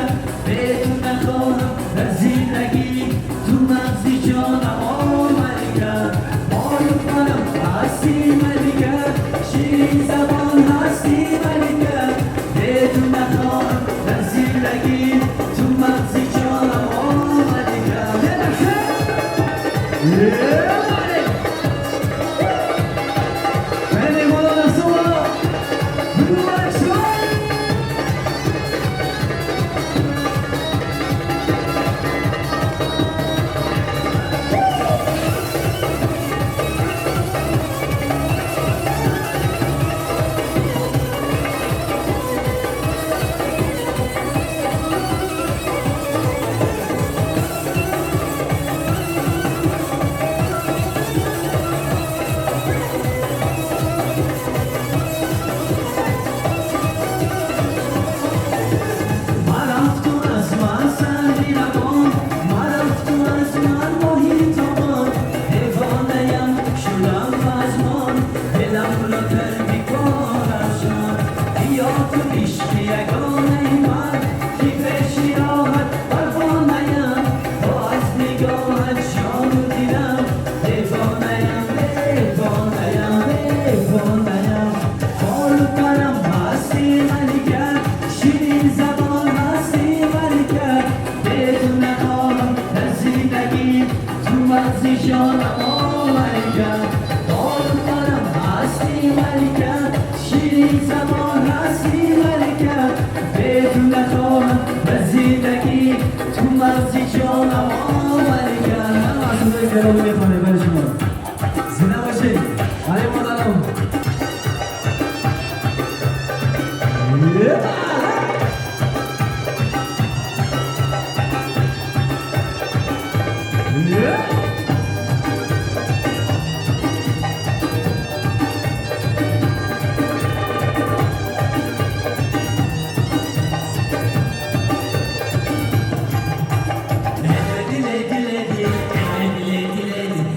бе ту нахоҳам дар зиндагӣ, ту мағзи ҷонам, о малика. Болу парам ҳасти малика, ширин забон ҳасти малика, бе ту нахоҳам дар зиндагӣ, ту мағзи ҷонам, о малика. Меҳмонон, дастон муборак шумо. Марафту аз ман сарви равон, марафту аз ман моҳи тобон, девонаям, шудам пажмон, дилам ро кардӣ порафшон. Биё ту ишқи ягонаи ман, ки пеши роҳат парвонаям, бо аз нигоҳат ҷону дилам девонаям, девонаям, девонаям. Болу парам ҳасти малика, ширин забон ҳасти малика, бе ту нахоҳам дар зиндагӣ, ту мағзи ҷонам, о малика. Болу парам ҳасти малика, ширин забон ҳасти малика, бе ту нахоҳам дар зиндагӣ, ту мағзи ҷонам, о малика. Сураи гиромӣ мехонем барои шумо. Зинда бошед, барои модарам. Lady, lady, lady, lady, lady, lady.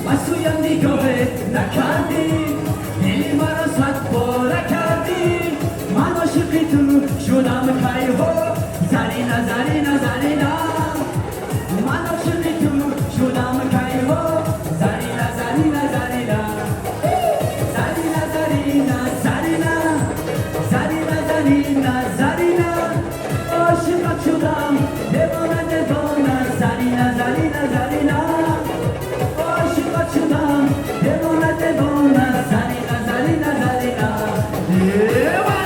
Ба сӯям нигоҳе накардӣ, дили маро сад пора кардӣ. Ман ошиқи ту шудам кайҳо, Зарина, Зарина, Зарина. Ман ошиқи ту шудам кайҳо, Зарина, Зарина, Зарина. Зарина, Зарина, Зарина, Зарина, Зарина, Зарина. Ошиқат шудам, девона, девона, Зарина, Зарина, Зарина. Ошиқат шудам, девона, девона, Зарина, Зарина, Зарина. Девона!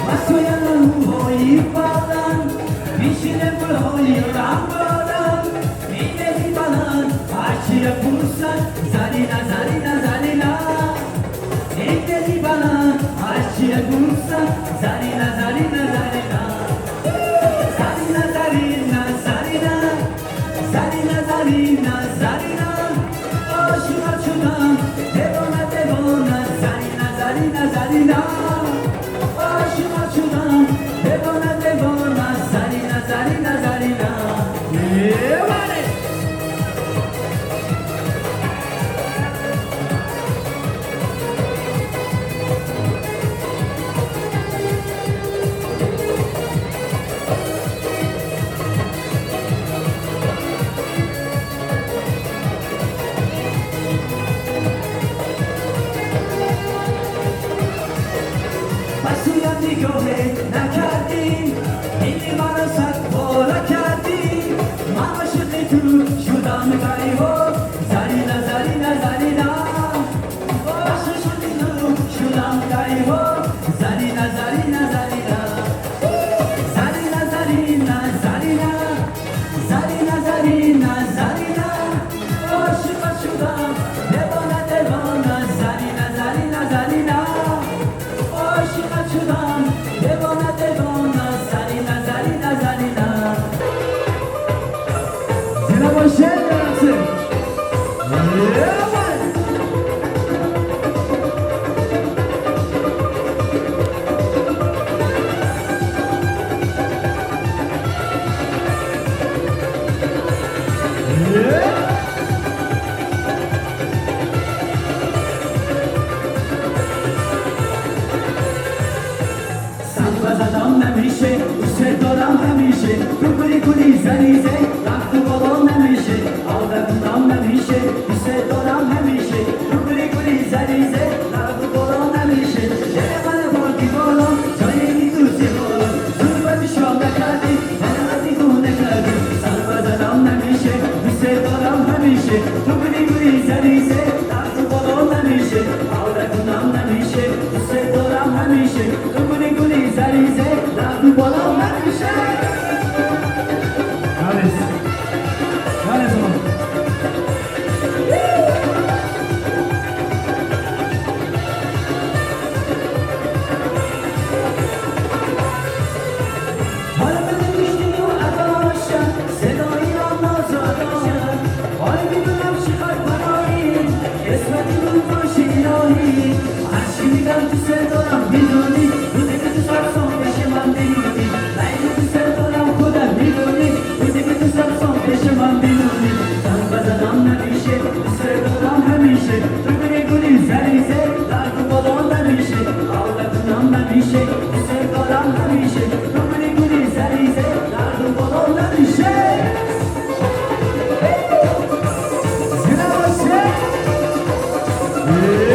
Ба сӯям рӯҳои баланд, мешинем гулҳои рангорам. Минези баланд, ҳарчия пурсад, Зарина, Зарина, Зарина. Минези баланд, ҳарчия пурсад, Зарина, Зарина, Зарина. Зарина, Зарина, Зарина, Зарина, Зарина, Зарина. Ошиқат шудам, девона, девона, Зарина, Зарина, Зарина. Ошиқат шудам, девона, девона, Зарина, Зарина, Зарина. Девона! Ба сӯям нигоҳе накардӣ, дили маро сад пора кардӣ. Ман ошиқи ту шудам кайҳо, Зарина, Зарина, Зарина. Ошиқи ту шудам кайҳо, Зарина, Зарина, Зарина. Зарина, Зарина, Зарина, Зарина, Зарина, Зарина. Ошиқат шудам, девона, девона, Зарина, Зарина, Зарина. Ошиқат шудам, девона, девона, Зарина, Зарина, Зарина. Зинда бошед, рақсем! Давай! Санг задам намише, دوست دارم ҳамише. Ту гули гули заризе, рафту боло намише. Одатунам намише, دوست дорам ҳамише. Ту гули гули заризе, рафту боло намише. Дили ман бурди боло, ҷои медӯзи боло. Зур ба душон накардӣ, маро дигона кардӣ. Санг задам намише, دوست дорам ҳамише. Ту гули гули заризе, рафту боло намише. Одатунам намише, دوست дорам ҳамише. Ту гули гули заризе, рафту боло намише. Алис. Алис. حالا بده میشنی و اداشم صدای نازاداشم. حالا میدونم چقدر برایی قسمتی بود باشه الهی. هرچی میگم تو سر دارم میدونی، روزی که تو سرسام بشه من میدونی. لیلی تو سر دارم خودم میدونی، روزی که تو سرسام بشه من میدونی. زنگ بزنم نمیشه، تو سر دارم همیشه. تو گلی گلی زریزه، درد بالا نمیشه. عادتونم نمیشه، تو سر دارم همیشه. تو گلی گلی زریزه، درد بالا نمیشه. Зинда бошед!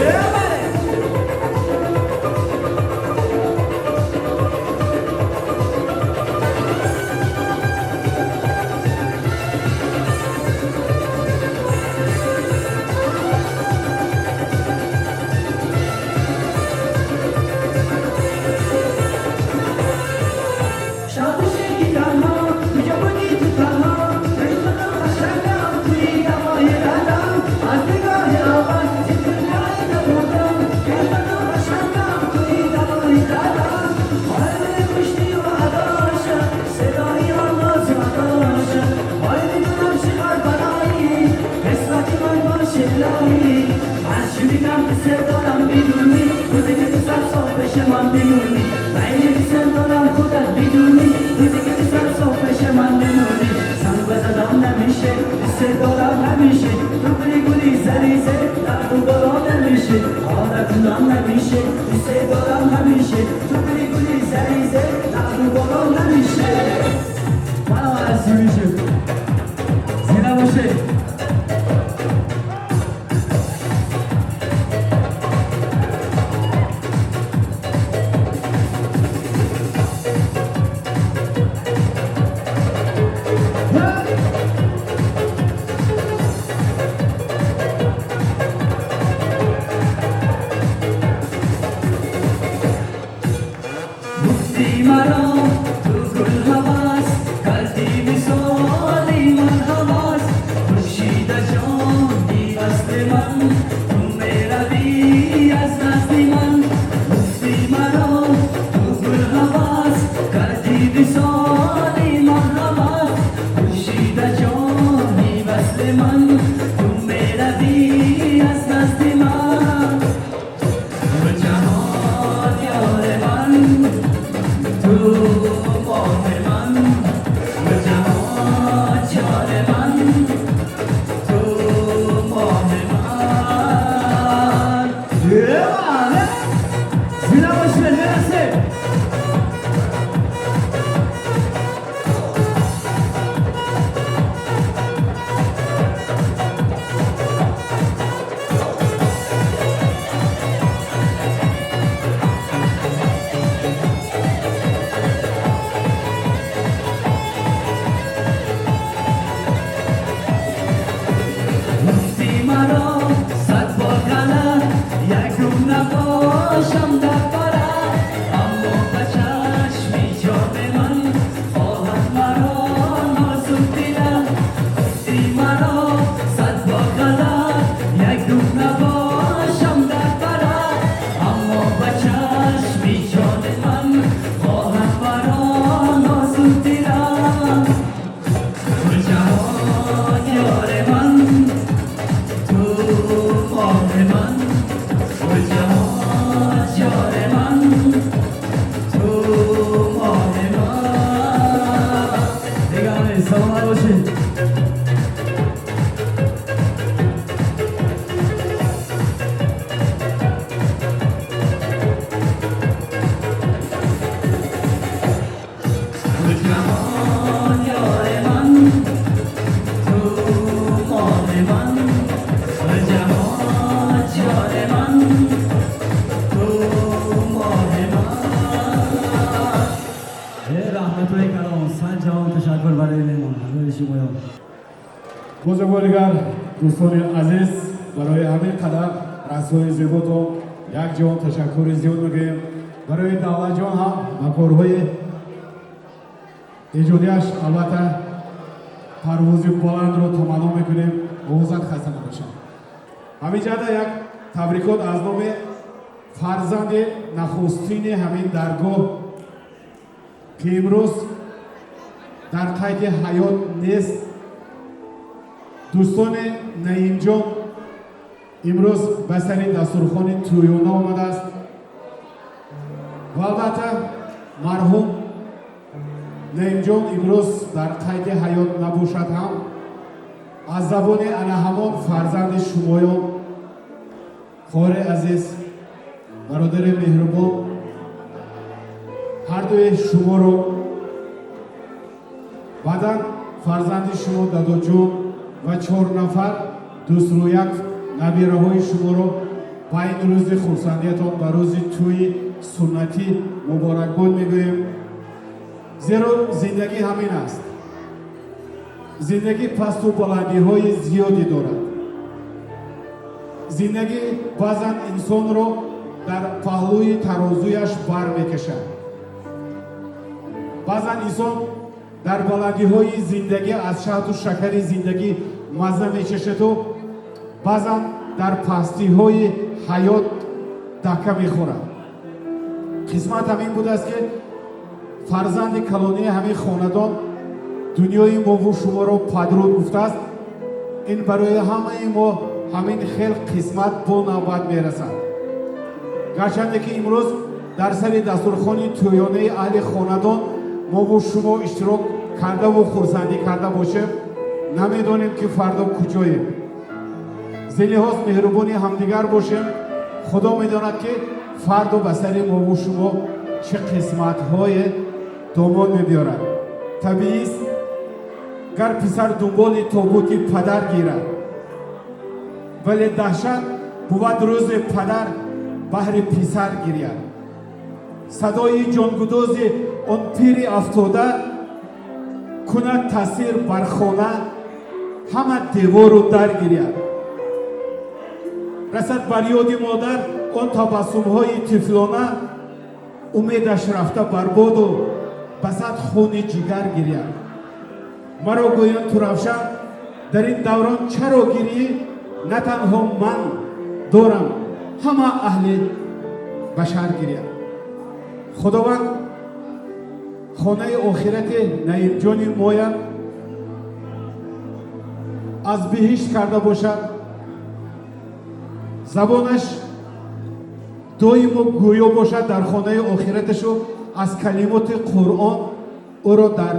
Давай! پیش من میمونی، خیلی دوست دارم خودت میدونی، تو دیگه سر صبح پیش من میمونی. سنگ بزدم نمیشه، دوست دارم همیشه، تو گلی گلی زریزه در رو بالا نمیشه، آرزونم نمیشه، دوست دارم همیشه، تو گلی گلی زریزه در رو بالا نمیشه. منم عرضی میشه زینه باشه. بزرگوارگر دوستان عزیز، برای همین قدر رسای زیباتون یک جان تشکر زیاد میگیم. برای دولت جان هم و کارهای ایجادیش البته پرواز بلند رو تمنا میکنیم. اوزاد خسته نباشید. همین جهت یک تبریکات از نام فرزند نخستین همین درگاه که امروز در قید حیات نیست، دوستان نعیم جان امروز به سر دستورخوان تویونا آمده است و البته مرحوم نعیم جان امروز در قید حیات نباشد هم از زبان انا همان فرزند شمایان، خواهر عزیز، برادر مهربان، هر دوی شما رو بعدا فرزند شما دادا جون و 4 نفر دوست رو یک نبیره های شما رو با این روز خرسندیتان به روز توی سنتی مبارکباد میگوییم. زیرا زندگی همین است. زندگی پست و بلندی های زیادی دارد. زندگی بعضا انسان رو در پهلوی ترازویش بر میکشد. بعضا انسان در بلندی های زندگی از شهد و شکر زندگی مزه میچشد و بعضا در پستی های حیات دکه میخورد. قسمت همین بوده است که فرزند کلانی همین خاندان دنیای ما و شما را پدرود گفته است. این برای همه ما همین خیل قسمت با نوبت میرسد. گرچنده که امروز Дар сари дастурхони тӯёнаи аҳли хонадон мову шумо иштирок кардаву хурсандӣ карда бошем, намедонем ки фардо куҷоем. Зелиҳоз меҳрубони ҳамдигар бошем. Худо медонад, ки фардо ба сари мову шумо чӣ қисматҳое домон мебиёрад. Табиист, гар писар дунболи тобути падар гирад, вале даҳшат бувад рӯзе падар баҳри писар гиряд. Садои ҷонгудози он пири афтода кунад таъсир бар хона, ҳама девору дар гиряд. Расад бар ёди модар он табассумҳои тифлона, умедаш рафта барбоду ба сад хуни ҷигар гиряд. Маро гӯянд: ту, Равшан, дар ин даврон чаро гирӣ? На танҳо ман дорам, ҳама аҳли башар гиряд. Худованд хонаи охирати Наимҷони моя аз биҳишт карда бошад, забонаш доимо гӯё бошад дар хонаи охираташу аз калимоти Қуръон ӯро дар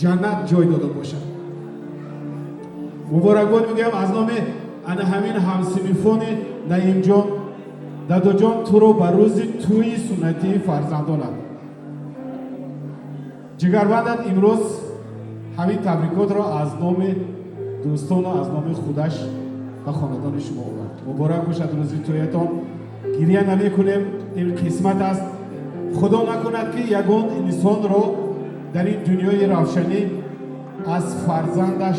ҷаннат ҷой дода бошад. Муборакбод мегӯям аз номи ана ҳамин ҳамсинфони Наимҷон. Дадоҷон, туро ба рӯзи тӯи суннатии фарзандонат, ҷигарбандат, имрӯз ҳамин табрикотро аз номи дӯстону аз номи худаш ба хонадони шумо овард. Муборак бошад рӯзи тӯятон. Гиря намекунем, ин қисмат аст. Худо накунад, ки ягон инсонро дар ин дунёи равшанӣ аз фарзандаш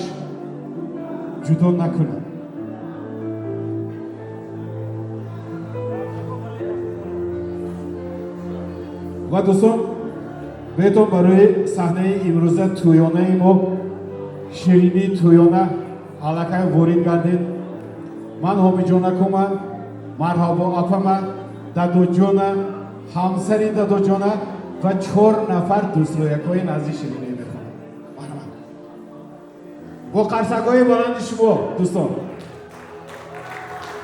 ҷудо накунад. Ва дӯстон, беҳтон барои саҳнаи имрӯза тӯёнаи мо ширинии тӯёна аллакай ворид гардид. Ман Ҳомиҷонакума, марҳабо апама, дадоҷона, ҳамсари дадоҷона ва чор нафар дӯстлоякҳои назди ширинӣ мехонам. Марҳамат, бо қарсакҳои баланди шумо, дӯстон.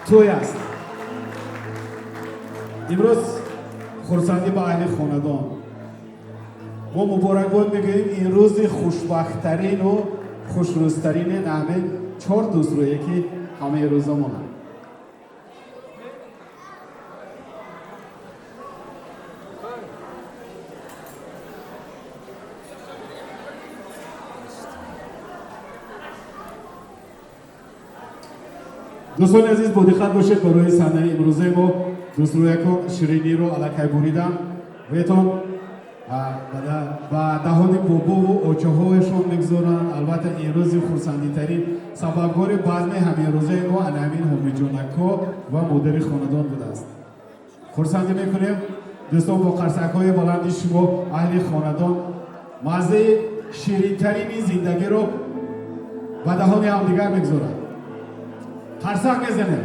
Тӯй аст имрӯз, хурсандӣ ба аҳли хонадон. Мо муборакбод мегӯем ин рӯзи хушбахттарину хушрӯзтарини наҳмин чор дӯстрӯе, ки ҳамаи рӯза монанд. Дӯстони азиз, бо диққат бошед. Барои саҳнаи имрӯзаи мо дӯстрӯякон шириниро аллакай буридам ветон ба даҳони бобову очаҳояшон мегузоранд. Албатта, ин рӯзи хурсандитарин, сабабгори базми ҳаминрӯзаи мо ана ҳамин ҳомиҷонако ва модари хонадон будааст. Хурсандӣ мекунем, дӯстон, бо қарсакҳои баланди шумо. Аҳли хонадон маззаи ширинтарини зиндагиро ба даҳони ҳамдигар мегузоранд. Қарсак мезанем.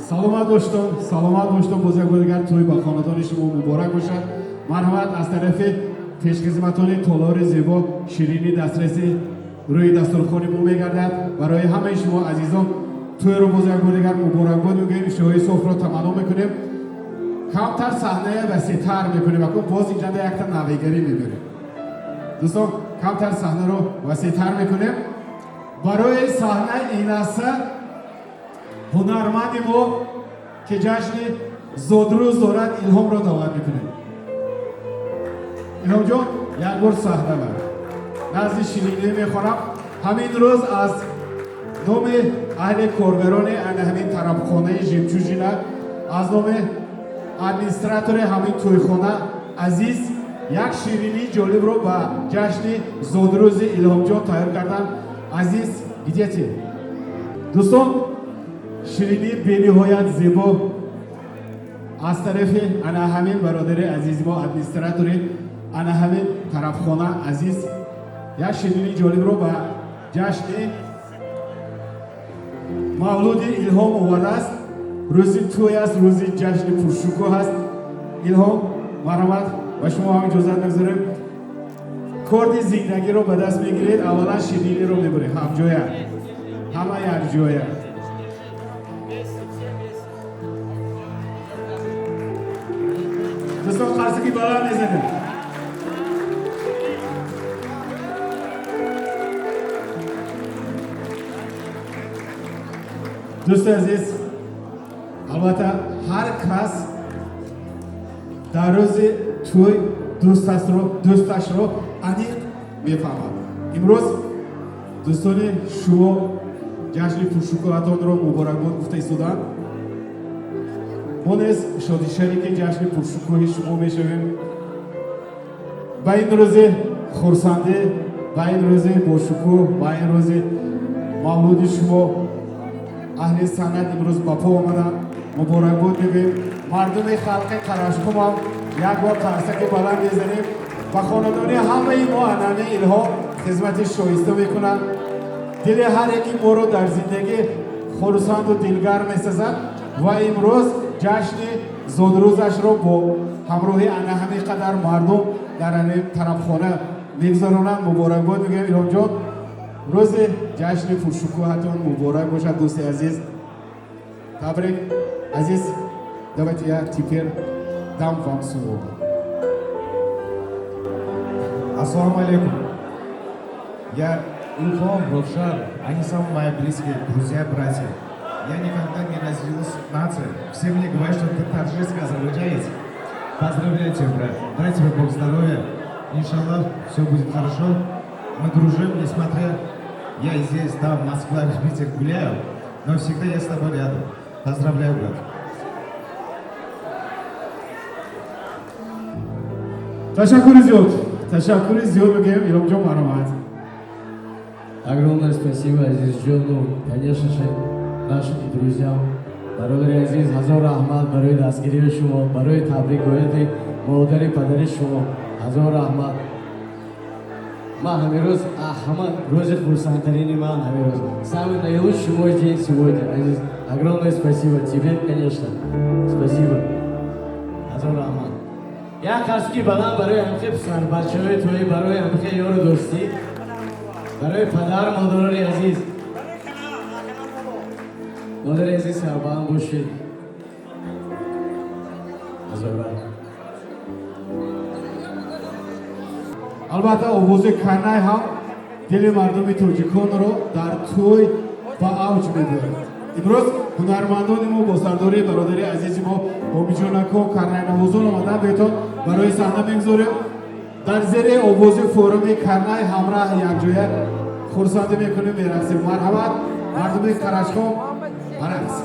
Саломат боштон, саломат боштон. Боз як бор дигар тӯй ба хонадони шумо муборак бошад. Марҳамат, аз тарафи пешхизматони толори зебо ширинӣ дастраси рӯи дастурхони мо мегардад барои ҳамаи шумо азизон. Тӯйро боз як бор дигар муборакбод мегӯем, иштиҳои софро таманно мекунем. Камтар саҳная васеътар мекунем, акун боз инҷанда якта навигарӣ мебарем. Дӯстон, камтар саҳнаро васеътар мекунем. Барои саҳна ин лаҳза ҳунарманди мо, ки ҷашни зодрӯз дорад, Илҳомро даъват мекунем. Илҳомҷон, як бор саҳна бар назди ширинӣ мехонам. Ҳамин рӯз аз номи аҳли коргарони ана ҳамин тарабхонаи «Жемчужина», аз номи администратори ҳамин тӯйхона Азиз як ширинии ҷолибро ба ҷашни зодрӯзи Илҳомҷон тайёр кардам. Азиз, где ты? Дӯстон, ширинии бениҳоят зебо аз тарафи ана ҳамин бародари азизи мо, администратори ана ҳамин тарабхона Азиз, як ширинии ҷолибро ба ҷашни мавлуди Илҳом овардааст. Рӯзи тӯй аст, рӯзи ҷашни пуршукӯҳ аст. Илҳом, марҳамат, ба шумо ҳам иҷозат мегузорем. Корди зиндагиро ба даст мегиред, аввалан шириниро мебуред. Ҳамҷоя, ҳама якҷоя. Дӯстон, қарсаки баланд мезанем. Дӯсти азиз, албатта, ҳар кас дар рӯзи тӯй дӯсташро аниқ мефаҳмад. Имрӯз дӯстони шумо ҷашни пуршукӯҳатонро муборакбод гуфта истоданд. Мо низ шодишарики ҷашни пуршукӯҳи шумо мешавем. Ба ин рӯзи хурсандӣ, ба ин рӯзи бошукӯҳ, ба ин рӯзи мавлуди шумо аҳли санъат имрӯз ба по омаданд. Муборакбод мегӯем. Мардуми халқи Қарашқумам як бор қарсаки баланд мезанем. Ба хонадони ҳамаи мо анъанаи Илҳом хизмати шоиста мекунанд. Дили ҳар яки моро дар зиндагӣ хурсанду дилгарм месазад ва имрӯз ҷашни зодрӯзашро бо ҳамроҳи ана ҳамин қадар мардум дар ани тарабхона мегузаронанд. Муборакбод мегӯем, Илҳомҷон. Рӯзи ҷашни пуршукӯҳатон муборак бошад, дӯсти азиз. Табрик, азиз. Давайте я теперь дам вам слово. Ассаламу алейкум. Я Илхом, Ровшан, они самые мои близкие друзья, братья. Я никогда не разделился нацией. Все мне говорят, что ты таджикский азербайджанец. Поздравляю тебя, брат. Дай тебе Бог здоровья. Иншаллах, все будет хорошо. Мы дружим, несмотря... Я здесь, там, Москва, Питер гуляю, но всегда я с тобой рядом. Поздравляю, брат. Ташаккури зиёд, ташаккури зиёд мегӯем. Илҳомҷон, марҳамат. Огромное спасибо Азизджону, конечно же, нашим друзьям. Бародари азиз, ҳазор раҳмат барои дастгирии шумо, барои табрикоти модари падари шумо. Ҳазор раҳмат. Ман ҳамин рӯз, ҳама рӯзи хурсандтарини ман ҳамин рӯз. Самый наилучший мой день сегодня, Азиз. Огромное спасибо тебе, конечно. Спасибо. Ҳазор раҳмат. Як қарсаки баланд барои ҳамхе писарбачаҳои тои, барои ҳамхе ёру дӯстӣ, барои падару модарони азиз. Модари азиз, сарбаланд бошед. Ҳазор раҳмат. Албатта, овози карнай ҳам дили мардуми тоҷиконро дар тӯй ба авҷ мебарад. Имрӯз ҳунармандони мо бо сардории бародари азизи мо Омиҷонако карнайнавозон омадан бетон барои саҳна мегузорем. Дар зери овози форуми карнай ҳамраҳ якҷоя хурсандӣ мекунем, мерақсем. Марҳамат, мардуми Қарашқум, барақс.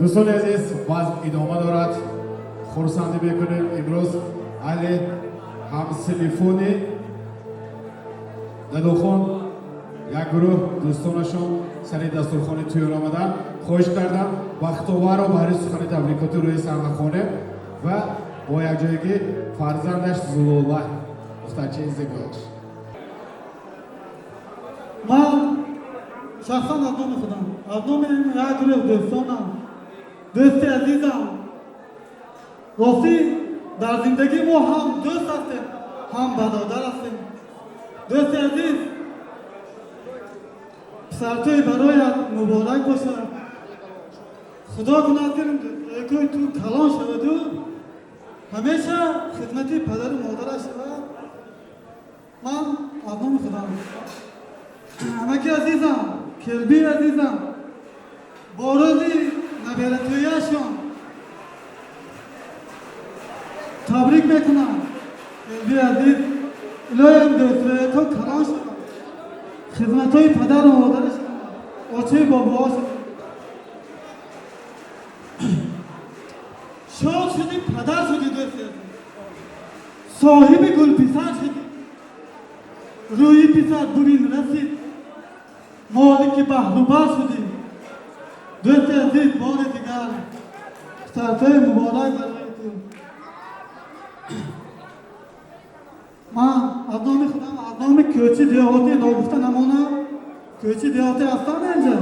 Дӯстони азиз, базм идома дорад. Хурсандӣ мекунем, имрӯз аҳли ҳамсинфони Дадохон, як гурӯҳ дӯстонашон сари дастурхони тӯён омаданд. Хоҳиш кардам, Бахтоварро баҳри сухани табрикотӣ рӯи саҳна хонем ва бо якҷоягӣ фарзандаш Зулола, духтарчаи зебояш. Ман шахсан аз номи худам, аз номи як гурӯҳ дӯстонам, дӯсти азизам, ростӣ, дар зиндагӣ мо ҳам дӯст ҳастем, ҳам бародар ҳастем. Дӯсти азиз, писартӯй бароят муборак бошад. Худо кунад, ки дӯстакои ту калон шаваду ҳамеша хидмати падару модараш шавад. Ман аз номи худам, амаки азизам, келби азизам, бо рӯзи набератӯяшон табрик мекунам. Келби азиз, илоҳиям дӯстрояко калон шавад, хизматҳои падару модараш шавад, очаи бобоҳо шавад. Шод шудӣ, падар шудӣ, дӯсти азиз, соҳиби гулписар шудӣ. Рӯи писар бубин расид, молики баҳрубар шудӣ. Дӯсти азиз, бори дигар писартои муборак барои ту. Ман аз номи худам, аз номи кӯчи деҳотӣ, ногуфта намонам, кӯчи деҳотӣ ҳастам инҷа,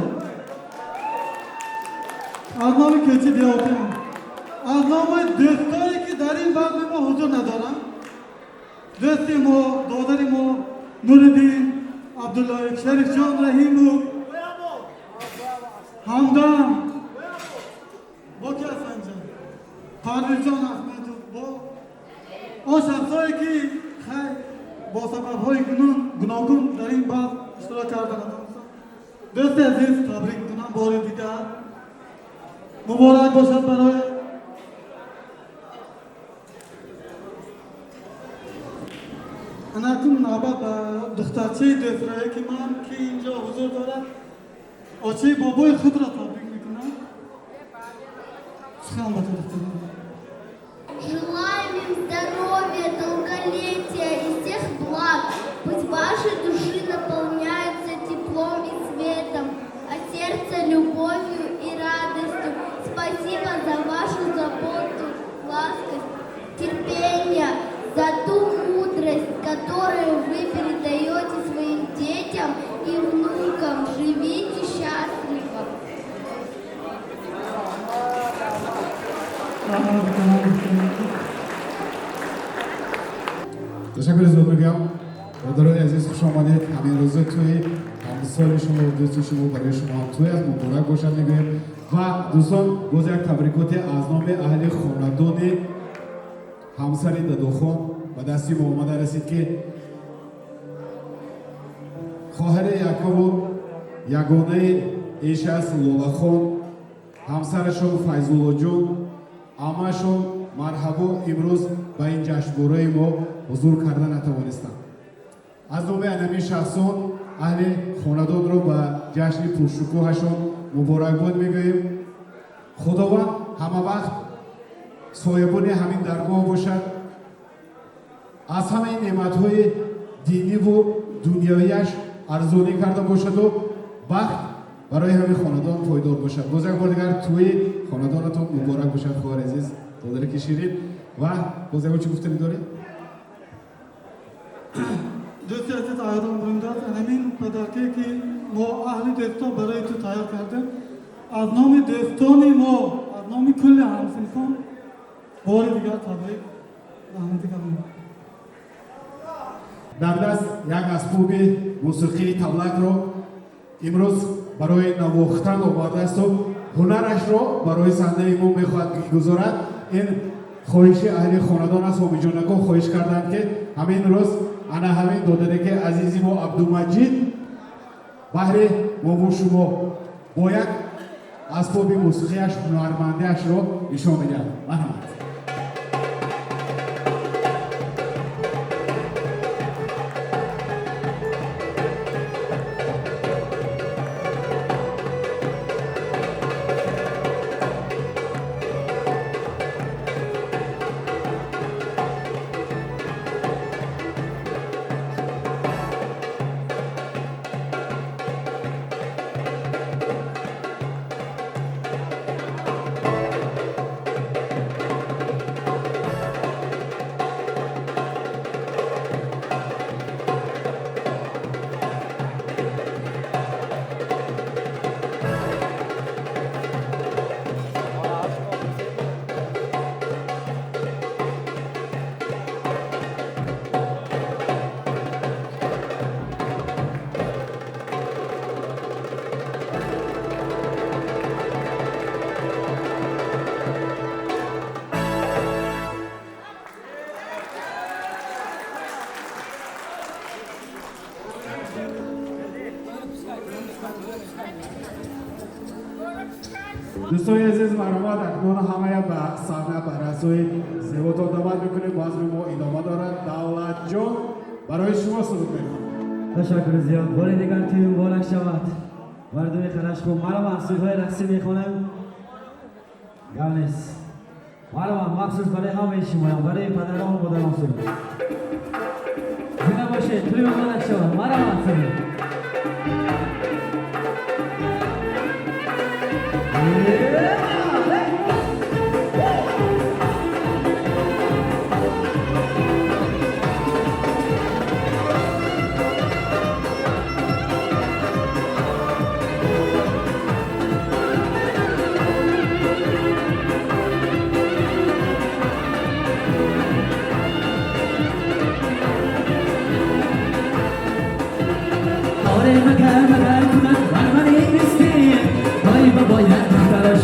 аз номи кӯчи деҳотӣ, аз номи дӯстое ки дар ин базми мо ҳузур надоранд, дӯсти мо, додари мо Нуриддин Абдуллоев, Шарифҷон Раҳимов, Ҳамдам, бо ки ҳаст инҷа, Парвизҷон Аҳмедов, бо он шахсое ки хайр бо сабабҳои гуногун дар ин базм иштирок карда натавонистанд. Дӯсти азиз, табрик мекунам бори дигар, муборак бошад барои. Анакун навбат ба духтарчаи дӯстрое ки ман, ки инҷо ҳузур дорад, очаи бобои худро табрик мекунам. Сухан ба ту, духтар. Желаем им здоровья, долголетия и всех благ. Пусть ваши души наполняются теплом и светом, а сердце любовью и радостью. Спасибо за вашу заботу, ласкость, терпение, за ту мудрость, которую вы передаете своим детям и внукам. Живите счастливо. Ташаккури зиёд мегӯям. Модарони азиз, хуш омадед. Ҳамин рӯза тӯи ҳамсоли шумо, дӯсти шумо, барои шумо ҳам тӯй аст, муборак бошад мегӯем. Ва дӯстон, боз як табрикоте аз номи аҳли хонадони ҳамсари Дадохон ба дасти мо омада расид, ки хоҳари якуму ягонаи иш аст, Лолахон, ҳамсарашон Файзуллоҷон, аммашон Марҳабо имрӯз ба ин ҷашнвораи мо ҳузур карда натавонистанд. Аз номи анамин шахсон аҳли хонадонро ба ҷашни пуршукӯҳашон муборакбод мегӯем. Худованд ҳама вақт соҳибони ҳамин даргоҳ бошад, аз ҳамаи неъматҳои диниву дунявияш арзонӣ карда бошаду бахт барои ҳамин хонадон пойдор бошад. Боз як бор дигар тӯи хонадонатон муборак бошад, хоҳари азиз, додари ки ширин. Ва боз ягон чӣ гуфтанӣ доред? Дӯсти азиз, айрон буриндааст. Ҳамин падарке ки мо аҳли дӯстон барои ту тайёр кардем, аз номи дӯстони мо, аз Номи кулли ҳамсинфон бори дигар табрик, раҳмати калон. Дар даст як асбоби мусиқии таблакро имрӯз барои навохтан овардаасту ҳунарашро барои саҳнаи мо мехоҳад гузорад. Ин хоҳиши аҳли хонадон аст. Ҳомиҷонако хоҳиш карданд, ки ҳамин рӯз ана ҳамин додараки азизи мо Абдумаҷид баҳри мову шумо бо як асбоби мусиқияш ҳунармандиашро нишон медиҳад. Марҳамат. Дӯстони азиз, марҳамат, акнун ҳамая ба саҳна ба расои зеботон даъват мекунем. Базми мо идома дорад. Давлатҷон барои шумо суруд мехонад. Ташаккур зиёд. Бори дигар тӯй муборак шавад, мардуми Харашхум. Марҳамат, сурудҳои рақсӣ мехонем, гап нест. Марҳамат, махсус барои ҳамаи шумоям, барои падарон, модарон суруд. Зинда бошед, тӯй муборак шавад. Марҳамат, суруд. مگر مگر کند بر من این مسکین. وای باید دخترش.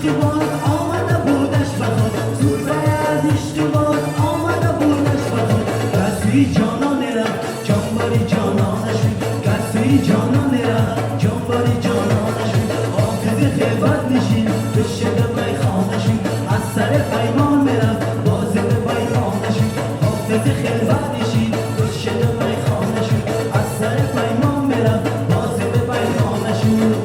ишқ омада будаш ба худ, зулфе аз ишқ омада будаш ба худ. Каси ҷонон рафт, ҷонбори ҷонона шуд, каси ҷонон рафт, ҷонбори ҷонона шуд. Ҳофизи хилват нишин, бишида майхона шуд, аз сари паймон мерафт, бози ба майхона шуд. Ҳофизи хилват нишин, бишида майхона шуд, аз сари паймон мерафт, бози ба майхона шуд.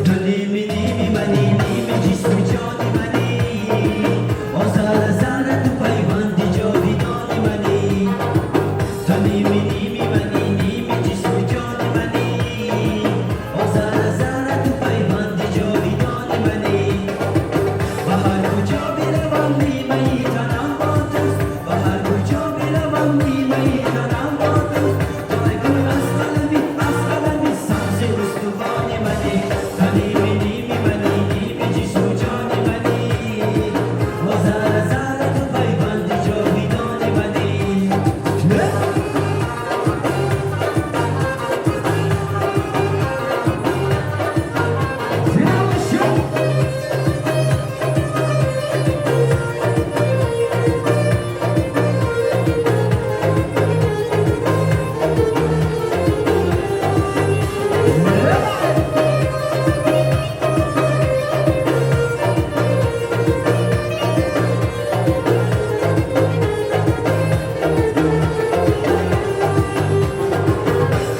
تو نیمی نیمی منی، نیمی جسم جانی منی، با ذره ذره تو پیوند جاویدانی منی. تو نیمی نیمی منی، نیمی جسم جانی منی، با ذره ذره تو پیوند جاویدانی منی. به هر کجا بروم نیمه تنم با توست، به هر کجا بروم نیمه تنم با توست. تو گل از قلمی، از قلمی سبز استوانی منی. تو نیمی نیمی منی، نیمی جسم جانی منی، با ذره ذره تو پیوند جاویدانی منی.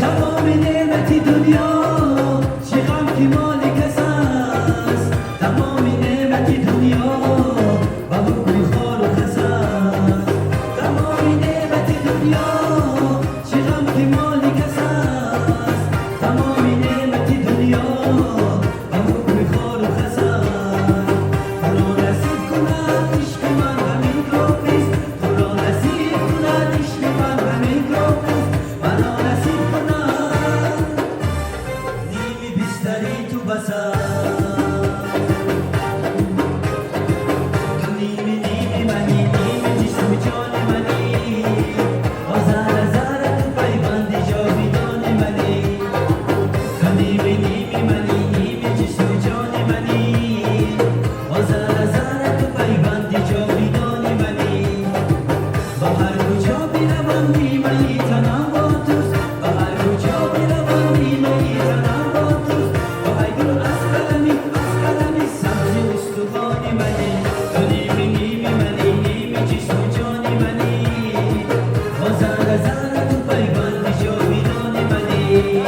تمام نعمت دنیا چه غم که مال کس است، تمام نعمت دنیا به حکم خار و خس است. تمام نعمت دنیا چه غم که مال کس است، تمام نعمت دنیا به حکم خار و خس است. تو را نصیب کند عشق من همین کافیست، تو را نصیب کند عشق من همین کافیست. مرا نصیب کند نیمی بستری تو بس است. تو نیمی نیمی منی، نیمی جسم جان منی، با ذره ذره تو پیوند جاویدان منی. تو نیمی نیمی منی، نیمی جسم جان منی، با ذره ذره تو پیوند جاویدان منی. به هر کجا بروم نیمه تنم با توست، به هر کجا بروم نیمه تنم با توست. تو ای گل از قلمی، از قلمی سبز استوانی منی. تو نیمی نیمی منی، نیمی جسم جان منی، با ذره ذره تو پیوند جاویدان منی.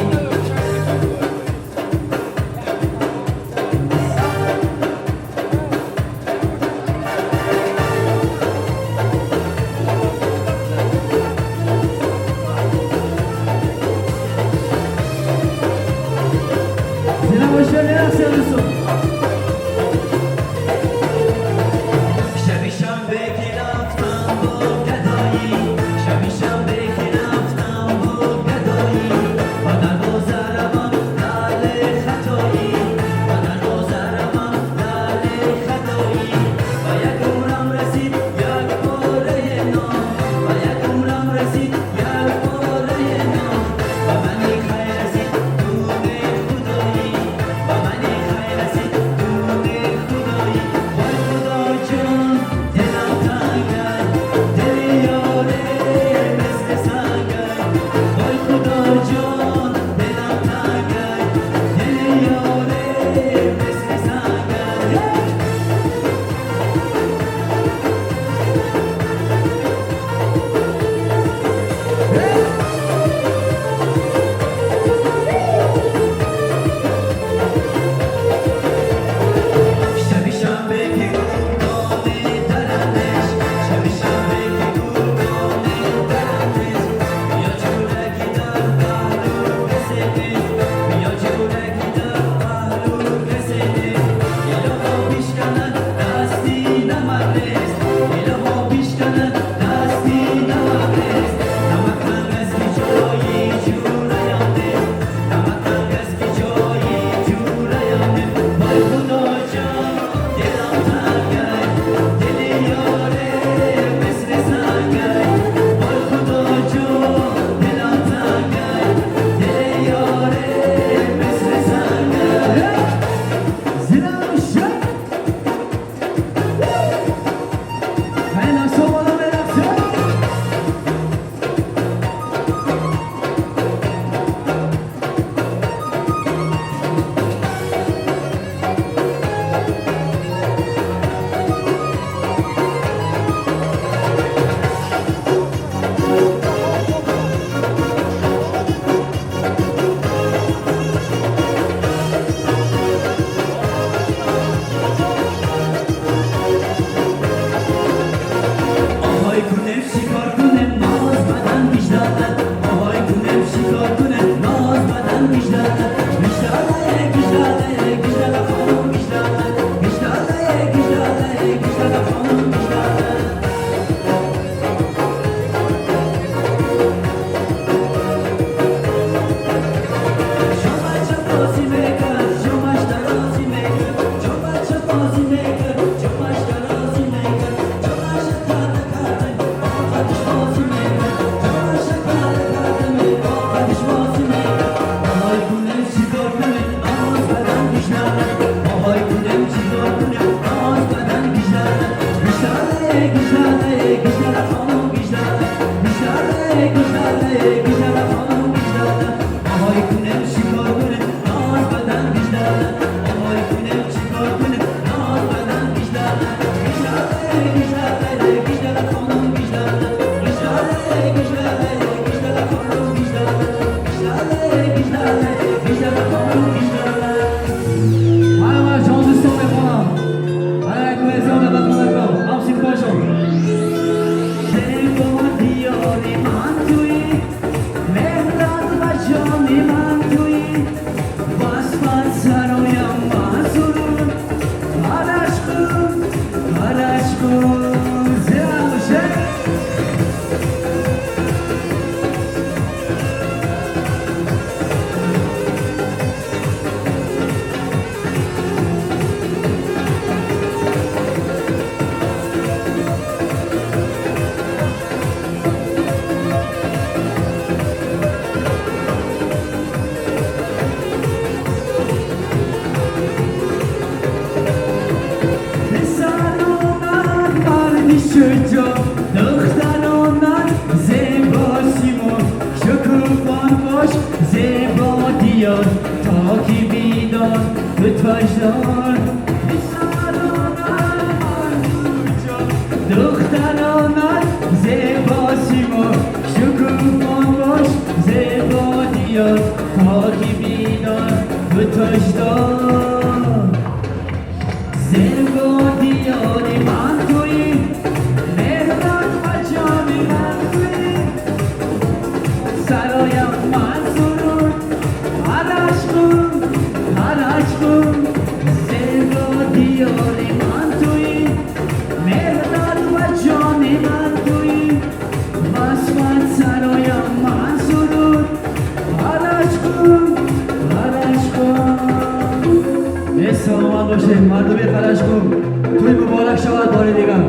تو تاجدار، پسرانت منظور جان، دخترانت زیبا سیما، شکوفان باش زیبا دیار، پاکی بیدار تو تاجدار. زیبا دیار من تویی، مهرت و جان من تویی، سرایم من سرود هرش کن هرش کن. زیبا دیار من تویی، مهرت و جان من تویی، وصفت سرایم من سرود هرش کن هرش کن. سلامت باشید مردم قلشکو، توی مبارک شود. بار دیگر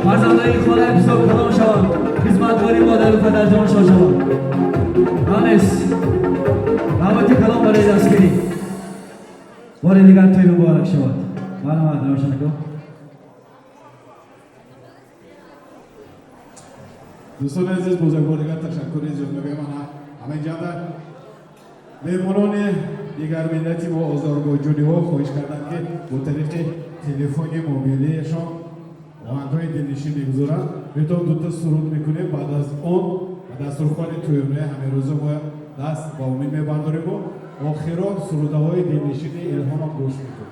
فرزندای خانه بسیار کلان شوند، خدمتکاری مادر و پدر جان شوند. انس رحمت کلام برای دستگیری. بار دیگر توی مبارک شود. مرحمت روشنکو. دوستان عزیز، боз як бор дигар ташаккури зиёд мегӯям. Ана ҳамин ҷанда меҳмонони дигар миллати мо озарбойҷониҳо хоҳиш карданд, ки бо тариқи телефони мобилиашон оҳангҳои дилнишин мегузоранд. Бетон дута суруд мекунем, баъд аз он ба дастурхони тӯёнаи ҳамерӯза мо даст ба умед мебардориму охирон сурудаҳои дилнишини Илҳомам гӯш мекунем.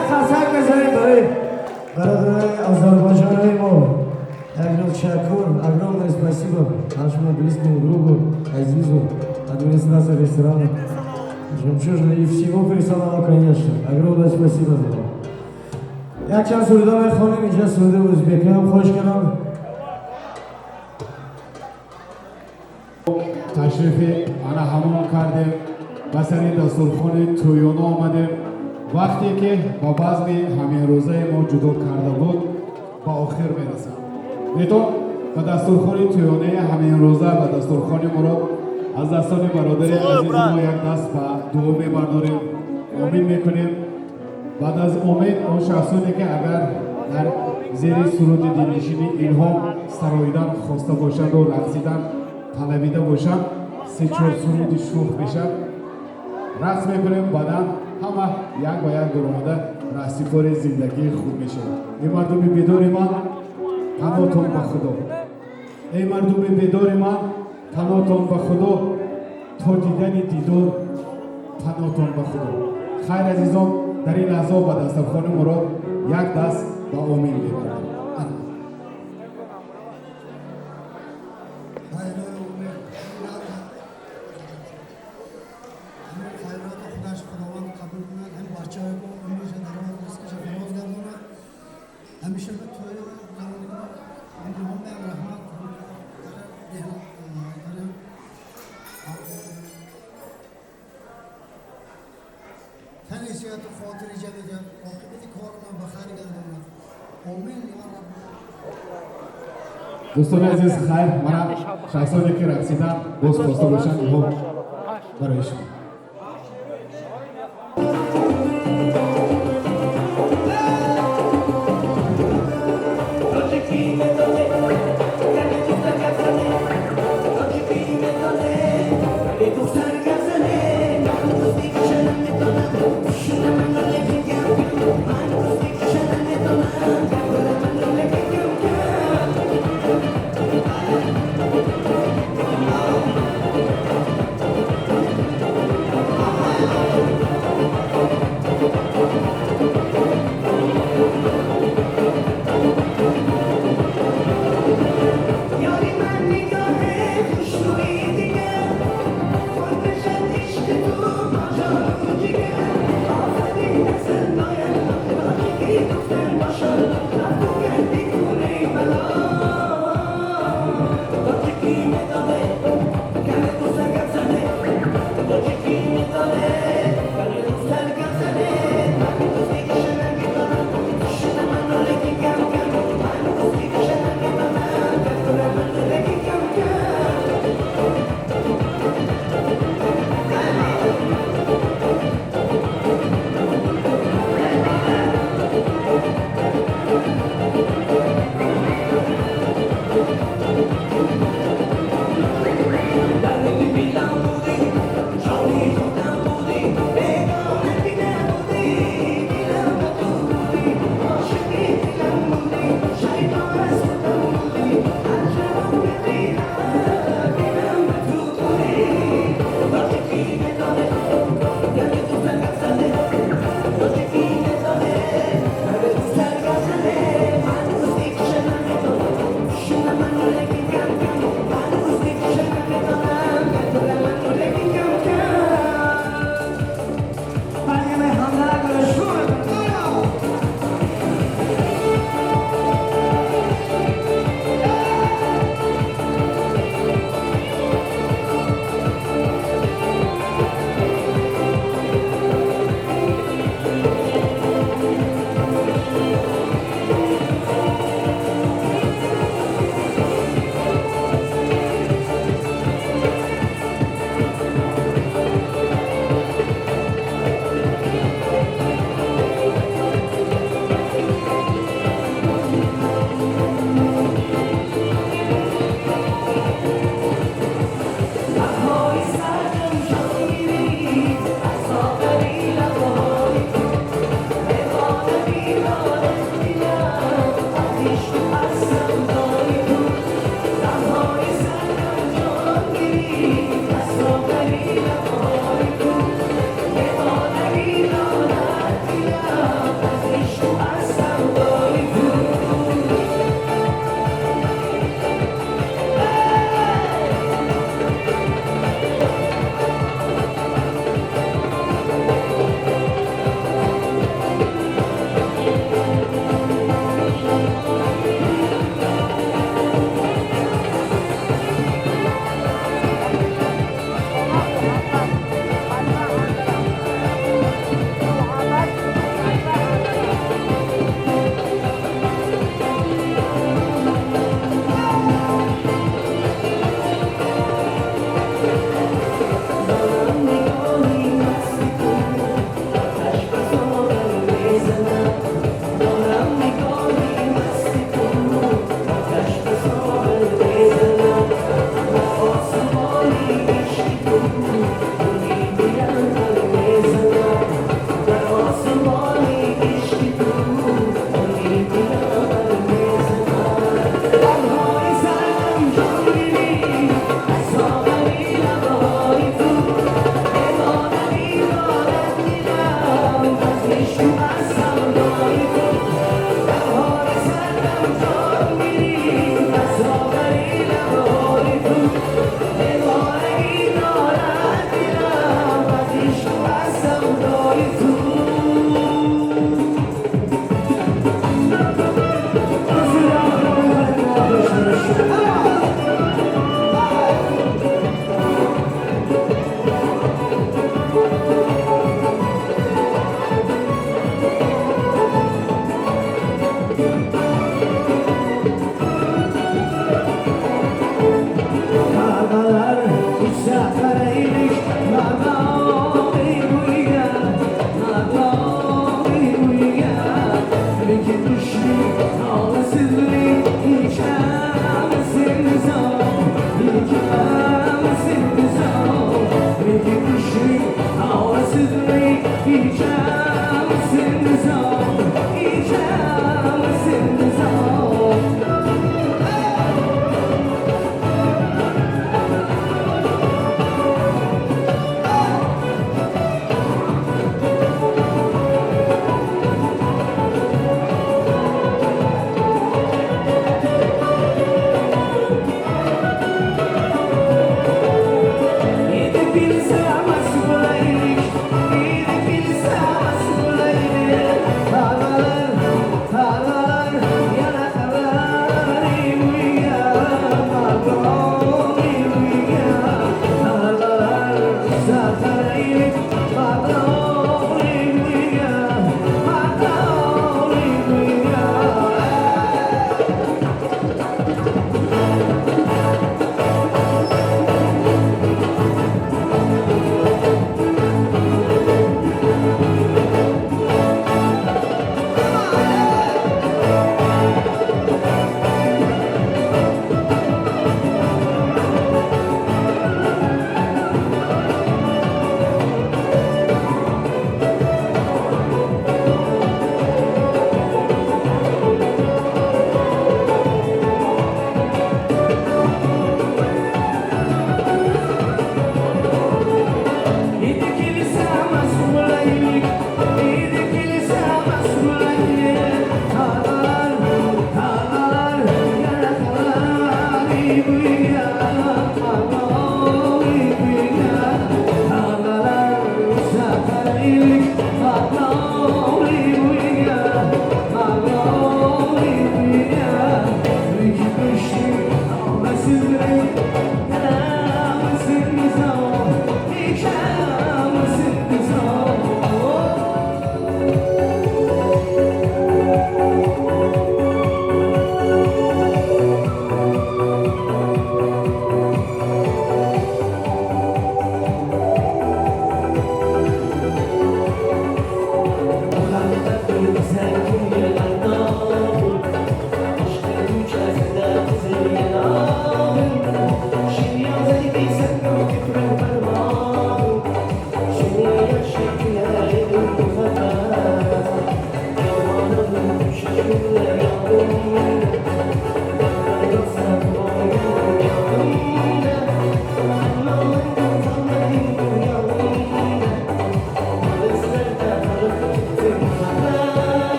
Як қарсак мезанем барои бародарони озарбойҷонои мо. Як ташаккур, огромное спасибо нашему близкому другу Азизу, администрации ресторана «Жемчужина» и всему персоналу, конечно. Огромное спасибо за это. Якчанд суруда мехонем, инҷа суруди ӯзбекӣ ҳам хоҳиш кардам. Ташрифи ана ҳамон кардем, ба сари дастурхони тӯёна омадем. Вақте ки ба базми ҳаминрӯзаи мо ҷудо карда буд, ба охир мерасад. Бетон ба дастурхони тӯёнаи ҳаминрӯза, ба дастурхони мурод, аз дастони бародари азизи мо як даст ба дуо мебардорем, омин мекунем. Баъд аз омин, он шахсоне ки агар дар зери суруди дилнишини Илҳом сароидан хоста бошанду рақсидан талабида бошанд, се-чор суруди шӯх мешавад, рақс мекунем. Баъдан ҳама як ба як дуромада раҳсипори зиндагии худ мешавад. Эй мардуми бедори ман, панотон ба Худо, эй мардуми бедори ман, панотон ба Худо, то дидани дидор панотон ба Худо. Хайр, азизон, дар ин лаҳза ба дастархони мурод як даст ба омин мебарем. Хайроти худаш Худованд қабул кунад, ҳам бачаҳои мо умрша дароз, ризқиша фароз гардонад. Ҳамеша ба тӯй гузаронад. Ҳам раҳмат. Тани сиҳату хотири ҷамъ диҳад, оқибати кори ба хайр гардонад. Омин ё Рабб. Дӯстони азиз, хайр, мана шахсоне ки рақсидан боз хоста бошанд, инҳо барои шумо.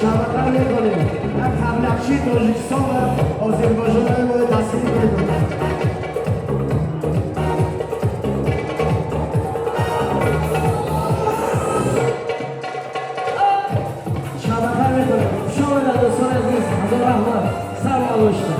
Шабака мекунем. Як таблиғчии Тоҷикистон ва Озарбойҷонро бояд дастгирӣ кунем. Шабака мекунем. Хуш омадед, дӯстони азиз. Ҳазор раҳмат. Саломат бошед.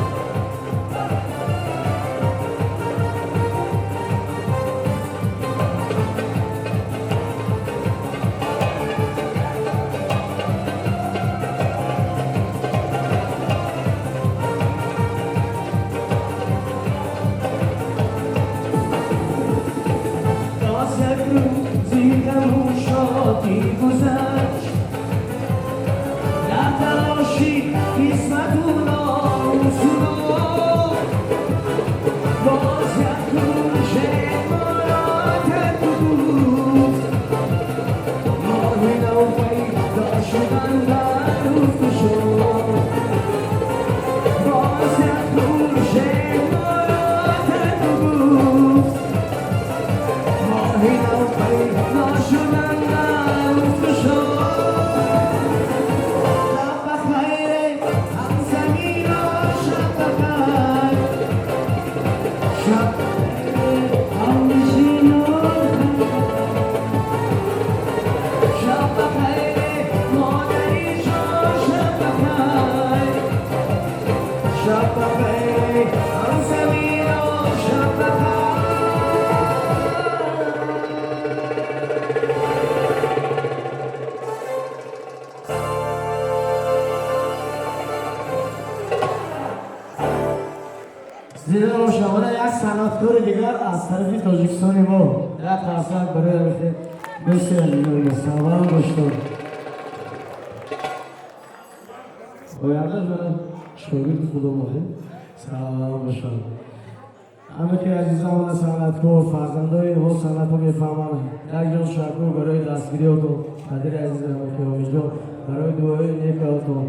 Санъаткори дигар аз тарафи Тоҷикистони мо як қарсак барои дӯсти азизони саломат бошед. Оянда мана шогирди худо моҳем, саломат бошад. Ҳамаки азизамона санъаткор, фарзандои инҳо санъатро мефаҳманд. Як ҷон шакур барои дастгириётон, падари азизам ки Омидҷон, барои дуои некаотон.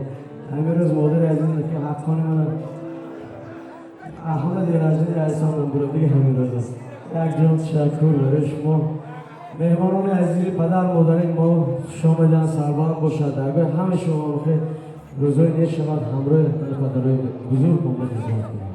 Ҳамин рӯз модари азизам ки ҳаққони мана Аҳмад Раҷаби Айсонам буро дига ҳамин рӯз аст. Як ҷон ташаккур барои шумо. Меҳмонони азизи падар модари мо хуш омаданд, сарбаланд бошад. Даргоҳи ҳамаи шумо бихайр, рӯзҳои нек шавад, ҳамроҳи падарои бузург мо хизмат кунем.